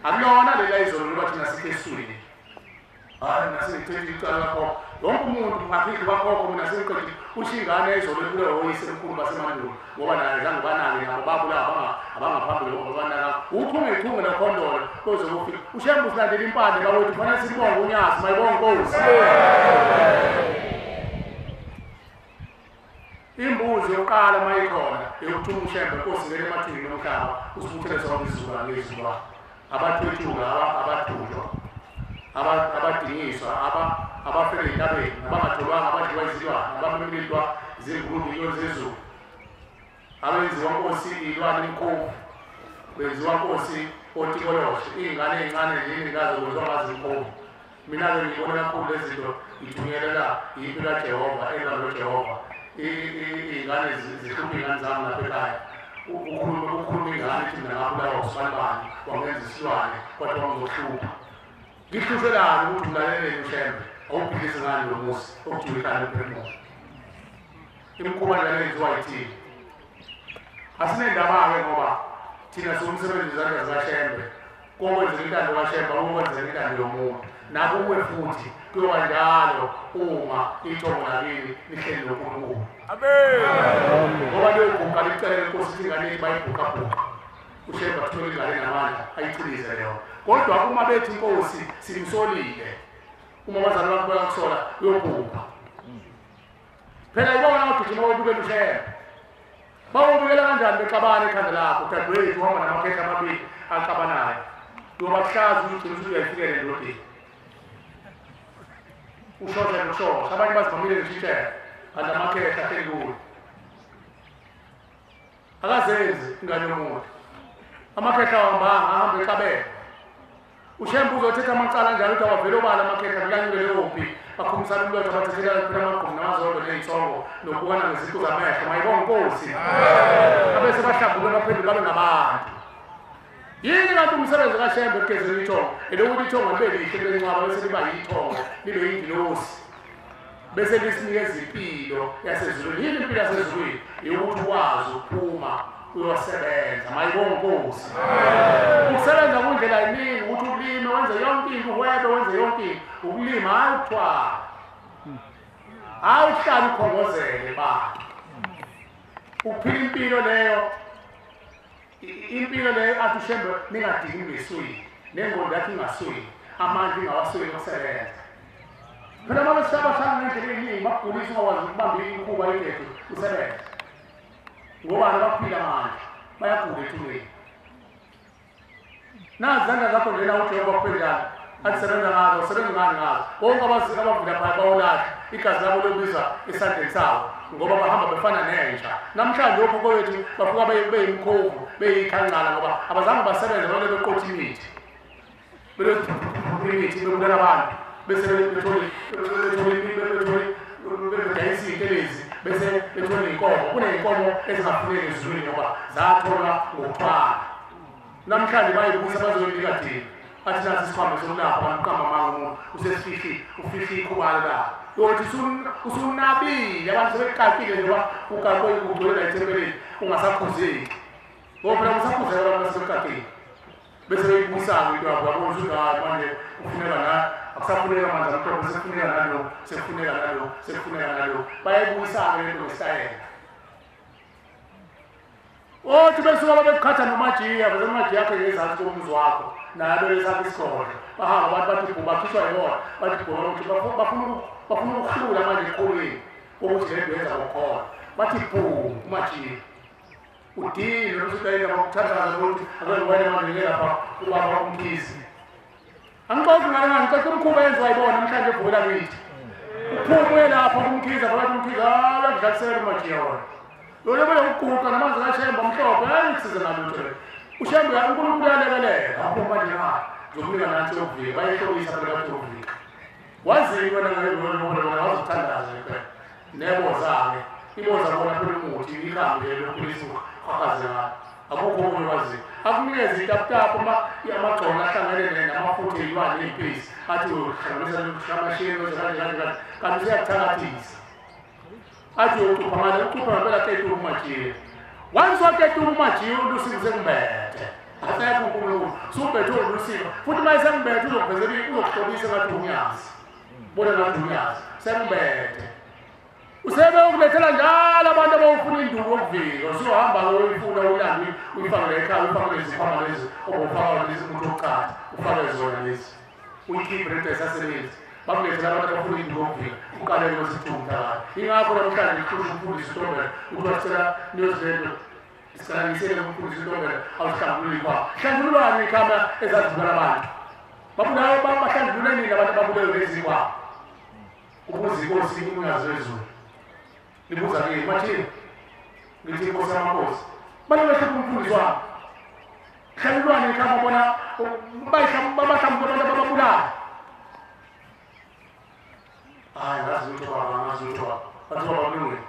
akulona lela izolo loba thina sikhe eswini. Hayi mina sengiqedile icala lakhokho wonke umuntu ngaphikhi kwakhokho mina sengiqedile usho ingane izolo ebulewe oyise emkhulu basemandulo ngoba naye zange banake nabo babulawa abangaphambili ngoba banaka uthungethunge nokhondolo koze kufika uShembe usilandela impande bakwethu kufanele sibonge uNyazi. Mayibonge Nkosi. Imbuzi yokuqala mayikhona yokuthuma uShembe Nkosi ngene emathuneni omhlaba usibuthele sonke isizukulwane ngezizukulwane abathwethuka abadutshwa abadingiswa abafele entabeni abangatholwanga abadliwa izilwane abamemilitwa zingulube inyoni zezulu abenziwa Nkosi iy'lwane imkhovu benziwa Nkosi otikoloshe iy'ngane ey'ncane nje iy'ngaze kwenziwa ngazo imkhovu. Mina-ke ngibona kakhulu lezi zinto ngithunyelela yimpi kaJehova elwa noJehova. Iy'ngane zihlupha iy'ngane zami lapha ekhaya ukhuluma ingane ithi mina ngabulawa usibanibani wangenza isilwane kodwa wangizohlupha. Ngihlushelani ukuthi umlaleleni uShembe awubhilise ngani lo muzi okuthiwa ikhaya lomphefumulo. Imikhuba njalo yenziwa yithini asinendaba-ke ngoba thina siwumsebenzi wezandla zikaShembe kokwenzeka intando kaShembe akokwenzeka intando yomuntu nakuwe futhi kuyoba njalo uma ithongo lakini lihleli noNkulunkulu. Ngoba liyoguqa licelele inkosi ukuthi ingane yethu bayibhuqabhuqa uShembe athole ingane namandla ayichilize leyo. Kodwa uma bethi inkosi simsolile uma abazali bakho bayakusola uyobhubha. Phela ibona abagijima bobukela uShembe bawubukela kanjani bexabana ekhanda lakho dadewethu uhamba namakhehla amabili axabanayo uyobahlaza ukuthi ugcina ukuthi uyayifikela endodeni ushosha nokushosha abanye bazivamile ngisho itshela kanti amakhehla ahleli kuyo. Akazenzi ingane yomuntu. Amakhehla awahambanga ahambe exabene. uShembe uzothetha amacala njalo ukuthi awavele obala amakhehla kulanyulwe leyo mpi. Bakhumisana umlotha bathathela phela amagqomo namazondo ney'nsongo nokubukana ngeziqu zamehlo. Mayibonge Nkosi. Abese bahlambuluka baphenduka babe ngabantu. Yini kanti umsebenzi kaShembe ekugezeni ithongo? Elokuthi ithongo libe lihle lencwaba bese liba yithongo, libe yingilosi. Bese lisinikeza impilo yasezulwini. Yini impilo yasezulwini? Ukuthi ukwazi ukuphuma uyosebenza. Mayibonge Nkosi. Ukusebenza kundlela eningi, ukuthi ulime wenze yonke into, uhwebe wenze yonke into. Ukulima hayi ukuthwala. Hayi ukuhlala ukhongozele bantu. Uphila impilo leyo. Impilo leyo athi uShembe ningadingi ngeswini, nengqondo yakho ingaswini, amandla ingawaswini okusebenza. Phela uma besaba ngendlela eningi bakugulisa ungakwazi ukubamba inkuba yethu usebenze. Ngoba baphila amandla, bayagula ethuneni. Nazi izandla zakho njena uJehova kuphendana, athi sebenza ngazo, usebenza ngani ngazo. Bonke abavula phaya bawolahla, igazi labo lobiza esandleni sabo. Ngoba bahamba befana nenja. Namhlanje okhokho wethu bafuka beyimkhovu, beyikhanqala ngoba abazange basebenze bale beqotha imithi. Bele imithi bebulala abantu, bese bethole bedayisa iy'ntelezi, bese bethole iy'nkomo. Kuney'nkomo ezingafuneki ezulwini ngoba zatholwa ngokuthwala. Namhlanje bayibusa bazoyinika thina. Athi nasi isikhwama sokulapha abantu qamba amanga umuntu usesifihlile, ufihle ikhubalo lakhe. Yothi usunabile abantu sebekakile njengoba ukakwe ugcwele la ethempelini ungasakhuzeki. Ngoba phela usakhuzeka abantu basebekakile. Bese beyibuyisa-ke into yabo, yabona ukuthi hayi manje kufuneka na akusafuneka manje amhlophe, sekufuneka nalo, sekufuneka nalo, sekufuneka nalo. Bayayibuyisa-ke lento ngesitayela. Othi besuka babekukhatha nomajiya, veze umajiya yakhe ngezansi komuzi wakho. Naye belesakhe isigodlo. Bahamba abantu bathi bhu, bakhishwa yibona. Bathi bhu, ukuthi bafuna ukuhlula manje eqolweni ukuthi le nto yenza ngokhona. Bathi bhu umajiya. Udinwe bese utayela bakuthandaza ukuthi ake ngibone manje ngelapha ubaba uMkhize. Angixoxi ngale ngani, ngixoxa umkhuba yenziwa yibona namhlanje evukela kithi. Uphume uye lapha kuMkhize, phakathi uMkhize, hayi uyakudlalisela umajiya wona. Lona bele ukuguqa namanzi kaShembe amhlophe, hayi kusize ngalutho le. uShembe uNkulunkulu uyalekelela. Apho manje ngapha zokunika nathi yokuvika, bayihlobisa phela bathi yokuvika. Wazini wena ngeke wazothandaza phela. Neboza-ke, iboza bona phela umuthi, ikhambi lelo lokuphilisa uqhaqhaze ngalo. Akukho okunye okwaziyo. Akunikeze itaputapu amagcono ahlangene namafutha ey'lwane ney'mpisi. Athi uyohlanganisa amashini kanje kanje kanje. Kanti useyakuthakathisa. Athi uyocupha ngale, ucupha ngempela ketuka umajiya. Once waketuka umajiya uLusifa sekumbethe. Asekho uNkulunkulu. Sumbethe uLusifa. Futhi uma esembethe uzokuvezela uzokuhlobisa ngathi unyazi. Bona ngathi unyazi. Sekumbethe. Usebe ukulethela njalo abantu abawufuna induku yokuvika. Usuhamba uyifuna ulande uyifake ekhaya, ufake lezi zikhwama lezi obufaka lezi umuntu wokuqatha, ufake zona lezi. Uyikhiphe lento esasebenzi. Bakulethela abantu abafuna induku yokuvika. Uqale ngosithunga. Ingakho namhlanje ngixhusha umfundisi uNtombela ukuthi wasicela niyozilento. Sicela ngisele umfundisi uNtombela awuhlambulule ikhwama. Hlambululani ikhama ezazibulala abantu. Babulawa bahlambulule nini abantu ababulewe ngezikhwama? Ukuze inkosi inyazi lwezulu. Nibuza kimi bathini? Ngithi inkosi yamakhosi. Balokhu umfundisi wami. Hlambululani ikhama bona bahlambulula abantu ababulala. Hayi ngazi lutho baba, ngazi lutho baba. Bathi baba kulungile.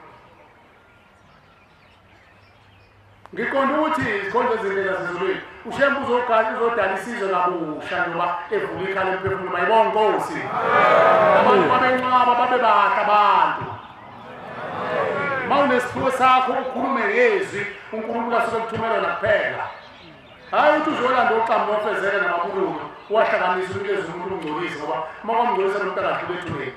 Ngiqonda ukuthi izikhonzo eziningi zasezulwini uShembe uzodala isizwe kabusha njengoba evula ikhala emphefumulo. Mayibonge Nkosi. Abantu babenqaba babe bahle abantu. Uma unesiphiwo sakho ukhulume ngezwi uNkulunkulu asuke ekuthumela kuphela. Hayi ukuthi uzolanda oqamba nofezele namabululu uwahlanganise unikeze umuntu ungcolise ngoba uma kwamngcolisa lo muntu akadlule ethuneni.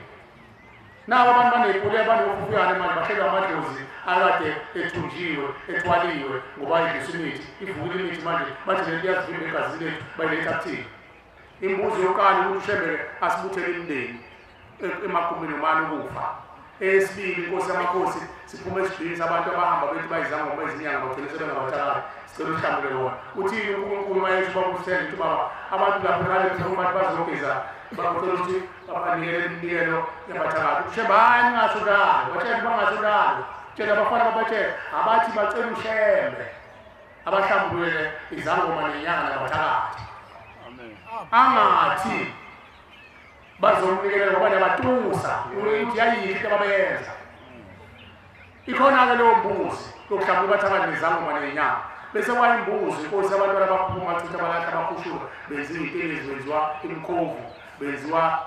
Nabo abantu baney'pule abanofufuyane manje bahlelwa amadlozi akade ethunjiwe ethwaliwe ngoba idlisa imithi ivukile imithi manje bathi lento iyazivimba egazini lethu bayiletha kuthini. Imbuzo yokuqala ukuthi uShembe asibuthele imindeni emagumbini omane ukufa. Eyesibili inkosi yamakhosi siphume esigqini sabantu abahamba bethi bayizangoma izinyanga bagcine sebengabathakathi. Sicela uhlambule wona. Uthini uNkulunkulu uma esho ubaba uSithende ukuthi baba abantu lapho ekhaya abantu bazogeza bacela ukuthi babanikele iminikelo yabathakathi. UShembe hayi ningasho njalo, batshele bangasho njalo. Tshela abafana babatshele abathi bacela uShembe abahlambulele izangoma nenyanga nabathakathi. Angathi bazomnikelela ngoba nabatusa ukuthi yayikho into ababenza. Ikhona-ke leyo mbuzi yokuhlambulula abathakathi nezangoma nenyanga. Bese kwayimbuzi inkosi abantwana baphuma chitha balahla bakhushulwa benziwa iy'ntelezi benziwa imikhovu benziwa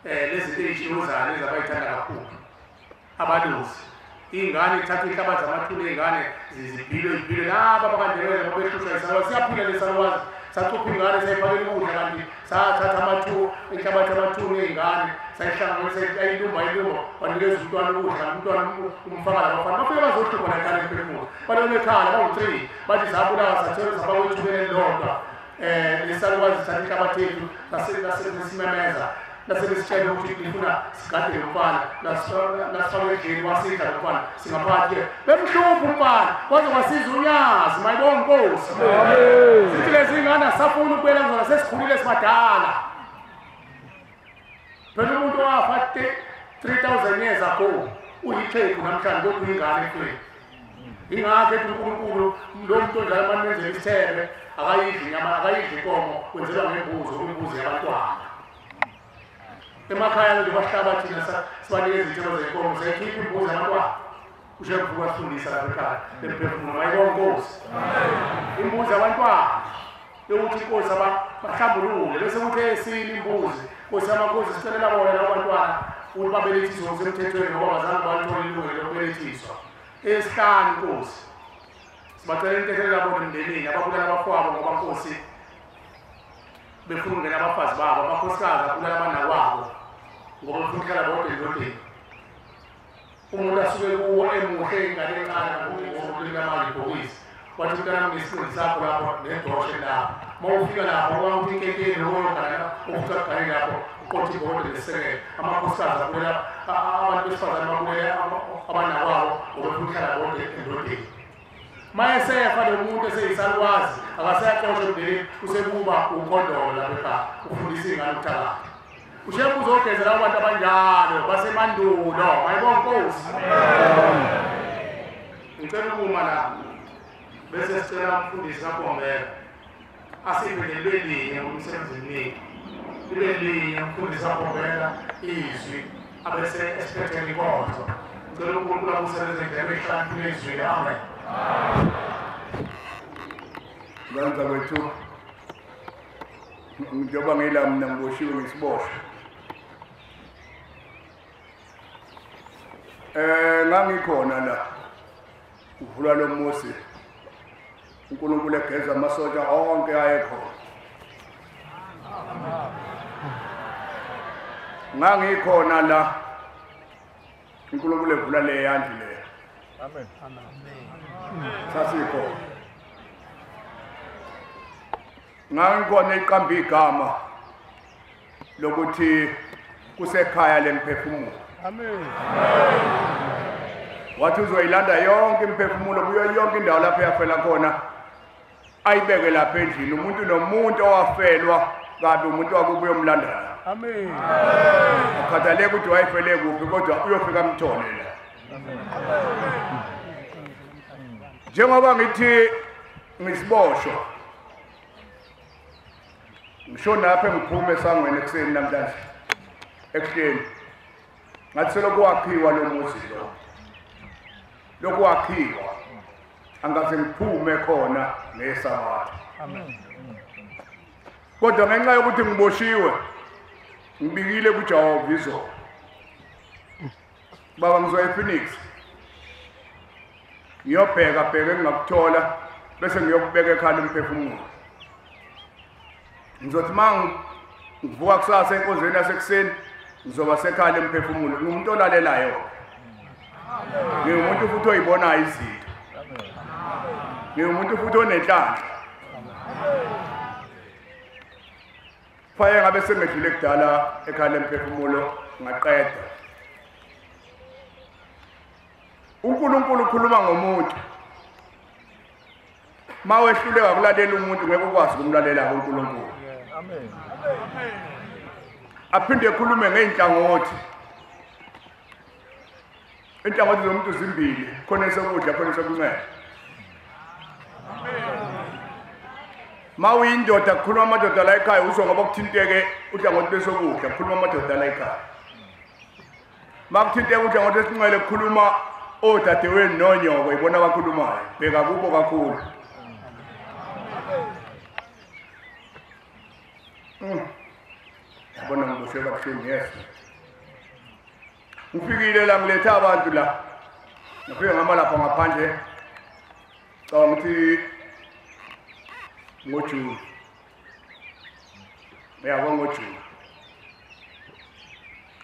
lezi zinto ey'tshiwozayo lezi abayithanda kakhulu abalusi. Iy'ngane kuthathwa iy'nhlabathi zamathuna iy'ngane zibhilwe zibhilwe laba bakaNdebele babehlushwa yisalukazi. Siyaphila le salukazi sacupha ingane sayifakela ukudla kanti sathatha inhlabathi yamathuna ey'ngane sayihlanganisa ayilumba ayilumba wanikeza umntwana ukudla kanti umntwana umfaka labafana bafike bazohlupha la ekhaya emphefumulo balona ekhala bawu-3 bathi sabulawa sathelwa safakwa ethubeni elilodwa lesalukazi sithatha inhlabathi yethu lasimemeza lasebesitshela ukuthi lifuna sigade lo mfana lasifake endlini wasidla lo mfana singaphakathi-ke bemhlupha umfana kwaze kwasiza uNyazi. Mayibonge Nkosi. Sithi lezi ngane asafuni ukubuyela kuzona sesikhulile sibadala. Phela umuntu owafa 3000 years ago uyixhegu namhlanje kodwa uyingane efweni. Ingakho ethi uNkulunkulu lo muntu onjalo manenzela isithebe akayidli inyama akayidli inkomo kwenzelwa ngembuzi imbuzi yabantwana. Emakhaya nje bahlaba thina sibanikeza izithelo zenkomo sayikhipha imbuzi yabantwana. UShembe wasifundisa lapha ekhaya lemphefumulo. Mayibonge Nkosi. Imbuzi yabantwana yokuthi inkosi bahlambulule bese kuthi esini imbuzi Nkosi yamakhosi sicelela bona labo bantwana ukuthi babelethiswe ngokusemthethweni ngoba bazange balithole ilungelo lokubelethiswa. Esihlanu Nkosi sibacela intethelelo bona emndenini ababulala abafowabo ngoba Nkosi befuna ukungena abafazi babo amakhosikazi abulala abanakwabo ngoba befuna ukuhlala bodwa endodeni. Umuntu asuke kuwo emuhle ingane encane ngokulinda manje ibhokisi wathi mntanami nesiqindi sakho lapho nedoshe lapho uma ufika lapho wawuthi inkenteni loyogana ufika kugane lapho uqotha ibhodo lesekele amakhosikazi abulela abantu besifazane babulela abanakwabo ngoba befuna ukuhlala bodwa endodeni. Mayesefa lo muntu eseyisalukazi akaseyaxoshwa emndenini usekuba ukhondolo lapha ekhaya ufundisa iy'ngane ukuthakatha. UShembe uzogeza labo bantu abanjalo basemandulo. Mayibonge Nkosi. Ngicela ukuma la bese sicela umfundisi kaBombela asiphe libe linye ngomsebenzi eminingi libe linye umfundisi kaBombela izwi abese esiphetheni inkonzo. Ngicela uNkulunkulu akusebenze ngendlela ehlakaniphile izwi. Amen. Ngane kwethu njengoba ngila mina ngiboshiwe ngisiboshwa ngangikhona la uvula lo muzi uNkulunkulu egeza amasotsha onke ayekhona. Ngangikhona la uNkulunkulu evula le yandlu le. Amen. Sasikhona. Ngangikhona iqamba igama lokuthi kusekhaya lemphefumulo. Amen. Wathi uzoyilanda yonke imphefumulo kuyo yonke indawo lapho yafela khona ayibeke lapha endlini umuntu nomuntu owafelwa kabi umuntu wakubo uyomlandela. Amen. Akhathaleki ukuthi wayefele kuphi kodwa uyofika amthole la. Njengoba ngithi ngisiboshwa ngisho napha engiphume esangweni ekuseni namhlanje ekuseni ngathi selokhu wakhiwa lo muzi lo lokhu wakhiwa angaze ngiphume khona ngesabatha. Amen. Kodwa ngenxa yokuthi ngiboshiwe ngibikile kuJehova izolo baba ngizoya ePhoenix ngiyobheka bheke engingakuthola bese ngiyokubeka ekhaya umphefumulo. Ngizothi uma ngivuka kusasa enkonzweni yasekuseni ngizoba sekhaya emphefumulo. Ngingumuntu olalelayo, ngingumuntu futhi oyibonayo izinto, ngingumuntu futhi onenhlanhla. Faye ngabe sengedlule kudala ekhaya lemphefumulo ngaqeda. uNkulunkulu ukhuluma ngomuntu. Mawehluleka ukulalela umuntu ngeke ukwazi ukumlalela uNkulunkulu. Amen. Aphinde ekhulume ngeinhlangothi. Inhlangothi zomuntu zimbili, khona esokudla khona esokunxele. Ma uyindoda kukhuluma amadoda la ekhaya usho ngoba kuthinteke uhlangothi lwesokudla kukhuluma amadoda la ekhaya. Ma kuthinteke uhlangothi lwesinxele kukhuluma odadewenu nonyoko ibona abakhulumayo, bheka kubo kakhulu. Yabona ngiboshwe kabuhlungu yes. Ngifikile la ngiletha abantu la. Ngifike ngama lapha ngaphandle. Cabanga ukuthi ngoJuni. Uyabo ngoJuni.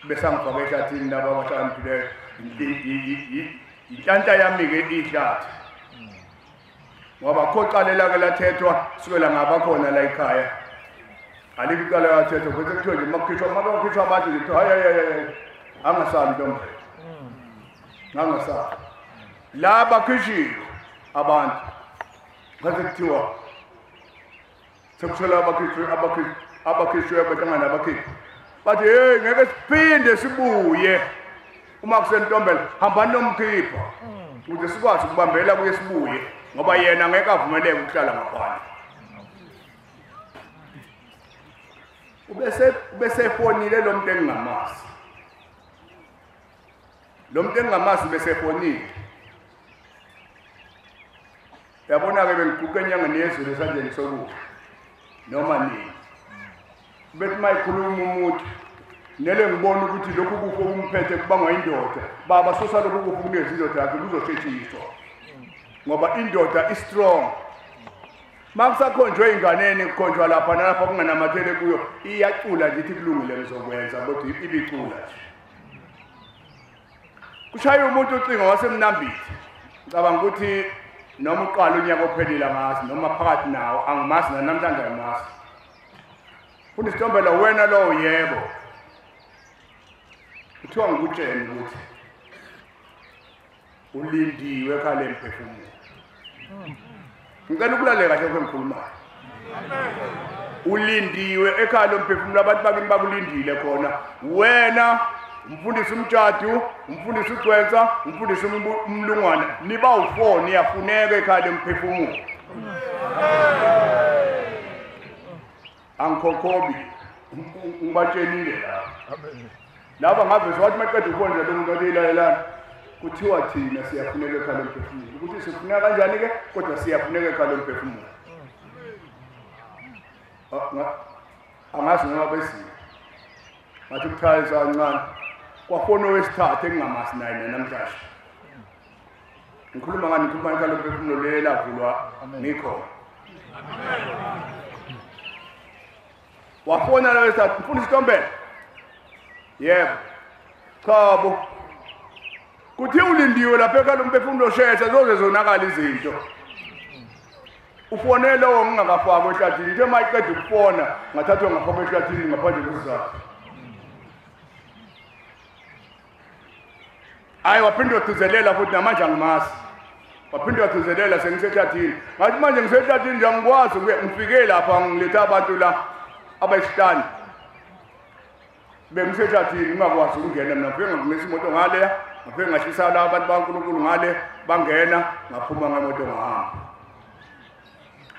Bese ngifake ehlathini laba abahlakaniphile inhlanhla yami ke ihlathi. Ngoba khoqalela ke lathethwa sukela ngaba khona la ekhaya. Alikho iqala lathethwa bese kuthiwa nje makukhishwa abantu nje hayi hayi hayi angasabi ntombi. Angasabi. La bakhishiwe abantu. Bese kuthiwa sekuthola abakhishwe behlangana abakhiphi. Bathi hey ngeke siphinde sibuye. Uma kusentombela hambani nomkhipha. Ukuze sikwazi ukubambela kuye sibuye ngoba yena ngeke avumeleke ukuhlala ngaphandle. Ubese fonile lo muntu engingamazi. Lo muntu engingamazi bese fonile. Yabona ke bengiguqe enyangeni yezulu esandleni sokudla noma nini. Bethi mayikhuluma umuntu nele ngibona ukuthi lokhu kufa okumphethe kubangwa indoda. Baba susa lokhu kufa kunikeza indoda yakhe kuzosheshiswa. Ngoba indoda is strong. Makusakhonjwe inganeni kukhonjwa lapha nalapha kunganamathele kuyo iyacula nje ithi kulungile ngizokwenza kodwa ibicula nje. Kushaya umuntu ucingo waseMnambithi. Ngicabanga ukuthi noma uqala unyaka ophelile angazi noma phakathi nawo angimazi namhlanje angimazi. Funda isitombela wena lowo yebo. Kuthiwa ngikutshele ukuthi ulindiwe ekhaya lemphefumulo. Ngicela ukulalela kahle engikhulumayo. Ulindiwe ekhaya lomphefumulo abantu bakini bakulindile khona. Wena umfundisi umtshadu, umfundisi uGcwensa, umfundisi umlungwana, niba u4 niyafuneka ekhaya lomphefumulo. Angikhokhobi ngibatshenile la. Laba ngabe wathi maqeda ukubona lo muntu oyilalelana kuthiwa thina siyafuneka ekhaya lomphefumulo. Ukuthi sifuneka kanjani ke kodwa siyafuneka ekhaya lomphefumulo. Angazi noma besile. Ngathi ukuthayisa kancane. Kwafona owesithathu engingamazi naye namhlanje. Ngikhuluma ngani ngikhuluma ekhaya lomphefumulo lelavulwa ngikhona. Wafona lo wesithathu mfundisi isitombela. Yebo. Chabo. Kuthi ulindiwe lapha ekhaya lomphefumulo shesha zoze zonakala izinto. Ufonele lowo ngingakafakwa ehlathini. Into mayiqeda ukufona ngathathwa ngafakwa ehlathini ngaphandle kwesizathu. Hayi waphinde wagcizelela futhi namanje angimazi. Waphinde wagcizelela sengisehlathini. Ngathi manje ngisehlathini nje angikwazi ngifike lapha ngiletha abantu la abayisihlanu. Bengisehlathini ngingakwazi ukungena mina ngifike ngimisa imoto ngale, ngifike ngashisa la abantu baNkulunkulu ngale bangena ngaphuma ngemoto ngahamba.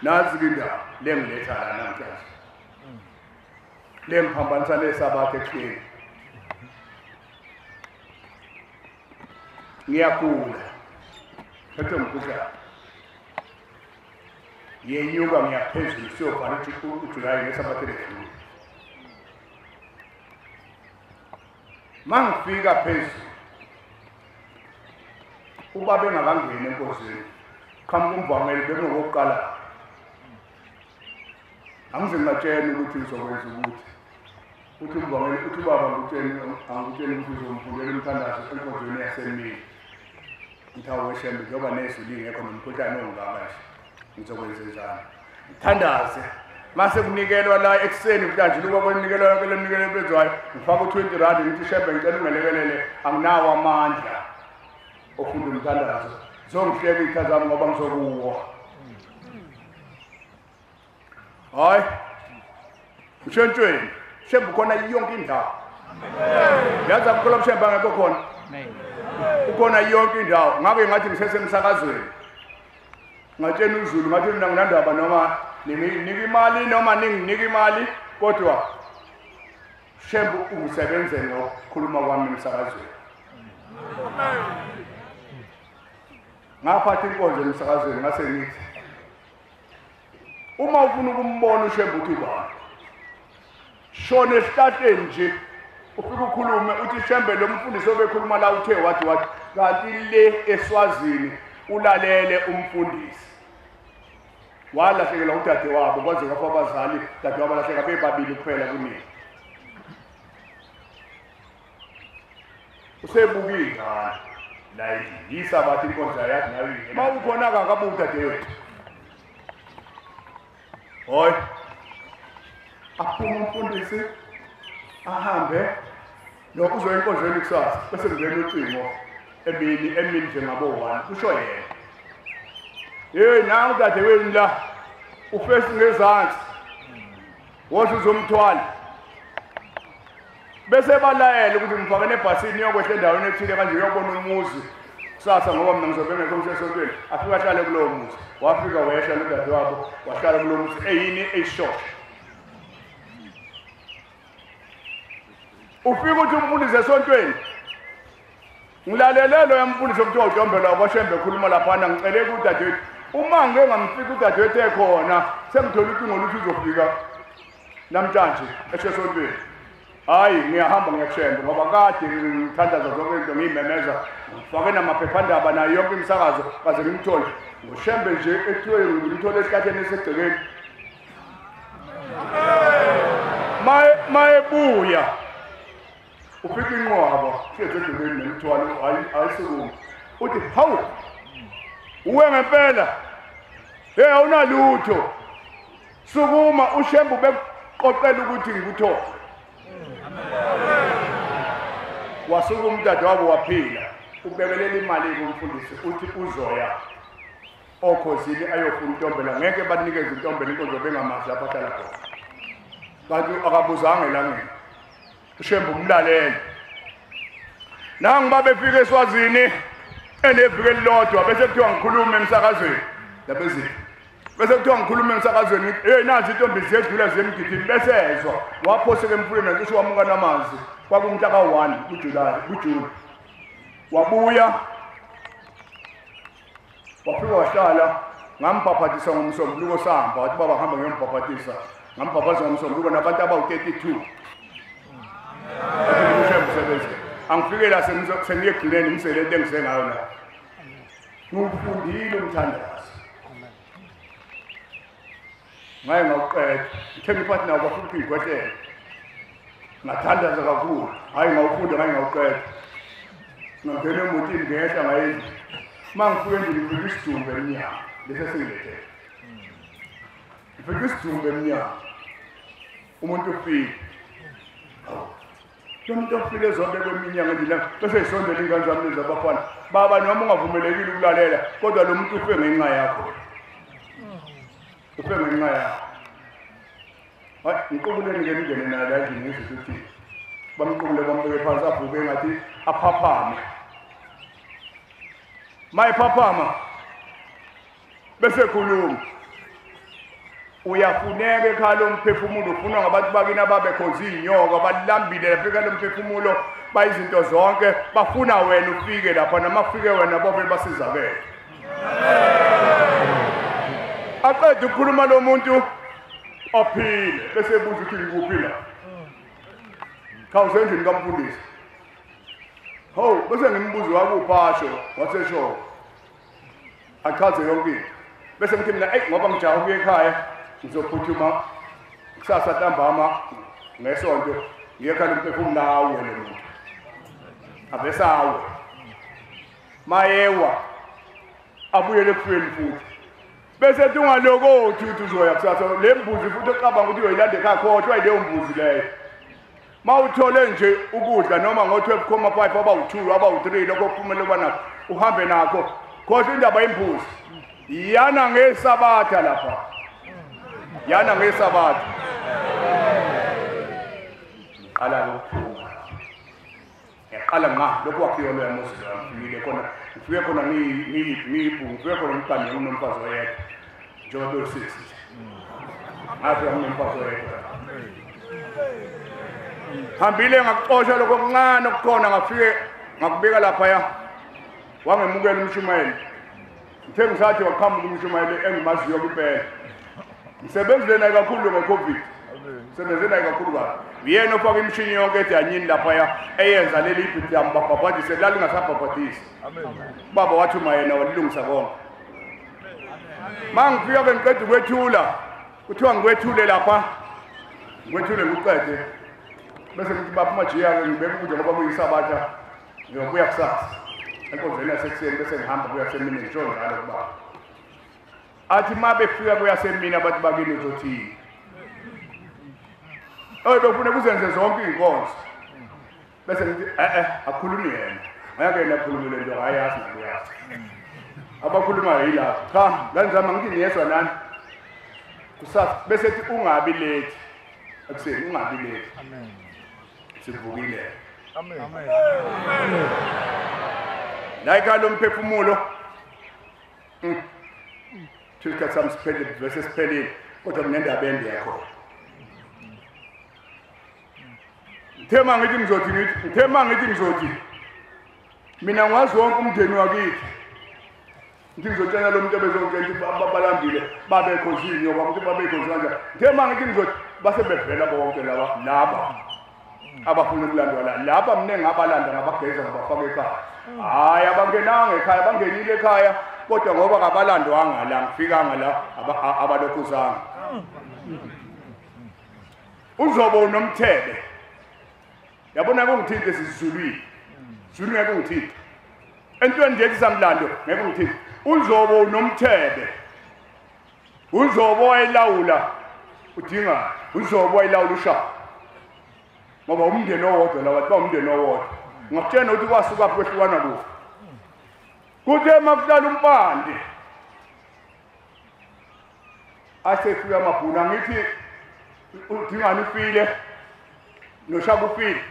Nazi indaba le ngiletha la namhlanje. Le ngiphambanisa nesabatha ekuseni. Ngiyagula. Phethe umkhuhlane. Ngiyenyuka ngiyaphezulu siyobhala uJulayi ngesabatha eledlule. Mangifika phezulu ubaba engakangeni enkonzweni qhamuka umvangeli bekungokokuqala. Angize ngingatshela ukuthi ngizokwenza ukuthi uthi umvangeli uthi ubaba angikutsheni ukuthi uzomfundela umthandazo enkonzweni yasemini. Ngithi aweshembe njengoba nezwi lingekho nomkhuhlane ongaka nje ngizokwenza njani? Ngithandaze. Mase kunikelwa la ekuseni kutanjuluka kwenikelwa yonke le minikelo ebezwayo ngifaka u20 rand ngithi shembe ngicela ungelekelele anginawo amandla ofunda umthandazo zongihleka izitha zami ngoba ngizokuwa. Hayi ushentshweni shembe khona yonke indawo. Yazi akukho mshembe angekho khona. Ukhona yonke indawo. Ngabe ngathi ngisesemsakazweni. Ngatshela uZulu ngathi mina nginandaba noma ninginike imali noma ninginike imali kodwa Shembe ungisebenze ngokukhuluma kwami emsakazweni. Ngaphatha inkonzo emsakazweni ngase ngithi uma ufuna ukumbona uShembe uthi ubani shona esihlahleni nje ufike ukhulume uthi Shembe lo mfundisi obekhuluma la uthe wathi wathi kanti le eSwazini ulalele umfundisi. Walahlekelwa udade wabo kwaze kwafa abazali, dade wabo lahleka bebabili kuphela kunina. Usebukile ingane la yisabathi inkonzo yakhe nayo uma ukhona akakabuki dadewethu. Hoy aphume umfundisi ahambe lokho uzoya enkonzweni kusasa bese kungena ucingo emini nje ngabo 1 kusho yena. Hey nangu dadewenu la ufesi ngezansi wothi uzomthwala bese balayela ukuthi ngifake nebhasini yokwehla endaweni ethile kanje uyobona umuzi kusasa ngoba mina ngizobe ngekho ngisesontweni. Afika ahlale kulowo muzi. Wafika wehla nodadewabo wahlala kulowo muzi eyini eyishosha. Ufika uthi umfundisi esontweni ngilalele lo yamfundisi okuthiwa uDombela wakwaShembe ekhuluma laphana ngicele kudadewethu uma ngike ngamfika udadewethu ekhona sengithola ucingo luthi uzofika namhlanje esesontweni. Hayi ngiyahamba ngiyakuShembe ngoba kade ngithandaza zonke izinto ngiyimemeza ngifake namaphephandaba nayo yonke imisakazo kaze ngimthole ngoShembe nje ekuthiwe ngimthole esihlahleni esegcekeni. Mayebuya ufika inqwaba hlezi egcekeni nemithwalo ayisukuma uthi hawu uwe ngempela hey awunalutho sukuma. uShembe ubekuqoqela ukuthi ngikuthole. Wasuka umdade wabo waphila ubekelela imali kumfundisi uthi uzoya okhozini ayofuna intombela ngeke banikeze intombela inkonzo bengamazi lapho ahlala khona kanti akabuzanga elangeni. uShembe umlalele. Nangu babefika eSwazini eneviki elilodwa bese kuthiwa ngikhulume emsakazweni lapha bese kuthiwa ngikhulume emsakazweni ngithi hey nazi intombi ziyedlula ziyemgidini bese ezwa waphoseka emfuleni nacishe wamuka namanzi kwakumhla ka-1 kuJulayi wabuya wafika wahlala ngambhabhatisa ngomsombuluko sahamba wathi baba hamba ngiyombhabhatisa ngambhabhatisa ngomsombuluko nabantu abawu-32 uShembe usebenze angifike la sengiye egcineni ngisele into engisengayo la ngiwufundile umthandazo ngaye ngawuqeda ngithe ngiphathi nawo bafuna ukuthi ngigwehlele ngathandaza kakhulu hhayi ngawufunda ngaye ngawuqeda ngangena emotini ngehla ngaye endlini uma ngifika endlini ngifika isidumbu emnyango lesi esingilethele ngifika isidumbu emnyango umuntu ufile. Lo muntu ofile zonke kweminyango endlini bese yisondela ingane zami lezi abafana baba noma ungavumelekile ukulalela kodwa lo muntu ufe ngenxa yakho ufe ngenxa yakho. Hayi ngiqubuleni ke ngingene naye la endlini ngizwe ukuthi bamqubule bambeke phansi avuke engathi aphaphame. Mayiphaphama bese khuluma uyafuneka ekhaya lomphefumulo ufunwa ngabantu bakini ababekhonza iy'nyoka balambile lapha ekhaya lomphefumulo bayizinto zonke bafuna wena ufike lapha noma kufike wena bobe basizakele. Aqede ukukhuluma lo muntu aphile bese ebuza ukuthi ngikuphi la cha usendlini kamfundisi. Hawu bese ngimbuzo wakuphi asho wasesho achaze yonke into bese ngithi mina eyi ngoba ngijaha ukuya ekhaya ngizophuthuma kusasa ntambama ngesonto ngiye ekhaya lomphefumulo awe lo muntu avesawe mayewa abuyele ekufeni futhi bese ethi ungalokothi ukuthi uzoya kusasa le mbuzi futhi ocabanga ukuthi uyoyilanda ekhaya khohlwa yileyo mbuzi leyo. Mawuthole nje ukudla noma ngo-12,5 abawu-2 abawu-3 lokho okuphumele uba nakho uhambe nakho khohlwa indaba yembuzi yana ngesabatha lapha yana ngesabatha. Ngiqala ukuphuma Qala nga lokhu wakhiwa loya muzi loya ngifikile khona, ngifike khona ngiyibhungu, ngifike khona ngibhane nginomfazi oyedwa njengoba bewusisi nje. Ngafika nginomfazi oyedwa. Hambile ngakuxosha lokho okuncane okukhona, ngafike ngakubika laphaya, wangemukela umshumayeli. Ngithe ngisathi waqhamuka umshumayeli engimaziyo kuphela. Ngisebenzile naye kakhulu nge-COVID. Ngisebenze naye kakhulu kabi. Uyena ofaka imishini yonke edanyini laphaya eyenza leli ibhidamu babhabhadise, lalingasabhabhadisi. Baba wathuma yena walilungisa konke. Ma ngifika ke ngiqeda ukwethula, kuthiwa ngikwethule lapha, ngikwethule ngikuqede. Bese ngithi baba uMajiya-ke ngibeka ukudla ngoba kuyisabatha, ngiyobuya kusasa. Enkonzweni yasekuseni bese ngihamba kuya semini, ngisho njalo kubaba. Athi uma befika kuya semini abantu bakini uzothini? Oh, befuna kuzenze zonke iy'nkonzo. Bese ngithi akukhulumi yena. Ngeke yena akhulume le nto, akayazi nakuyazi. Abakhulumayo yilapho. Cha, ngangizama ngithi niyezwa nani? Kusasa bese ethi ungabi late. Ekuseni ungabi late. Amen. Sivukile. Amen. Amen. La ekhaya lomphefumulo. Isikhathi sami siphelile, vese siphelile, kodwa kunendaba ende yakhona. Ngithe ngithi ngizothi ngithe ngithi ngizothi mina ngiwazi wonke umndeni wakithi. Ngithi ngizotshela lo muntu ebezongitshela ukuthi balambile babekhonza inyoka, ukuthi babekhonza kanjani. Ngithe ngithi ngizothi base bevela bonke laba abafuna ukulandwa la. Laba mina ngabalanda ngabageza ngabafaka ekhaya. Hhayi, abangenanga ekhaya, bangenile ekhaya kodwa ngoba kabalandwanga la, ngifikanga la abalokhuzanga. Uzobo unomthebe. Yabona kungithinte esizulwini. Zulu ngeke ungithinte. Entweni nje samlando ngeke ungithinte. Uzobo unomthebe. Uzobo wayelawula udinga, uzobo wayelawula uShaka. Ngoba umndeni owodwa la, wathi ba umndeni owodwa. Ngakutshela ukuthi kwasuka kwehlukana kufa. Kuthe makuhlala uMpande asefika amabhunu, angithi udingani ufile noShaka ufile.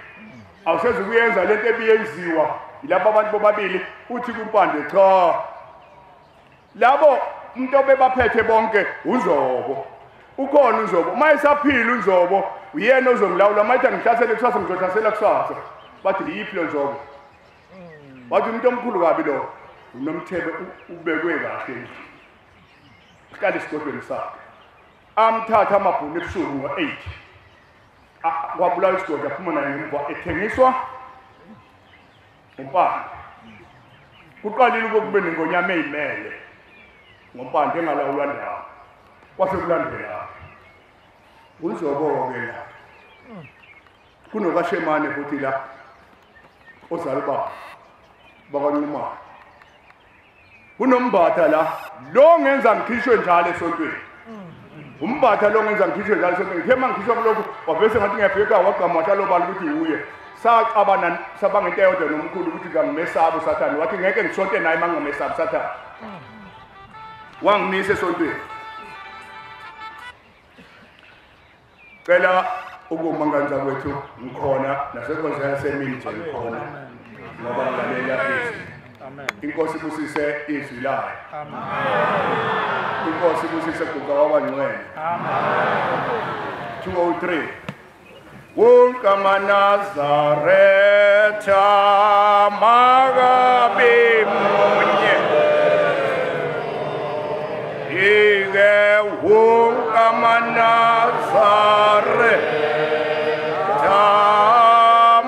Awusezukuyenza lento ebiyenziwa yilabo abantu bobabili. Uthi kuMpande cha, labo umuntu obebaphethe bonke uZobo. Ukhona uZobo, uma esaphila uZobo uyena ozongilawula. Uma ethi angihlasele kusasa, ngizohlasela kusasa. Bathi yiphi lo Zobo? Bathi umuntu omkhulu kabi lo, unomthebe ubekwe kahle endlini, uhlala esigodlweni sakhe. Amthatha amabhunu ebusuku ngo-8, kwabulawa isigodlo, aphuma naye ngemuva ethengiswa uMpande. Kuqalile ukube nengonyama eyimele ngoMpande engalawulwa ndawo. Kwase kulandela uZobo-ke la. KunokaShemane futhi la ozala ubaba bakwaNxumalo. Kunombatha la, lo ngenza ngikhishwe njalo esontweni. Umbatha lo ngenza ngikhishwe njalo esontweni. Ngithe uma ngikhishwa kulokhu wavese ngathi ngiyafika, wagqama wahlala obala ukuthi wuye. Saxabana sabanga into eyodwa nomkhulu ukuthi ngangimesaba uSathane. Wathi ngeke ngisonte naye uma ngingamesabi uSathane. Wangimisa esontweni. Cela ukuma ngane zakwethu, ngikhona nasenkonzweni yasemini nje ngikhona ngoba ngilalela izwi. Inkosi ibusise izwi layo. Inkosi ibusise guga wabangcwele. 203. Wonke amaNazaretha makabe munye. Ike wonke amaNazaretha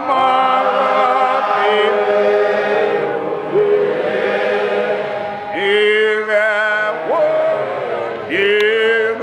makabe munye. Ike wonke